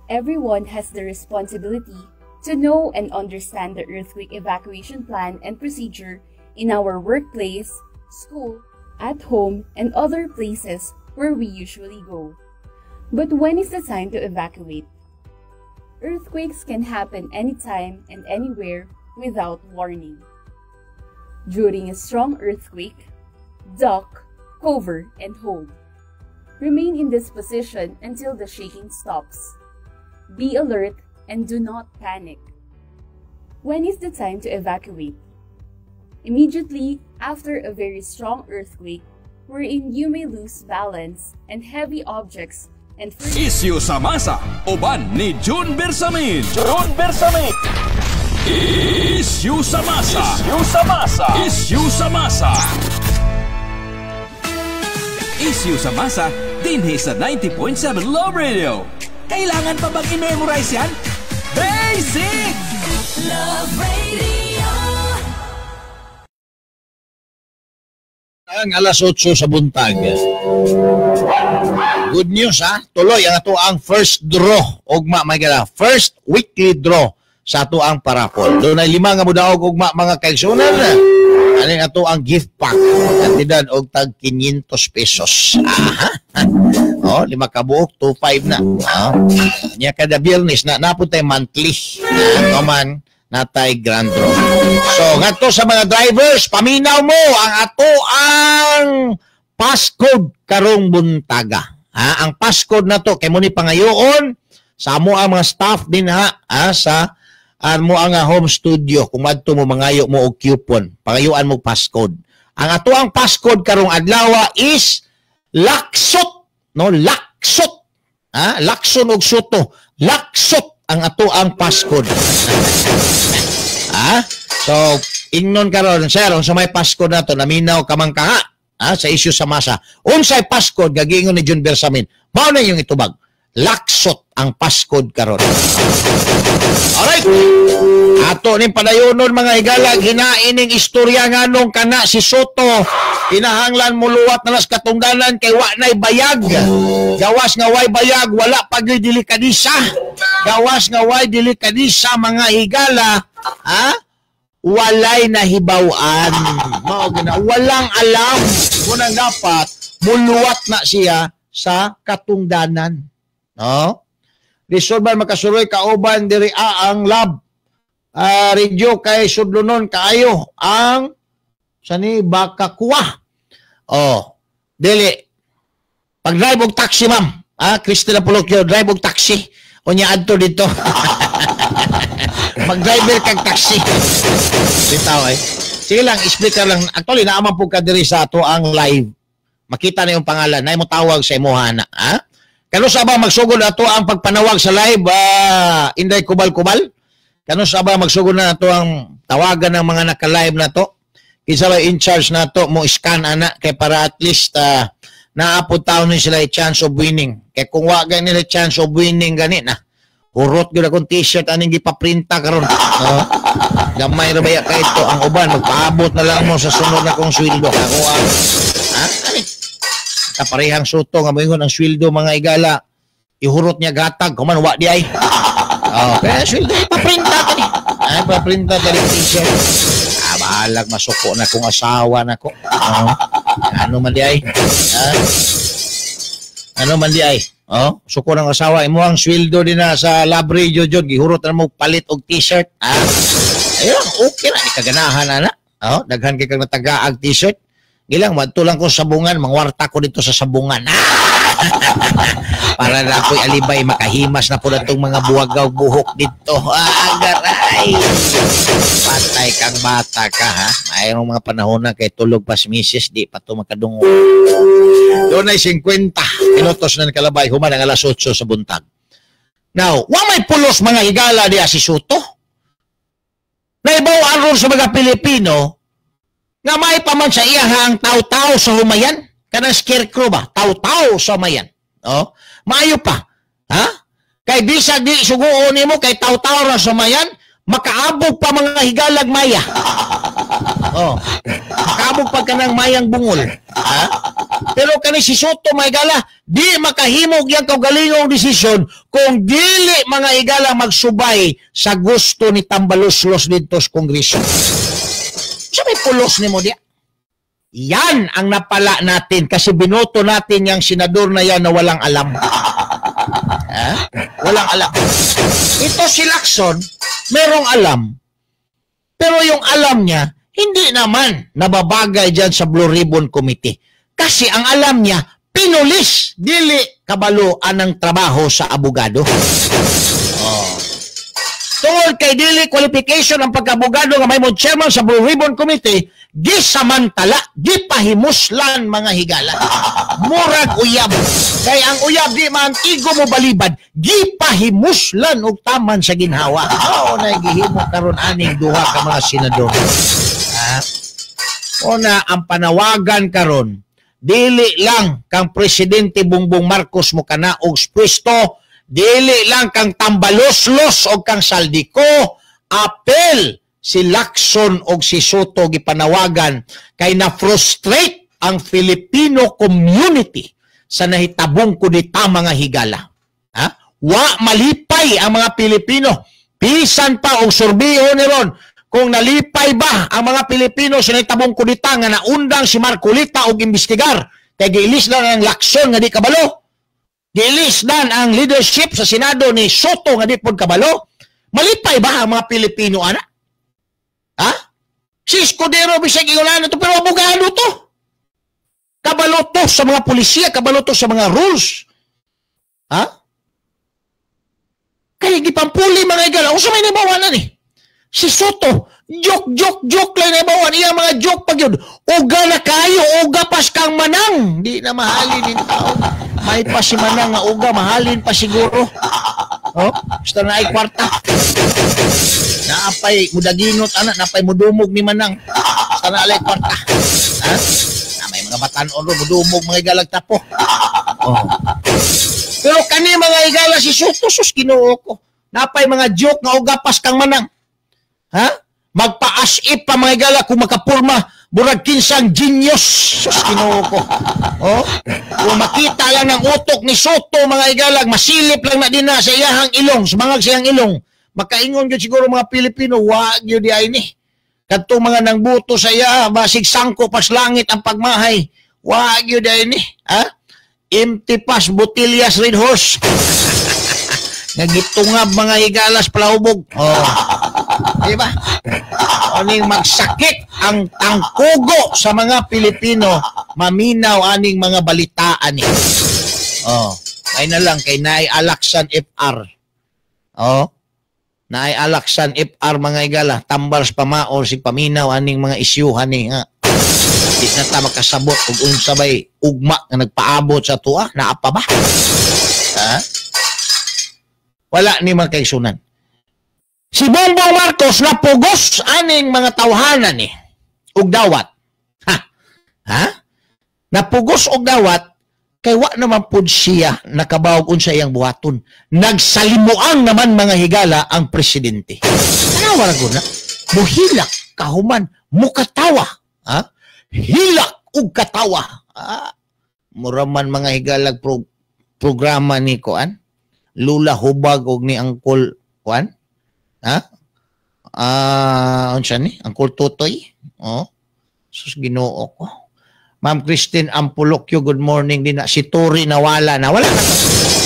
Everyone has the responsibility to know and understand the earthquake evacuation plan and procedure in our workplace, school, at home, and other places where we usually go. But when is the time to evacuate? Earthquakes can happen anytime and anywhere without warning. During a strong earthquake, duck, cover, and hold. Remain in this position until the shaking stops. Be alert and do not panic. When is the time to evacuate? Immediately after a very strong earthquake, wherein you may lose balance and heavy objects and Isyu sa masa, uban ni June Bersamin. June Bersamin. Isyu sa masa. Isyu sa masa. Isyu sa masa. Isyu sa masa, dinhi sa 90.7 Love Radio. Kailangan pa bang i-memorize yan? Basic! Love Radio. Ang alas 8 sa buntag. Good news ha. Tuloy ang ato ang first draw ugma may gala. First weekly draw sa ato ang parapol. Dunay 5 nga mudaog ugma mga kaigsunan. Aning ato ang gift pack kantidad og tag 500 pesos. Aha. Oh, 5 ka buok 25 na. Oh. Nya kada Biyernes na napud tay monthly. Na man natay grand draw. So ngadto sa mga drivers, paminaw mo ang ato ang passcode karong buntaga. Ha, ang passcode na to kay mo ni pangayoon sa amo ang mga staff din ha, sa amo ang home studio kung madto mo mangayo mo og coupon, pangayuan mo passcode. Ang ato ang passcode karong adlaw is laksot, no, laksot. Ha, lakson og soto, laksot ang ato ang passcode. Ha? So ingnon karon sir, unsa may passcode nato, naminaw ka man ka ha? Ha, sa issue sa masa. Unsay passcode gagingon ni June Bersamin? Mao na yung itubag. Laksot ang passcode karon. Alright. Ato ning padayonon mga higalag, hinain ning istorya nganong kana si Sotto kinahanglan muluwat na las katungdanan kay wa nay bayag. Gawas nga way bayag, wala pa gyud delikadisa. Gawas nga way delikadisa mga higala, ha? Walay nahibaw-an. Mao gina, walang alam. Kunang dapat muluwat na siya sa katungdanan. No? Lisod ba makasuroy kauban diri ang lab. Radio kay sudlonon kaayo ang sani baka kuwa. Oh, dili. Pag-drive og taxi, ma'am. Ah, Cristina Polocchio, drive og taxi. Unya adto dito. Mag-driver kag taxi. Bitaw eh. Sige lang, explain lang. Actually, naaman po ka diri sa ato ang live. Makita na yung pangalan. Na mo tawag sa imuha na. Ha? Kano sa ba magsugod ato ang pagpanawag sa live, Inday Kubal-Kubal? Kano sa ba magsugod na ato ang tawagan ng mga naka-live na to? Kinsa ba in charge na to mo scan ana kay para at least naapod taon ni sila chance of winning. Kay kung wa gani nila chance of winning gani na hurot gyud akong t-shirt aning gipaprinta karon. No? Gamay ra baya kay ito ang uban magpaabot na lang mo sa sunod na kong sweldo. Ako ang ha? Kaparehang Sotto nga moingon ang sweldo mga igala ihurot niya gatag kuman wa di ay. Oh, kaya sweldo ipaprinta tani. Ay paprinta tani t-shirt. Ah, bahalag masuko na kung asawa na ko. Oh, ano man di ay? Ha? Ano man di ay? Oh, suko ng asawa imo ang sweldo din na sa Lab Radio jud gihurot na mo palit og t-shirt. Ah. Ayun, okay ra ni kaganahan ana. Oh, daghan kay kag natagaag t-shirt. Gilang wadto lang ko sa sabungan, mangwarta ko dito sa sabungan. Ah! Para na ako'y alibay makahimas na po na itong mga buwagaw buhok dito. Ah, agaray. Patay kang bata ka ha. Mayroong mga panahon na kay tulog pa si misis, di pa ito makadungo. Doon ay 50 minutos na nakalabay, human ang alas 8 sa buntag. Now, wa may pulos mga higala diya si Sotto. Naibaw aron sa mga Pilipino nga may paman sa iya ang taw-taw sa humayan. Kanang scarecrow ba? Taw-taw sa humayan. Oh, maayo pa. Ha? Kay bisag di suguon nimo kay taw-taw ra sa humayan, makaabog pa mga higalag maya. Oh. Makaabog pa kanang mayang bungol. Ha? Pero kani si Sotto mga higala, di makahimog yang kaugalingong desisyon kung dili mga higala magsubay sa gusto ni Tambaloslos didto sa Kongreso. Sa may pulos ni mo diya. Yan ang napala natin kasi binoto natin yung senador na yan na walang alam. Ha? Walang alam. Ito si Lacson, merong alam. Pero yung alam niya, hindi naman nababagay dyan sa Blue Ribbon Committee. Kasi ang alam niya, pinulis, dili kabalo anang trabaho sa abogado. Oh. Tungod Tungod kay dili qualification ang pagkaabogado nga mahimong chairman sa Blue Ribbon Committee, gisamantala, gipahimuslan mga higala. Murag uyab. Kay ang uyab di maantigo mo balibad, gipahimuslan og taman sa ginhawa. Mao na gihimo karon aning duha ka mga senador. Ha? Una, ang panawagan karon, dili lang kang Presidente Bongbong Marcos mo kanaog pwesto, dili lang kang Tambaloslos o kang Zaldy Co, apel si Lacson og si Sotto gipanawagan kay na-frustrate ang Filipino community sa nahitabong kudita mga higala. Ha? Wa malipay ang mga Pilipino. Bisan pa og surbiho ni ron kung nalipay ba ang mga Pilipino sa nahitabong kudita nga naundang si Marcoleta og imbestigar kay giilis na ang Lacson nga di kabalo. Giilis dan ang leadership sa Senado ni Sotto nga di pod kabalo. Malipay ba ang mga Pilipino ana? Ha? Si Escudero bisag ingon to, pero abogado to. Kabalo to sa mga polisiya, kabalo to sa mga rules. Ha? Kaya gipampuli mga igala, unsa may nabawanan ni? Si Sotto, joke, joke, joke lang nabawan. Iya mga joke pag yun. Uga na kayo, uga pas kang manang. Di na mahalin yung tao. May pa si manang nga uga, mahalin pa siguro. Oh, basta na ay kwarta. Naapay mudaginot anak, naapay mudumog ni manang. Basta na alay kwarta. Ha? Na may mga batan-on ro mudumog mga igalag tapo. Oh. Pero kani mga igala si Sotto, sus Ginoo ko. Napay mga joke nga uga pas kang manang. Ha? Magpa-as-if pa mga igala kung makapurma burag kinsang genius, sus Ginoo ko. Oh? Kung makita lang ng utok ni Sotto mga igalag, masilip lang na din na sa iyahang ilong, sumangag sa iyang ilong. Makaingon gyud siguro mga Pilipino, wa gyud di ay ni. Kadtong mga nangbuto sa iya, basig sangko pas langit ang pagmahay. Wa gyud di ay ni. Ha? Empty pas botillas Red Horse. Nagitungab mga higalas palahubog. Oh. Diba? Aning magsakit ang tangkugo sa mga Pilipino, maminaw aning mga balitaan ni. Oh, ay na lang kay naay Alaksan FR. Oh. Naay Alaksan FR mga higala, tambal sa pamaol si paminaw aning mga isyuhan ni nga. Di na ta makasabot og unsa bay ugma nga nagpaabot sa tuwa, naa pa ba? Ha? Wala ni mga kaigsunan. Si Bongbong Marcos napugos aning mga tawhanan ni og dawat. Ha? Ha? Napugos og dawat kay wa naman pud siya nakabawog unsa iyang buhaton. Nagsalimuang naman mga higala ang presidente. Tanawa ra gud na. Muhilak kahuman mukatawa. Ha? Hilak og katawa. Ha? Mura man mga higalag programa ni kuan. Lula Hubag og ni Angkol kuan. Ha? Unsa ni? Angkol Totoy? Oh. Sus Ginoo ko. Ma'am Christine Ampulokyo, good morning din na. Si Tori nawala na. Wala na.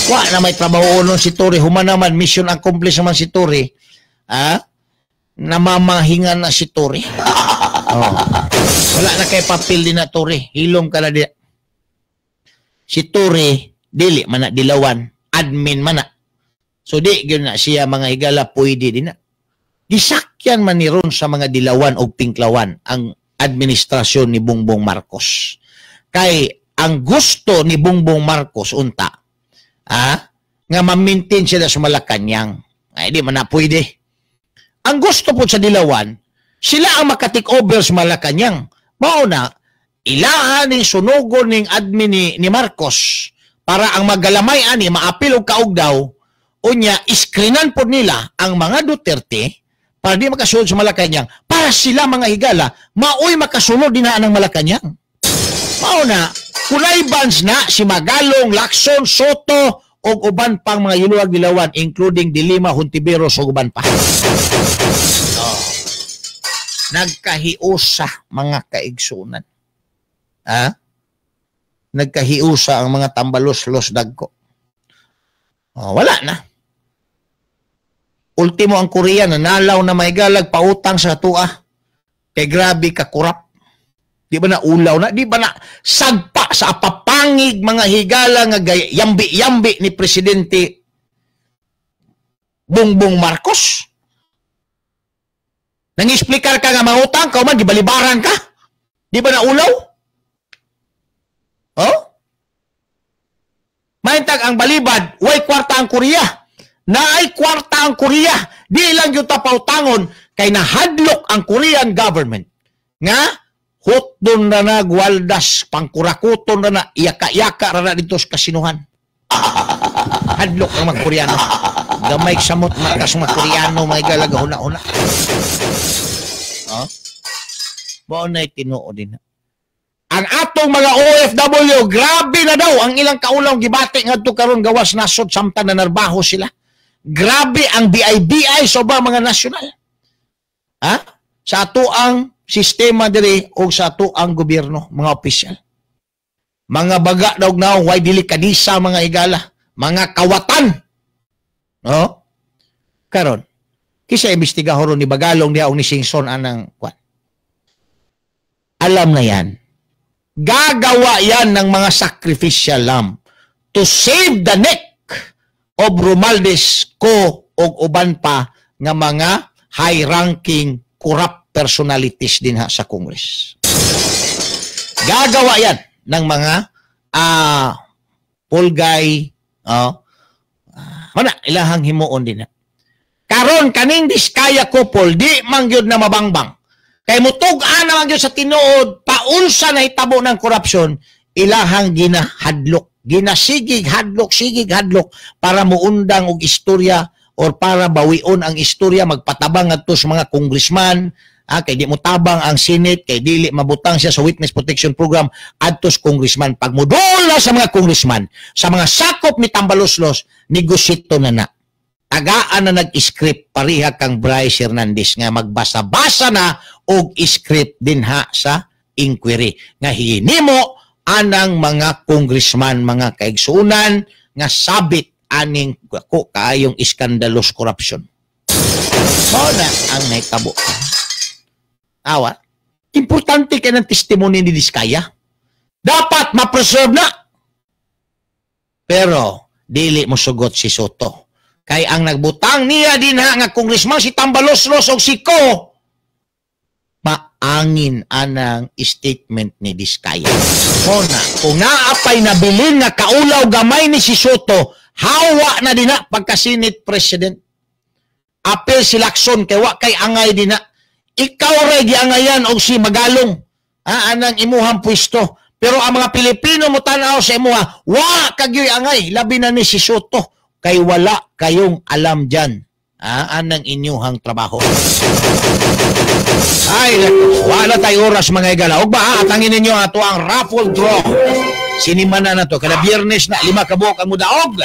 Wa na may trabaho nun si Tori. Human naman, mission accomplished naman si Tori. Ha? Namamahinga na si Tori. Oh. Wala na kay papel din na Tori. Hilom ka na di. Si Tori, dili man na dilawan. Admin man na. So di gyud na siya mga higala pwede din na. Gisakyan man ni ron sa mga dilawan o pinklawan ang administrasyon ni Bongbong Marcos. Kay ang gusto ni Bongbong Marcos unta, nga ma-maintain sila sa Malacañang. Ay di man na pwede. Ang gusto po sa dilawan, sila ang maka-take over sa Malacañang. Mao na ilahan ning sunugon ning admin ni Marcos para ang magalamay ani maapil og kaog daw. Unya, iskrinan po nila ang mga Duterte para di makasulod sa Malacañang, para sila mga higala, maoy makasulod din na ang Malacañang. Mao na, kulay bans na si Magalong, Lacson, Sotto, o uban pang mga yuluwag dilawan, including Dilima, Hontiveros, o uban pa. Oh. Nagkahiusa mga kaigsunan. Ha? Nagkahiusa ang mga tambalos-los dagko. Oh, wala na. Ultimo ang Korea nanalaw na may galag pautang sa tua. Kay grabe ka kurap. Di ba na ulaw na? Di ba na sagpa sa apapangig mga higala nga yambi-yambi ni Presidente Bongbong Marcos? Nang-explicar ka nga mangutang, kauman gibalibaran ka. Di ba naulaw? Oh? Mahintag ang balibad, way kwarta ang Korea. Naay kwarta ang Korea. Di lang yung tapautangon kay nahadlok ang Korean government. Nga, hotdon na nagwaldas, pangkurakuton na na, iyaka-yaka na na dito sa kasinuhan. Hadlok ang mga Koreano. Gamay samot makas mga Koreano, mga igalaga, huna-huna. Oh? Mao na'y tinuod din. Ang atong mga OFW, grabe na daw ang ilang kaulang gibati ngadto karon gawas nasod samtang nanarbaho sila. Grabe ang BIBI sa ubang mga nasyonal. Ha? Sa ato ang sistema diri o sa ato ang gobyerno, mga opisyal. Mga baga daw naong way dili kadisa mga higala, mga kawatan. No? Karon, kisa imbestiga horon ni Bagalong diha og ni Singson anang kwan. Alam na yan. Gagawa yan ng mga sacrificial lamb to save the neck of Romualdez, ko og uban pa nga mga high-ranking corrupt personalities din ha sa Congress. Gagawa yan ng mga pulgay, mana ilahang himuon din ha. Karon kaning Diskaya couple di man gyud na mabangbang. Kay mutug-an na man gyud sa tinuod paunsa na hitabo ng korupsyon, ilahang ginahadlok, ginasigig hadlok, sigig hadlok para muundang og istorya or para bawion ang istorya, magpatabang ngadto sa mga congressman, kay di motabang ang Senate, kay dili mabutang siya sa Witness Protection Program adto sa congressman. Pag mudula sa mga congressman, sa mga sakop ni Tambaloslos, negosito na na. Tagaan na nag-script pareha kang Bryce Hernandez nga magbasa-basa na og script dinha sa inquiry nga hinimo anang mga congressman, mga kaigsuonan nga sabit aning ko kaayong iskandalos corruption. Mao na ang nahitabo. Awa, importante kay ng testimony ni Diskaya. Dapat ma-preserve na. Pero dili mo sugot si Soto. Kay ang nagbutang niya dinha nga congressman si Tambaloslos og si Ko, maangin anang statement ni Diskaya. Muna, kung naapay nabilin nga kaulaw gamay ni si Soto, hawa na dinha pagka Senate President. Apil si Lacson kay wa kay angay dinha. Ikaw ray giangayan og si Magalong, anang imuhang pwesto. Pero ang mga Pilipino mo tan-aw sa imuha, wa kagyoy angay, labi na ni si Soto. Kay wala kayong alam dyan. Anang inyuhang trabaho. Ay, wala tayo oras mga igala. Og ba, atangin ninyo ato ang raffle draw. Sinima na to. Kada Biyernes na 5 ka buok ang mudaog.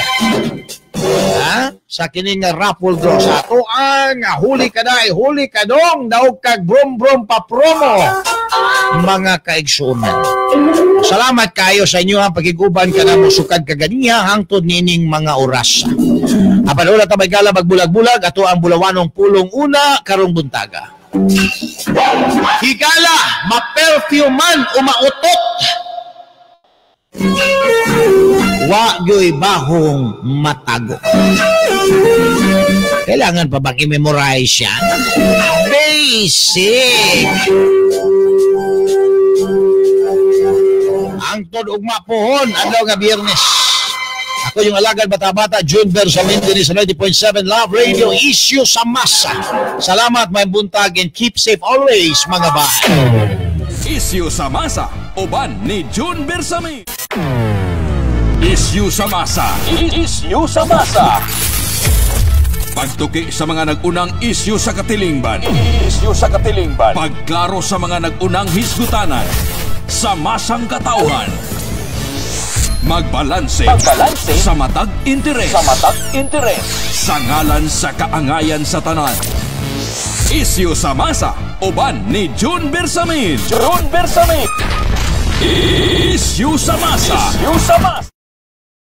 Sa kini nga raffle draw. Sa ato ang huli ka day, huli ka dong, daog kag brom-brom pa promo. Mga kaigsuonan. Salamat kayo sa inyo ang pagiguban ka na musukad kaganiha hangtod nining mga oras. Apan wala ta may gala magbulag-bulag ato ang bulawanong pulong una karong buntaga. Higala, ma-perfume o mautot. Wa gyoy bahong matago. Kailangan pa bang i-memorize yan? Basic! Angtod ugma pohon, adlaw nga Biyernes. Ako yung alagad bata-bata, June Bersamin din sa 90.7 Love Radio, issue sa masa. Salamat, may buntag, and keep safe always, mga bay. Issue sa masa, uban ni June Bersamin. Issue sa masa. Issue sa masa. Pagtuki sa mga nag-unang issue sa katilingban. Issue sa katilingban. Pagklaro sa mga nag-unang hisgutanan. Sa masang katauhan. Magbalanse. Magbalanse sa matag interes. Sa matag interes. Sa ngalan sa kaangayan sa tanan. Issue sa masa, uban ni June Bersamin. June Bersamin. Issue sa masa. Issue sa masa.